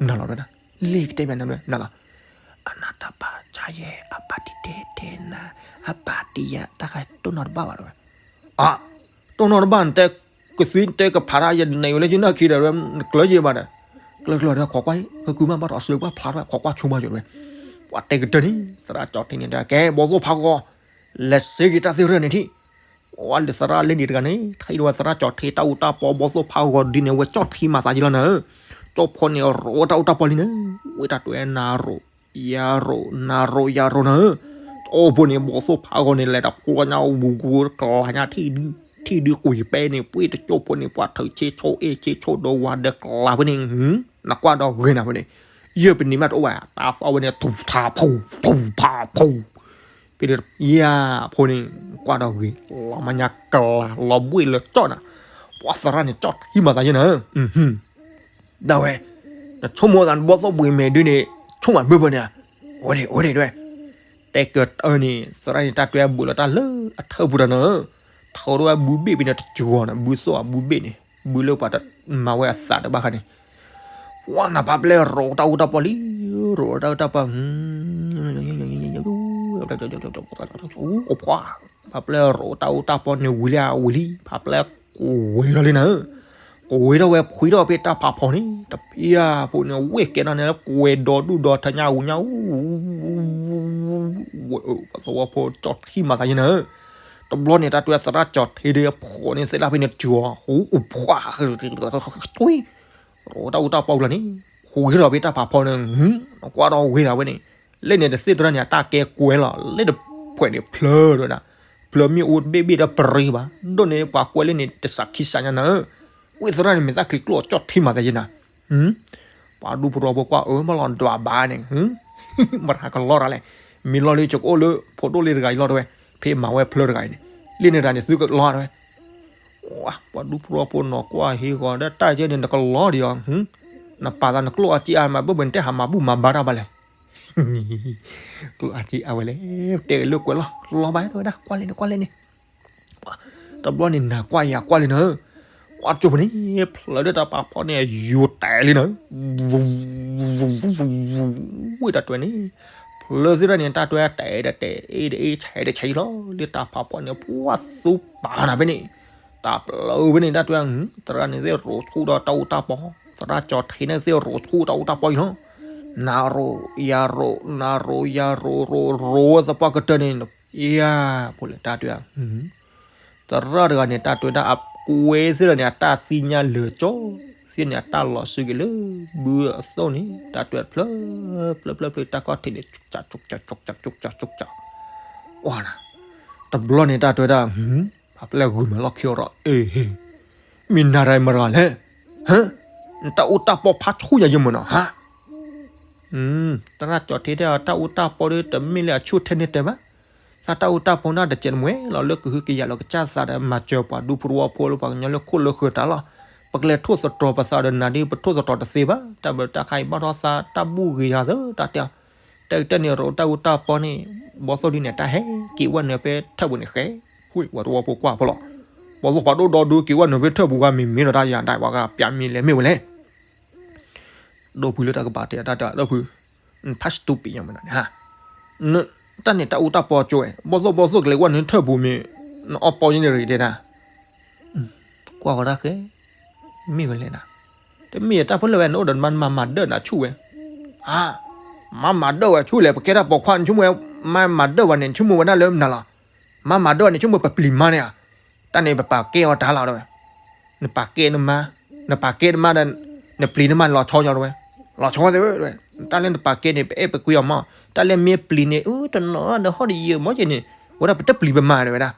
နၤလီၤဝဲဒၣ် လ့ၣ်ကတဲဘၣ်နၤလီၤ အနၢ်တၢ်ပာ်ဆါယဲ အပာ်တံၢ်တဲတဲနၤ အပာ်တံၢ်ယၤ တၢ်ဃဲတိၢ်နီၣ်တဘၣ်ဘၣ်ဒီးဝဲ အ တိၢ်နီၣ်တဘၣ် နတဲကသံတဲကဖးတၢ် ယန့ၢ်ဝဲလၢယနၢ်ခံဒီး နကျၢၤယဲဘၣ်ဒီး ကျၢၤကျၢၤဒီး ခိးကွၢ် ဟဲကုမၢ်ဘၣ်ထီၣ်အစုပှၢ်ဖျါထီၣ် ခိးကွၢ်ဆိမးယိာ်ဝဲ ပှၤတဲကတၢၢ်န့ၣ် သရၣ်ကၠီၤထံန့ၣ် ကဲ ဘီသိၣ်ဖးဂီၤ လဲၤစ့က့ၤတၢ်သ့ၣ်ရၢၢ်န့ၣ်ထံၣ် ဝဲလၢသရၣ်လၢန့ၣ်တဂၤန့ၣ် ထံၣ်ဒိဝဲသရၣ်ကၠီၤထံ တၢ်အူတၢ်ပီ ဘီသိၣ်ဖးဂီၤဒ်န့ၣ် ဝဲကၠီၣ်ထံမၤသးယံလီၤနၤဧၢ ကၠီၣ်ဖိန့ၣ် ရိးတၢ်အူတၢ်ပီလံနၤ ဝဲတၢ်တွဲနၤရိး ယၤရိး နၤရိး ယၤရိးနၤဧၢ ကၠီၣ်ဖိန့ၣ် ဘီသိၣ်ဖးဂီၤန့ၣ် လဲၤတဖျိညါဝူၤဝူၤကလၤညါ ထံၣ်ဒုကွံာ်ပဲန့ၣ် ပှ့ၢ်တကၠိၣ်ဖိန့ၣ် ပှၤထုးဆ့ဆိအ့ၣ်ဆ့ဆိဒီးဝၤဒီးကလၤဖဲန့ၣ် နကွၢ်ဒီးဂ့ၤနၤဖဲန့ၣ် ယဲၢ်ပနံၤမးတအိၣ်ဘၣ် တၢ်သီၣ်ဝဲန့ၣ် ထူးထးဖူး ထူးထးဖူး ဖဲလၢယၤဖိန့ၣ် ကွၢ်ဒီးဂ့ၤ လီၤမါညါကလၤ လီၤဘှ့ၣ်လၢကၠီၣ်နၤ, ပှၤသရၣ်န့ၣ် ကၠီၣ်ထံမၤသးယဲၢ်နၤ, ဒၣ်ဝဲ နဆိကမိၣ်သးနဘီၣ်သိၣ်ဘှံးမဲာ်ဒုန့ၣ် ဆိကမိၣ်မုၢ်ပၢၢ်န့ၣ်, အိၣ်ဒံး အိၣ်ဒံးဒၣ်ဝဲ, တဲကၢၤတၢ်န့ၣ် သရၣ်န့ၣ် တၢ်တွဲဘုးလီၤတၢ်လၢအထၢၣ်ပူၤဒီးနၤ, ထီထီၣ်ဝဲဘုဘ့ၣ်ဖဲန့ၣ်တစှီၤနၤ, ဘုသိၣ်အဘုဘ့ၣ်န့ၣ် ဘုလၢပှၤတမၤဝဲအသးတဘၣ်ခါန့ၣ် ပှၤနၤဖးပျဲရိးတၢ်အူတၢ်ပီလံ, ရိးတၢ်အူတၢ်ပီ, အိၣ်ဖှါ, ဖးပျဲရိးတၢ်အူတၢ်ပီန့ၣ်ဝံၤလံဝံၤလံ, ဖးပျဲကွဲးထီၣ်လံနၤ, ကွဲးထီၣ်ဝဲဖှံထီၣ်ဖဲတၢ်ဖးဖီန့ၣ် တပျၢ်ဖိန့ၣ် ဝ့ၢ်ကဲထီၣ်န့ၣ် ကွဲးဒီဒူၣ်ဒီထၢညါအူညါအူ ပှၤသဝီဖိကၠီၣ်ထံမၤသးယဲၢ်နၤ, တဘျီန့ၣ် တၢ်တွဲသရၣ်ကၠီၣ်ထံဒၣ်ဖှီၣ်န့ၣ် သ့ၣ်ဒၣ်ဖဲန့ၣ် ကၠီၣ် အိၣ်ဖှါ တွံ ရိးတၢ်အူတၢ်ပီလီၤန့ၣ်, ဃုက့ၤထီၣ်ဖဲတၢ်ဖးဖီန့ၣ်, ကွၢ်ထီၣ်ဝဲဒၣ်ဝဲန့ၣ်, လၢန့ၣ်တသ့ၣ်တရၣ်န့ၣ် အတၢ်ကဲကွဲလီၤ, လၢတဖှဲးန့ၣ်ဖျၢၣ်ဒၣ်, ဖျၢၣ်မ့ၣ်အူတဘ့ၣ်ဘ့ၣ်ဒီးပရ့ဘၣ်, ဒိၣ်န့ၣ်ပှၤကွဲလၢန့ၣ် တစးခံစးညါနၤ, ဝ့ၢ်သရၣ်န့ၣ် မ့ၢ်သးချံကျိၣ်ကၠီၣ်ထံမၤသးယဲၢ်နၤ ပှၤဒူဖိတဝီဖိကွၢ်အၢ မ့ၢ်လီၤဒွးဘၣ်န့ၣ်, မတၤကလီတၢ်လဲၣ်, မ့ၢ်လီၤလၢယကအိၣ်လၢဖိဒိၣ်လၢတဂၤအံၤလီၤတဲဝဲ, ဖဲမၤဝဲဖျၢၣ်တဂၤအံၤန့ၣ်, လၢန့ၣ်တၢ်န့ၣ်သုကလီတဲဝဲ, ပှၤဒူဖိတဝီဖိနီၤကွၢ်ဟ့ၣ်ဂီၤဒီးတၢ်ယဲၢ်န့ၣ် နကလီဒံးအီၤ, နပာ်သးနကျိၣ်အါကံအါမး ဘၣ်ဘၣ်နတဲဟးမၤဘူၣ်မၤဘါတၢ်ဘၣ်လဲၣ် ကျိၣ်အါကံအါဝဲလဲၣ်, တဲလၢကွဲးလီၤ လီၤဘၣ်တဲဝဲဒၣ် ကွၢ်လဲၣ်န့ၣ် ကွၢ်လဲၣ်န့ၣ်, တဘျီန့ၣ်နၤကွၢ်ယၤကွၢ်လံနၤ, ဝဲကၠိဖိန့ၣ် ဖျၢၣ်လၢတၢ်ဖးဖီန့ၣ် ယူၤတဲာ်လံနၤ, ဝ့ၢ်တၢ်တွဲန့ၣ်, ဖျၢၣ်သ့ၣ်တၢ်န့ၣ် တၢ်တွဲတဲာ်ဒီးတဲာ် အ့ၣ်ဒီးအ့ၣ် ဆဲးဒီးဆဲးလီၤ, လၢတၢ်ဖးဖီန့ၣ် ပှၤသူပာ်နၤဖဲန့ၣ်, တၢ်ပျၢၤဖဲန့ၣ် တၢ်တွဲ, သရၣ်န့ၣ်သ့ၣ်ရိးဆူၣ်ဒီးတၢ်အူတၢ်ပီ, သရၣ်ကၠီၣ်ထံန့ၣ်သ့ၣ်ရိးဆူၣ်တၢ်အူတၢ်ပီအံၤလီၤ, နၤရိးယၤရိး နၤရိးယၤရိး ရိးရိးဝဲသပှၢ်ကတၢၢ်န့ၣ်, ယၤဖိလဲၣ်တၢ်တွဲ သရၣ်တဂၤန့ၣ် တၢ်တွဲဒၣ်အကွဲသ့ၣ်ဒီးန့ၣ် အတၢ်သ့ၣ်ညါလၢာ်ကၠီသ့ၣ်န့ၣ် အတၢ်လီၤစုက့ၤလၢဘုအသိၣ်န့ၣ် တၢ်တွဲဖျၢၣ်ဖျၢၣ်ဖျၢၣ်ဖျၢၣ် တၢ်ကီၢ်ထံးန့ၣ် ကၠီကၠီကၠီကၠီကၠီကၠီကၠီ, ဝါနၤ, တဘျီန့ၣ်တၢ်တွဲဒၣ် ဖးပျဲၢ်ဂုာ်မးလီၢ်ခံအီၤဒီး အ့ၣ် မ့ၢ်နၤတဂၤမတၤတဂၤလဲၣ်, ဟၢ, နတၢ်အူတၢ်ပီဖးဆူၣ်ယၤယမုာ်နီၤ ဟါ သရၣ်ကၠီၣ်ထံတဲအီၤ တၢ်အူတၢ်ပီဒီး တမ့ၢ်လၢအဆူၣ်ထဲန့ၣ်တဲဘၣ်, သးတၢ်အူတၢ်ပီန့ၣ် တစဲးတမှဲလီၤ လၢကဟုကယာ်လီၤကစၢ်သးဒီး မၤစၢၤပှၤဒူဖိတဝီဖိလၢပှၤကညီလၢခိၣ်လၢဃၢၤတၢ်လီၤ, ပကလဲၤထိၣ်သတြီၤပသးဒီးနၤဒ် ပထိၣ်သတြီၤတသ့ဘၣ်, တၢ်ဘျုးတၢ်ခါအံၤဘၣ်ထီၣ်သး တၢ်ဘူၣ်ဂ့ၤယၤသၢတၢ်တဲအီၤ, တၢ်အံၤတၢ်န့ၣ် ရိးတၢ်အူတၢ်ပီန့ၣ် ဘီသိၣ်ဒ်န့ၣ် တၢ်ဟဲက့ၤဝဲနုာ်ဖဲထၢၣ်ပူၤန့ၣ်ဃဲ, ဝံၤပှၤတဝီဖိကွၢ်ဖိလီၤ, ဘီသိၣ်ပှၤဒိၣ်ဒီဒူက့ၤဝဲနုာ်ဖဲထၢၣ်ပူၤဂၤမ့ၢ်မ့ၢ်ဒီးတၢ်ယၤဒၣ်ဝဲဂၤပျးမံၤလဲၣ်မ့ၢ်ဝဲလဲၣ် ဒီပုၢ်လၢတၢ်ကပၤတဲအတၢ်တဲ ဒီပုၢ်, ဖးစတူပံညါမနုၤန့ၣ်ဟါ, တၢ်န့ၣ်တၢ်အူတၢ်ပီကၠိဝဲ ဘီၣ်သိၣ်ဘီၣ်သိၣ်ကလဲၤဝဲနုာ်ထၢၣ်ပူၤမ့ၢ်, နအီၣ်ပီယဲန့ၣ်ရ့တဲဒၣ်, ကွၢ်ဝဲဒၣ်ဃဲ, မ့ၢ်ဝဲလဲၣ်နၤ, တမ့ၢ်တၢ်ဖိလၢဝဲနအိၣ်ဒီးမၤမၤဒၢၣ်နၤဆူၣ်ဝဲ, ဟါ, မၤမၤဒၢၣ်ဝဲဆူၣ်လဲၣ် ပကဲတၢ်ပိာ်ခွါနဆိကမိၣ်ဝဲ, မၤမၤဒၢၣ်ဝဲန့ၣ် နဆိကမိၣ်ဝဲဒၣ်လၢမနုၤလီၤ, မၤမၤဒၢၣ်ဝဲန့ၣ် ဆိကမိၣ်ပပျံၤမါန့ၣ်ဧါ တၢ်န့ၣ်ပပာ်ကဲအီၤတၢ်လီၤတဲဝဲ, နပာ်ကဲနမါ, နပာ်ကဲနမါဒီး, နပျံၤနမါလီၤဆီညီတဲဝဲ, လီၤဆီသ့ဝဲ, တၢ်လၢနပာ်ကဲန့ၣ် ပအဲၣ်ပကွံအီၤမး, တၢ်လၢမ့ၢ်ပျံၤန့ၣ် အတနီၤဒီးဟီၣ်တယၢၤမးက့န့ၣ်, ဝဲဒၣ်ပတပျံၤပမၤတဲဝဲဒၣ်,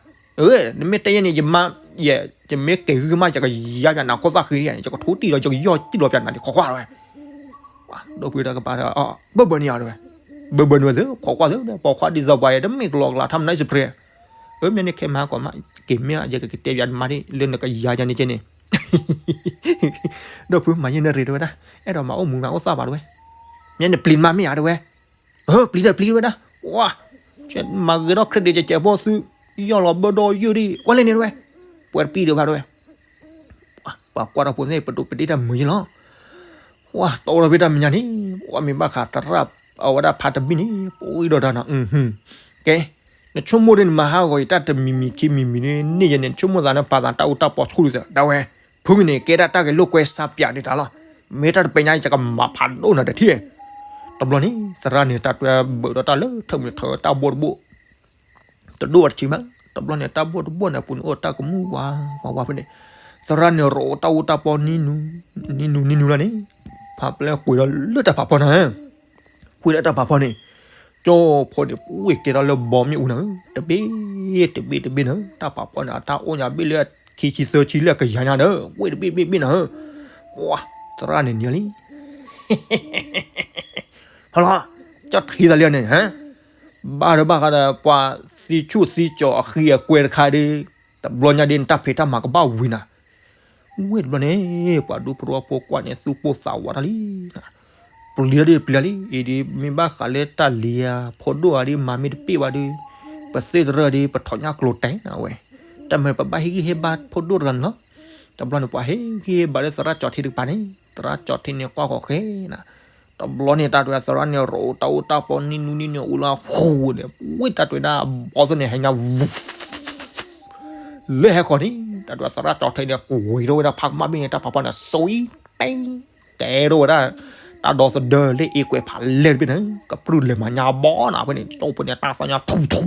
နမ့ၢ်တဲယဲန့ၣ် ယမါ, ယမ့ၢ်ကဲၤဂုၢ်မး ယကယါပၠးနၤခိၣ်သၣ်ဃံ, ယကထိတံၢ်ဒီး ယကယီၢ်တံၢ်လီၤပၠးနၤဒ်ခိးကွၢ်တဲဝဲ ဒီပုၢ်တၢ်ကပၤတဲ, ဘၢဘၢန့ၣ်ယတဲဝဲ, ဘၢဘၢန့ၣ်ဝဲသ့ ခိးကွၢ်သ့ ပိာ်ခွါဒ်သိးပှၤအံၤ တမ့ၢ်ကလီကလး ထီၣ်မနုၤစပရ့ၤ, အၢ မ့ၢ်န့ၣ်ခဲမၤကီးမး, က့ၤမ့ၢ်ယကကတဲပၠးနမါဒ် လၢနကယါယၤန့ၣ်က့န့ၣ်, ဒီပုၢ်မၤယဲၢ်နရ့တဲဝဲဒၣ်, အဲၣ်ဒိးမၤအိၣ်မူမၤအိၣ်သၣ်ဘၣ်တဲဝဲ, မ့ၢ်နပျံၤနမါမ့ၢ်ဧါတဲဝဲ, ပျံၤဒီးပျံၤတဲဝဲဒၣ်, ဝါ, မၤဂ့ၤထီၣ် credit ကဲးကဲးဖိသု, ယီၢ်လီၤဘၢဒီးယုၢ်ဒံး ကွၢ်လဲၣ်န့ၣ်တဲဝဲ, ပှဲၤတပံၤဒံးဘၣ်တဲဝဲ ပှၤကွၢ်ထီၣ်ဖိသ့ၣ် ပဒိးပဒ့တၢ်မုာ်ယဲၢ်လီၤ, ဝါ တီဒီးဖဲတၢ်မဲာ်ညါန့ၣ် ပှၤမ့ၢ်ဘၣ်ဃးသရၣ်, အဝဲဒၣ်ဖးတဘံၣ်န့ၣ် ပှံၤဒီးတၢ်နီၤ, ကဲ, နဆိကမိၣ်ဒ်နမၤဟးဂီၤအံၤ တၢ်တမံၤမံၤခံမံၤမံၤန့ၣ် န့ၢ်ယဲန့ၣ် နဆိကမိၣ်သးနပာ်သးတၢ်အူတၢ်ပီဆူၣ်ဒ်သိး ဒၣ်ဝဲ, ဖုကန့ၣ် ကဲဒၣ်တၢ်ဂဲၤလိာ်ကွဲစးပၠးဒံးတၢ်လီၤ, မ့ၢ်တၢ်တပဲညါ ယကမၤဖးဒိၣ်နၤတထံၣ်, တဘျီန့ၣ် သရၣ်န့ၣ် တၢ်တွဲဘၢးဒီးတၢ်လၢထၢၣ်မုၢ်ထၢၣ်တၢ်ဘိၣ်တဘိၣ် တဒိၣ်ဘၣ်တဆံးဘၣ်, တဘျီန့ၣ် တၢ်ဘိၣ်တဘိၣ်န့ၣ် အပူၤန့ၣ်အိၣ်တၢ်ကမူၣ်ဝါဝါဝါဖဲန့ၣ်, သရၣ်န့ၣ်ရိးတၢ်အူတၢ်ပီနံၤနူၤ, နံၤနူၤနံၤနူၤလီၤန့ၣ်, ဖးပျဲကွံာ်ဒီးလၢတၢ်ဖးဖီနၤ, ကွံာ်လၢတၢ်ဖးဖီန့ၣ်, ကၠီဖိန့ၣ် ဝ့ၢ်ကဲထီၣ်လၢဘီမ့ၣ်အူနၤ, တဘ့ၣ်တဘ့ၣ်တဘ့ၣ်နၤ, တၢ်ဖးဖီန့ၣ် အတၢ်အိၣ်ညါဘ့ၣ်လၢခံဆံသၢဆံလၢအကယၤညါဒီး ဝ့ၢ်တဘ့ၣ်ဘ့ၣ်ဘ့ၣ်နၤ, ဝါ, သရၣ်န့ၣ်နံၤလံ ဟဲ ဟဲလီၤ, ကၠီၣ်ထံသးလံန့ၣ်, ဘၣ်ဒီးဘၣ်ဃးဒီး ပှၤသံဆူၣ်သံကၠီၤအဃံအကွဲတခါဒီး, တဘျီညါဒ်န့ၣ် တၢ်ဖံးတၢ်မၤကဘၣ်ဝံၤနၤ ဝဲၢ်တဘျီန့ၣ် ပှၤဒူဖိတဝီဖိကွၢ်န့ၣ် သူၣ်ပိၢ်သးဝးတၢ်လံ, ပျံၤဒ်ပျံၤလံ, အံၤဒ်မ့ၢ်ဘၣ်ဃးလၢတၢ်လံၤဧါ, ဖိဒိၣ်ဧါဒ်မၤမ့ၢ်တပ့ၢ်ဘၣ်ဒီး, ပသ့ၣ်တရၢၣ်ဒီး ပထီၣ်ညၣ်ကျိၤတဲာ်နၤဝဲ, တၢ်မၤပဘၣ်ဟ့ၣ်ဂံၢ်ဟ့ၣ်ဘါဖိဒိၣ်တဂၤန့ၣ်လီၤ. တဘျီန့ၣ် ပှၤဟ့ၣ်ဂံၢ်ဟ့ၣ်ဘါလၢသရၣ်ကၠီၤထံတကပၤန့ၣ်, သရၣ်ကၠီၤထံန့ၣ်ကွၢ်ဃီၤဃဲနၤ, တဘျီန့ၣ် တၢ်တဲသရၣ်န့ၣ် ရိးတၢ်အူတၢ်ပီနံၣ်နူနံၣ်န့ၣ် အူလၢဃိန့ၣ်, ဝဲတၢ်တဲဒၣ်အဘီသ့ၣ်န့ၣ် ဟဲညါ လၢဟဲဃီၤန့ၣ်, တၢ်တဲသရၣ်ကၠီၤထံန့ၣ် ကွံာ်ထီၣ်ဝဲဒၣ်ဖးကမၣ်ဘ့ၣ်န့ၣ် တၢ်ဖးဖီန့ၣ် စံတဲထီၣ်ဝဲဒၣ်, တၢ်ဒီသဒၢလၢအ့ကွဲးဖးလဲၢ်တဘ့ၣ်န့ၣ် ကပြုၢ်လဲၤမၤညါဘီနၤဖဲန့ၣ်, ကၠီဖိန့ၣ် တၢ်သီညါထူထူ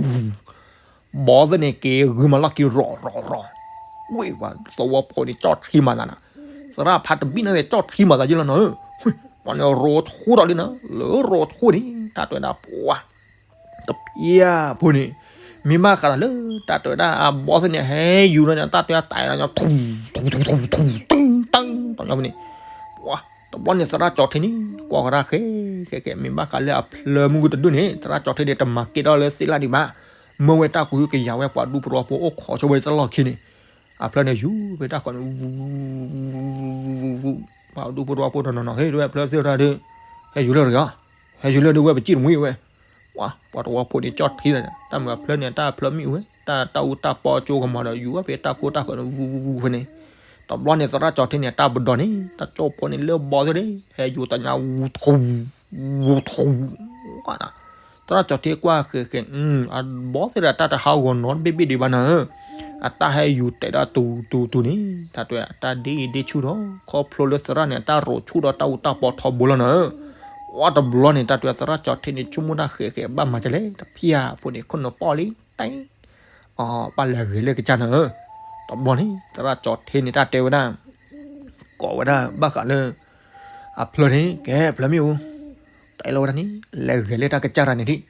ဘီသ့ၣ်န့ၣ် က့ၤဂုာ်မၤလီၢ်ခံရီၤရီၤရီၤ, ဝဲပှၤသဝီဖိန့ၣ် ကၠီၣ်ထံမၤသးနၤ, သရၣ်ဖးတဘံၣ်န့ၣ် ကၠီၣ်ထံမၤသးယ့ၢ်လီၤနၤ, ပှၤန့ၣ်ရိးထူထီၣ်လံနၤ, လၢရိးထူန့ၣ် တၢ်တဲဝဲဒၣ်ပှၤ တဖၠၣ်ဖိန့ၣ်, မ့ၢ်ဘၣ်ဃးဒီးလၢ တၢ်တဲဝဲဒၣ်အဘီသ့ၣ်န့ၣ် ဟဲယူၤလီၤန့ၣ် တၢ်တဲဝဲဒၣ်တၢ်လီၤညါ ထူ ထူ ထူ ထူ တၢ် တၢ် တၢ်ညါဖဲန့ၣ်, ပှၤ တဘျီန့ၣ် သရၣ်ကၠီၤထံန့ၣ် ကွၢ်ဃီၤတၢ်ဃဲ ဃဲ ဃဲ မ့ၢ်ဘၣ်ဃးလၢအဖျၢမုၢ်ကတဒူၣ်န့ၣ် သရၣ်ကၠီၤထံန့ၣ် တမၤကဲထီၣ်လၢသ့ၣ်လၣ်ဒံးဘၣ်, မၢဝဲတၢ်ကူးကယၤဝဲပှၤဒူဖိတဝီဖိအိၣ်ခိးဆိဝဲတၢ်လီၢ်ခံန့ၣ်, အဖျၢန့ၣ်ယူၤဖဲတၢ်ဃီန့ၣ် ပှၤဒူဖိတဝီဖိနီၢ်နီၢ်နီၢ် ဟ့ၣ်ဝဲဖျၢသ့ၣ်တဖၣ်ဒီး, ဟဲယူၤလၢတဂၤ, ဟဲယူၤလၢဒုးဝဲပစံၣ်တမှံဝဲ, ပှၤ ပှၤတဝီဖိန့ၣ်ကၠီၣ်ထံလီၤ, တၢ်မုာ်အဖျၢန့ၣ် တၢ်ဖျၢမ့ၣ်အူဝဲ တၢ် တၢ်အူတၢ်ပီကၠိကမီၤဒီး ယူၤဝဲဖဲတၢ်ကိၢ်တၢ်ဃၢၤန့ၣ် ဝူဝူဝူဖဲန့ၣ်, တဘျီန့ၣ် သရၣ်ကၠီၤထံန့ၣ် တၢ်ပဒီန့ၣ် တၢ်ကၠီၣ်ဖိန့ၣ်လၢဘီသ့ၣ်န့ၣ် ဟဲယူၤတၢ်ညါ ဝူထူ ဝူထူ သရၣ်ကၠီၤထံကွၢ်ဃဲဃဲ, အဘီသ့ၣ်ဒီးတၢ်တဟးဂီၤနီတဘ့ၣ်ဘ့ၣ်ဒံးဘၣ်နၤဧၢ, အတၢ်ဟဲယူၤတဲာ်ဒီးတူၤတူၤတူၤန့ၣ် တၢ်တဲအတၢ်ဒ့အံၤဒ့ဆူၣ်ဒီး ခီဖျိလၢသရၣ်န့ၣ် အတၢ်ရိးဆူၣ်ဒီးတၢ်အူတၢ်ပီထီဘိလီၤနၤဧၢ, ဝဲတဘျီန့ၣ် တၢ်တဲသရၣ်ကၠီၤထံန့ၣ် ဆိကမိၣ်တၢ်ဃဲဃဲ ဘၣ်မၤဒ်လဲၣ် တဖၠၣ်ဖိန့ၣ် ခိၣ်နူာ်ပီၣ်လံ တဲ အဘၣ်လဲၤဂဲၤလၢကစၢ်နၤဧၢ, တဘျီန့ၣ် သရၣ်ကၠီၤထံန့ၣ် တၢ်တဲဝဲဒၣ် ကိးဝဲဒၣ်ဘၣ်ဃးလၢ အဖျၢန့ၣ် ကဲဖျၢမ့ၣ်အူ, တဲလီၤဝဲဒၣ်န့ၣ် လဲၤဂဲၤလၢတၢ်ကစၢ်တၢ်န့ၣ်ဒံး,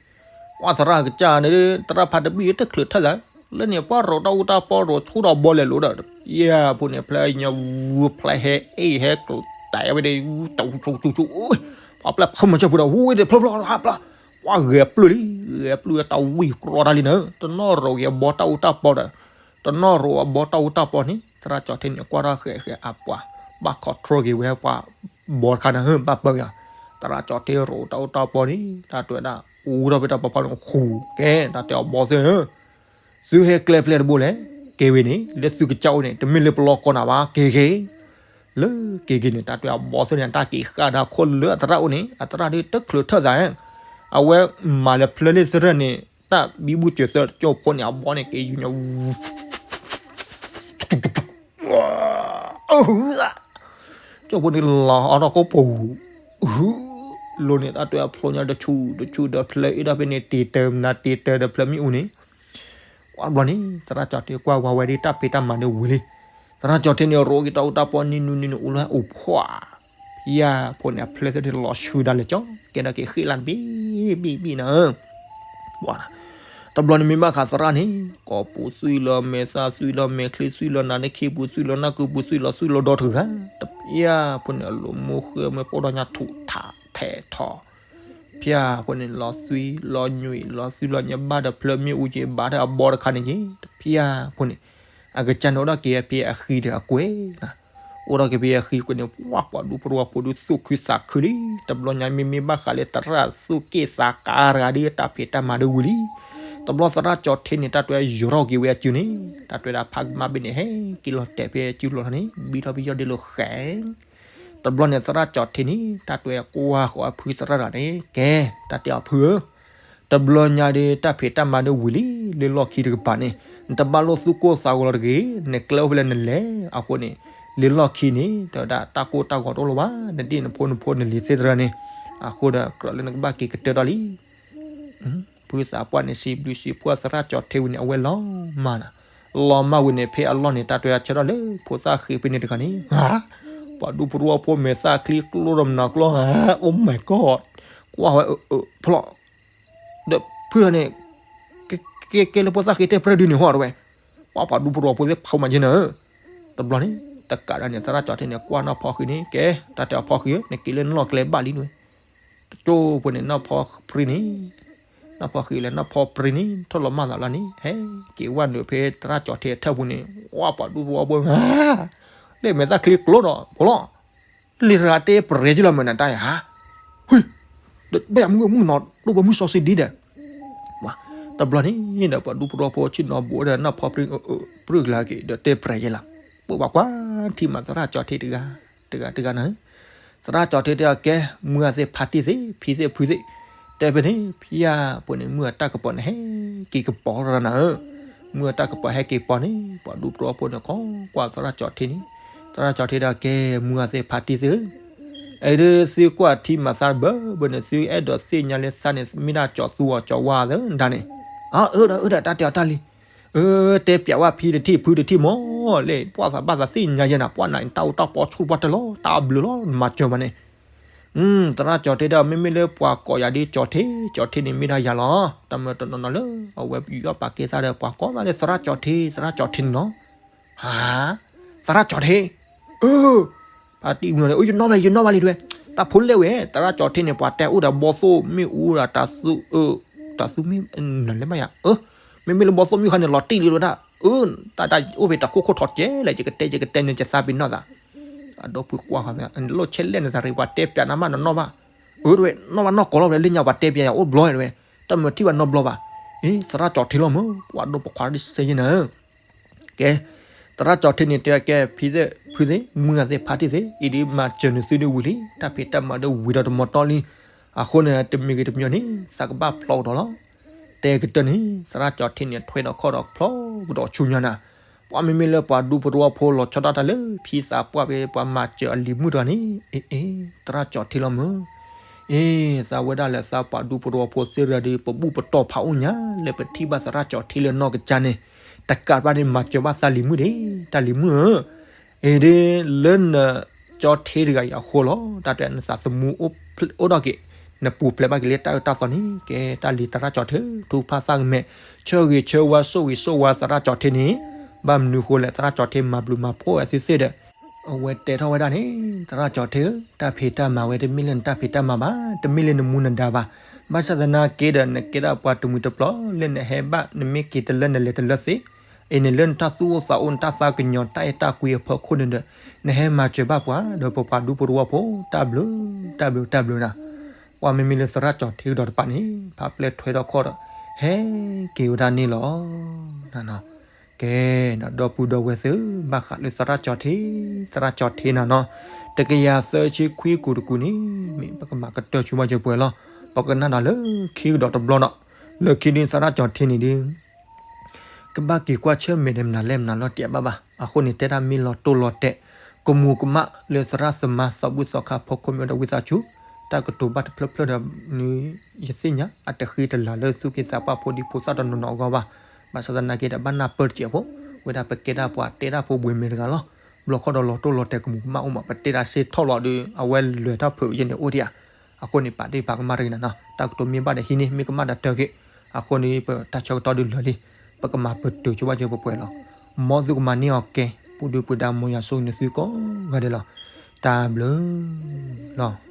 ဝဲသရၣ်ကစၢ်န့ၣ် သရၣ်ဖးတဘံၣ်တချုးထၢၣ်သး, လၢန့ၣ်ပှၤရိးတၢ်အူတၢ်ပီရိးဆူၣ်ဒီးဘီလဲၤလိၤဒီး တဖၠၣ်ဖိန့ၣ် ဖျၢညါဝူဖျၢဟဲအ့ၣ်ဟဲကျိၤတဲာ်ဝဲဒၣ် ဆူဆူဆူဆူ ပှၤပျဲၢ်ဖုမၤစၢၤပူၤဒီး ဝူဝဲဒၣ်ဖျၢဖျၢဖျၢဖျၢ, ပှၤဂဲၤပျုၢ်လံ ဂဲၤပျုၢ်ဝဲတၢ်ဝံၢ်ကြီတၢ်လံနၤ, တနီၣ်ရိးက့ၤအဘီတၢ်အူတၢ်ပီဒီး တနီၣ်ရိးအဘီတၢ်အူတၢ်ပီန့ၣ် သရၣ်ကၠီၤထံန့ၣ်ကွၢ်ထီၣ်ဃဲဃဲအပှၤ ဘၣ် control က့ၤဝဲပှၤဘီတခါနၤဧၢ ဘၣ်ပၢၢ်က့ၤ, သရၣ်ကၠီၤထံရိးတၢ်အူတၢ်ပီန့ၣ် တၢ်တဲဝဲဒၣ် အူထီၣ်ဖဲတၢ်ပီဖီန့ၣ်ဃူ ကဲ တၢ်တဲအီၤဘီသ့ၣ်ဧၢ သုဟဲကျဲဖဲလဲၣ်တဘိလဲၣ်, က့ၤဝဲန့ၣ် လၢသုကစၢ်အိၣ်န့ၣ် တမ့ၢ်လၢပလီၢ်ကီၢ်နၤဘၣ် က့ၤက့ၤ, လၢက့ၤက့ၤန့ၣ် တၢ်တဲအီၤဘီသ့ၣ်န့ၣ် တၢ်က့ၤဃၣ်ဒီးခိၣ်လၢအသရၣ်အိၣ်န့ၣ် အသရၣ်ဒ်တချုးထၢၣ်သး, အဝဲမၤလၢဖျၢလၢသရၣ်န့ၣ် တၢ်ဘံဘူစၢၤသၢကၠိဖိန့ၣ် အဘီန့ၣ်က့ၤယူၤန့ၣ် ကၠိဖိန့ၣ်လီၤအီၣ်ထီၣ်ခိၣ်ပူၤ, လိၤန့ၣ် တၢ်တဲအဖျိညါတဆူၣ်တဆူၣ်ဒီးဖျၢအ့ၣ်ဒိၣ်ဖဲန့ၣ် တ့တၢမနုၤတ့တၢဒီးဖျၢမ့ၣ်အူန့ၣ်, ဝဲဘျီန့ၣ် သရၣ်ကၠီၤထံကွၢ်ဝဲဝဲဒ်တၢ်ဖံးတၢ်မၤဒ်ဝံၤလံ, သရၣ်ကၠီၤထံန့ၣ် ရိးက့ၤတၢ်အူတၢ်ပီနံၣ်နူနံၣ်န့ၣ် အိၣ်လၢအိၣ်ဖှီၣ်, ဖဲယၤဖိန့ၣ် အဖျၢသ့ၣ်န့ၣ်လီၤဆူဒၣ်လဲာ်ကၠီ ကဲဒီးက့ၤဃ့ၢ်လၢ်တဘ့ၣ်ဘ့ၣ်ဘ့ၣ်နၤဧၢ တဘျီန့ၣ်မ့ၢ်ဘၣ်ဃးသရၣ်န့ၣ် ကိာ်ပူၤသွံၣ်လီၤ မဲာ်သၣ်သွံၣ်လီၤ မဲာ်ချံသွံၣ်လီၤ နါနံၣ်ခံပူၤသွံၣ်လီၤ နၢ်ကုပူၤသွံၣ်လီၤ သွံၣ်လီၤဒီတဂၤ, တဖၠၣ်ဖိန့ၣ် အလိာ်မူဃၢမ့ၢ်ပိၢ်ဒီညါထူးထးထဲးထီၣ်, ဖၠၣ်ဖိန့ၣ် လီၤသွံၣ်လီၤညွံး လီၤသွံၣ်လီၤညွံး ဘၣ်ဒီးဖျၢမ့ၣ်အူက့ၤ ဘၣ်ဒီးအဘီတခါန့ၣ်က့ၤ တဖၠၣ်ဖိန့ၣ် အကစၢ်န့ၣ်အိၣ်ဒီးက့ၤဖဲအဃံဒီးအကွဲး အိၣ်ဒီးက့ၤဖဲအဃံကွဲးန့ၣ် ပှၤပှၤဒူဖိတဝီဖိဒုးသူၣ်ခုသးခုလံ, တဘျီညါမ့မ့ၢ်ဘၣ်ဃးလၢသရၣ်သူၣ်က့ၣ်သးကါတဂၤဒီးတၢ်ဖံးတၢ်မၤဒ်ဝံၤလံ, တဘျီသရၣ်ကၠီၤထံန့ၣ် တၢ်တဲယီၤထီၣ်က့ၤဝဲအစုန့ၣ် တၢ်တဲဒၣ်ဖးကမၣ်ဘ့ၣ်န့ၣ် ဟဲက့ၤလီၤတဲာ်ဖဲအစုလီၤထီၣ်န့ၣ် ဘံထီၣ်ဖဲယီၢ်ဒ့လိာ်ဃဲ တဘျီန့ၣ်သရၣ်ကၠီၤထံန့ၣ် တၢ်တဲကွၢ်ဃီၤအဖုသရၣ်တဂၤန့ၣ် ကဲ တၢ်တဲအီၤဖုဧၢ တဘျီညါဒီးတၢ်ဖံးတၢ်မၤဒ်ဝံၤလံ လၢလီၢ်ခံတကပၤန့ၣ် နတဘၣ်လိၣ်သူၣ်ကိၢ်သးဂီၤလီၤတဂ့ၤ, နကျဲအိၣ်ဖဲလဲၣ်နလဲၤ, အဃိန့ၣ် လၢလီၢ်ခံန့ၣ် တဝဲဒၣ်တၢ်ကိၢ်တၢ်ဂီၤတအိၣ်လၢၤဘၣ်, နဒ်နဖိနဖိနလံၤသ့ၣ်တဖၣ်န့ၣ်, အဃိဒီး ကြၢးလၢနကဘၣ်က့ၤကတၢၢ်ထီၣ်လံ ဖုသးပှၢ်န့ၣ် စံးဘျုးစံးဖှိၣ်သရၣ်ကၠီၤထံဝံၤန့ၣ် အဝဲလီၤမၢ်နၤ, လီၤမၢ်ဝံၤန့ၣ် ဖဲအလီၢ်န့ၣ် တၢ်တဲဆၢထၢၣ်လၢ ဖိသၣ်ဃ့ဖဲန့ၣ်တဂၤန့ၣ်, ပှၤဒူဖိတဝီဖိမဲာ်သၣ်ချံကျိဒီးမနၤကျိ, Oh my God, ကွၢ်ဝဲ ဖျီၣ် ဒီးဖုန့ၣ် ကဲလၢဖိသၣ်ဃ့တဲပြၢဒုန့ၣ်ဟီတဝဲ, ပှၤပှၤဒူဖိတဝီဖိသ့ၣ်ဖုမၤက့နၤဧၢ, တဘျီန့ၣ် တကးဒၣ်န့ၣ် သရၣ်ကၠီၤထံန့ၣ် ကွၢ်နီၢ်ဖီဃံန့ၣ် ကဲ တၢ်တဲအဖီဃံဧၢ နက့ၤလၢနလီၢ်ကျဲဘၣ်လံနဝဲ, ကၠိဖိန့ၣ် နီၢ်ဖီပြံန့ၣ်, နီၢ်ဖီဃံလၢနီၢ်ဖီပြံန့ၣ် ထီၣ်လီၤမၢ်သးလီၤန့ၣ် ဟဲက့ၤဝဲနုာ်ဖဲသရၣ်ကၠီၤထ့အထၢၣ်ပူၤန့ၣ် ဝဲပှၤဒူဖိတဝီဖိ လၢမဲာ်သၣ်ချ့ကျိဒီးဖိလီၤ. လံာ်တဂၤတဲပရဲက့လီၤမုၢ်နၤတၢ်ယၤဧါ, ဟ့ၣ်, ဘၣ်ယၤမုၢ်မုၢ်နီၤ ဒိၣ်ပှၤမုၢ်စီဆှံဒ်ဒီး တဘျီန့ၣ်ဒီး ပှၤဒူဖိတဝီဖိဆ့ၣ်နီၤဘူးဒီးနီၢ်ဖီပြံ ပြံကလၤက့ၤဒီးတဲပရဲက့လီၤ. ပဘၣ်ကွၢ်ထံမးသရၣ်ကၠီၤထ့တဂၤ, တဂၤတဂၤနၤ, သရၣ်ကၠီၤထ့တဲအကဲ, မုၢ်အသ့ၣ်ဖါတံၢ်သ့ၣ် ဖံသ့ၣ်ဖုသ့ၣ်, တဲဖဲန့ၣ် ဖံယါပှဲၤန့ၣ် မုၢ်အတၢ်ကပီၤန့ၣ်ဟဲက့ၤကပီၤလီၤနၤဧၢ, မုၢ်အတၢ်ကပီၤဟဲက့ၤကပီၤန့ၣ် ပှၤဒူဖိတဝီဖိန့ၣ် ခိးကွၢ်သရၣ်ကၠီၤထ့န့ၣ်, သရၣ်ကၠီၤထ့တဲအကဲ, မုၢ်အသ့ၣ်ဖါတံၢ်သ့ၣ်ဧၢ အဲဒုးသုကွၢ်ထံမးသရၣ်ဘၣ်ဘၣ်န့ၣ် သုအဲၣ်ဒိးသ့ၣ်ညါလၢသးန့ၣ် မ့ၢ်ဒၣ်ကၠီၤသူအီၤကၠီၤဝါသၢဒၣ်န့ၣ်, အၢဒီးအၢဒီးတၢ်တဲအီၤတၢ်လံ, အၢ တဲပျးဝဲဖံတထံၣ်ဖုတထံၣ်မး, လၢပှၢ်သးဘၣ်သးသ့ၣ်ညါယဲနၤ ပှၢ်နၤတၢ်အိၣ်တၢ်ပီဆူၣ်ပှၢ်တၢၢ်လီၤ တၢ်ဘျုးလီၤ နမၤစၢၤဘၣ်န့ၣ်, သရၣ်ကၠီၤထ့တဲ မ့မ့ၢ်လၢပှၤကိးယၤဒ်ကၠီၤထ့ ကၠီၤထ့န့ၣ်မ့ၢ်ဒၣ်ယၤလီၤ, တၢ်မၤတနီၤနီၤလၢ အဝဲယူးယီၣ်ပာ်ကဲသးဒီးပှၤကိးသးလၢသရၣ်ကၠီၤထ့ သရၣ်ကၠီၤထ့န့ၣ်လီၤ. ဟါ, သရၣ်ကၠီၤထ့, အၢ, ဖါတံၢ်မုၢ်န့ၣ် ယနီၣ်ဘၣ်လံ ယနီၣ်ဘၣ်လံတဲဝဲ, တၢ်ဖိလဲၣ်ဝဲ သရၣ်ကၠီၤထ့န့ၣ် ပှၤတဲအိၣ်ဒီးဘီသိၣ်မ့ၣ်အူဒီးတၢ်သူ, တၢ်သူမ့ၢ်, နလဲၤမးယၤ, မ့မ့ၢ်လၢဘီသိၣ်မ့ၣ်ခါန့ၣ် လီၤတံၢ်လံဝဲဒၣ်, အၢ, တၢ်တၢ်အိၣ်ဖဲတၢ်ခိၣ်ခိၣ်ထီၣ်ကဲလဲၣ် ယကတဲယကတဲန့ၣ် ယသးပ့ၤနီၣ်သး, အဒီပုၢ်ကွၢ်ဃီ, လိၣ်ဆဲးလဲၣ်နသးရ့ ပှၤတဲပျးနၤမးနနီၣ်ဘၣ်, အၢတဲဝဲ နီၣ်ဘၣ်နီၢ်ကီၢ်လီၤဝဲ လၢညါပှၤတဲပျးယၤအိၣ်ဘျီတဲဝဲ, တၢ်မၤထံၣ်ဘၣ်နီတဘျီဘၣ်, အ့ သရၣ်ကၠီၤထ့လီၤမး ပှၤဒိၣ်ပခွါဒ်စဲယဲနၤ ကဲ, သရၣ်ကၠီၤထ့န့ၣ်တဲကဲ ဖံသ့ၣ်ဖုသ့ၣ် မုၢ်ဂၤသ့ၣ်ဖါတံၢ်သ့ၣ် အံၤဒ်မၤစၢၤနသုဒ်ဝံၤလံ တၢ်ဖံးတၢ်မၤဒ်ဝံၤဒီးတမီၤတီလံ, အဃိန့ၣ် တမံၤဂ့ၤတမံၤန့ၣ် သးကဘၣ်ဖျီကဒီးလီၤ. တဲကတၢၢ်န့ၣ် သရၣ်ကၠီၤထ့န့ၣ် ထွဲဒီးခီၣ်ဒီးဖျီကဒီးဆူညါနၤ, ပှၤမ့မ့ၢ်လၢပှၤဒူဖိတဝီဖိလီၤဆီဒၣ်တၢ်လၢ ဖံသးပှၢ်ဖဲပှၤမၤစၢၤအလံၤမုၣ်တဂၤန့ၣ်, အ့ အ့ သရၣ်ကၠီၤထ့လီၤမး အ့ သးဝဲဒၣ်လဲာ်သးပှၤဒူဖိတဝီဖိသ့ၣ်တဂၤဒီး ပဘူၣ်ပတီၢ်ဖးအိၣ်ညါလၢပထံၣ်ဘၣ်သရၣ်ကၠီၤထ့လၢနီၢ်ကစၢ်န့ၣ်, တကးဘၣ်န့ၣ် မၤစၢၤဘၣ်သးလံၤမုၣ်ဒ့ၣ် တၢ်လံၤမုၣ်ဧၢ, အ့ဒ့ လၢနကၠီၤထ့တဂၤအံၤအဃိလီၤ. တၢ်တဲနသးသမူအိၣ်ထီၣ်က့ၤ, နပူၤဖျဲးဘၣ်က့ၤလၢတၢ်အၢတၢ်သီန့ၣ် ကဲတၢ်လံၤသရၣ်ကၠီၤထ့ ထုကဖၣ်သၣ်ကမဲာ်, ဆၢဂ့ၤဆၢဝါဆိၣ်ဂ့ၤဆိၣ်ဝါသရၣ်ကၠီၤထ့န့ၣ်, ဘၣ်မနုၤဃိလဲၣ် သရၣ်ကၠီၤထ့မၤဘျုးမၤဖှိၣ်ဝဲသုသ့ၣ်ဒီး အဝဲတဲထီၣ်ဝဲဒၣ်န့ၣ်, သရၣ်ကၠီၤထ့ဧၢ, တၢ်ဖံးတၢ်မၤဝဲတမ့ၢ်လၢနတၢ်ဖံးတၢ်မၤဘၣ်, တမ့ၢ်လၢနမူနဒါဘၣ်. ဘၣ်ဆၣ်သနာ်က့ဒီး နကဲဒၣ်ပှၤတမှံၤတပျီၤလၢနဟဲဘၣ် နမ့ၢ်က့ၤတလၢနလဲၤတလၢသ့, အံၤန့ၣ်လၢနတၢ်သူၣ်အိၣ်သးအိၣ် နတၢ်သးကညီၤတၢ်အဲၣ်တၢ်ကွံအဖီခိၣ်န့ၣ်ဒီး နဟဲမၤစၢၤဘၣ်ပှၤဒီးပပှၤဒူဖိတဝီဖိ တၢ်ဘျုး တၢ်ဘျုး တၢ်ဘျုးနၤ. ပှၤမ့မ့ၢ်လၢသရၣ်ကၠီၤထ့ကဒီးတပၤန့ၣ် ဖးပျဲၢ်ထွဲထီၣ်ခီၣ်ဒီး ဟဲက့ၤဝဲဒၣ်န့ၣ်လီၤ. ကဲ, ဒီပုၢ်ဒီဝဲၢ်သ့ၣ်, ဘၣ်ဃးလၢသရၣ်ကၠီၤထ့, သရၣ်ကၠီၤထ့နၤနီၤ, တကယၤသၢဆံခွံကူာ်တကူာ်န့ၣ် မ့ၢ်ပကမၤကတၢၢ်ဆိဘၣ်စၢၤပှဲၤလီၤ. ပကနၣ်ဒီးလၢခံကဒီးတဘျီနီၤ, လၢခံဒုးသရၣ်ကၠီၤထ့န့ၣ်ဒုး ကဘၣ်က့ၤကွၢ်ဆၢၣ်မဲာ်ဒီးမနုၤလဲၣ်မနုၤလီၤတံၢ်ဘၣ်ဘၣ်. အဃိန့ၣ်တဲဒၣ်မ့ၢ်လီၤတိၢ်လီၤတဲာ်, ကမူၤကမၣ်လၢသရၣ်သမါသီဘူၣ်သီခါဖီခိၣ်မ့ၢ်အိၣ်ဒီးဝံသးစူၤ, တၢ်ကတိၤဘၣ်တဖျၢၣ်ဖျၢၣ်ဒီး န ယသ့ၣ်ညါ အတဃ့တလၤလၢသူၣ်က့သးပှၢ်ဖိဒံဖိသၣ်တနီၤနီၤအဂီၢ်ဘၣ်. ဘၣ်ဆၣ်သနာ်က့ဒီး ဘၣ်နၢ်ပၢၢ်တစဲးဖိ, ဝဲဒၣ်ပကဲဒၣ်ပှၤတဲတၢ်ဖိဘှံးမဲာ်တဂၤလီၤ. ဘျီဃီဒီးလီၤတိၢ်လီၤတဲာ်ကမူၤကမၣ်အိၣ်မး ပတဲဒၣ်စ့ထီၣ်လီၤဒီး အဝဲလဲၤထီၣ်ဖုးယဲန့ၣ်အိၣ်ဒံးဧါ. အဃိန့ၣ် ပာ်တ့ၢ်ပာ်ကမၣ်တဂ့ၤနၤနီၤ, တၢ်ကတိၤမ့ၢ်ဘၣ်ဒီးဟံးန့ၢ်, မ့ၢ်ကမၣ်ဒီးတၢ်ဂ့ၤ. အဃိန့ၣ် ပတၢ်ဆၢကတီၢ်ဒုးလၢာ်လံ, ပကမၤပတုာ်ဆိဘၣ်စၢၤပှဲၤပှဲၤလီၤ. မ်သုကမၤန့ၢ်အီၤကဲ, ပူၤဒုပူၤဒါ မ်ယွၤဆိၣ်ဂ့ၤနသုကိးဂၤဒဲးလီၤ. တၢ်ဘျုးလီၤ.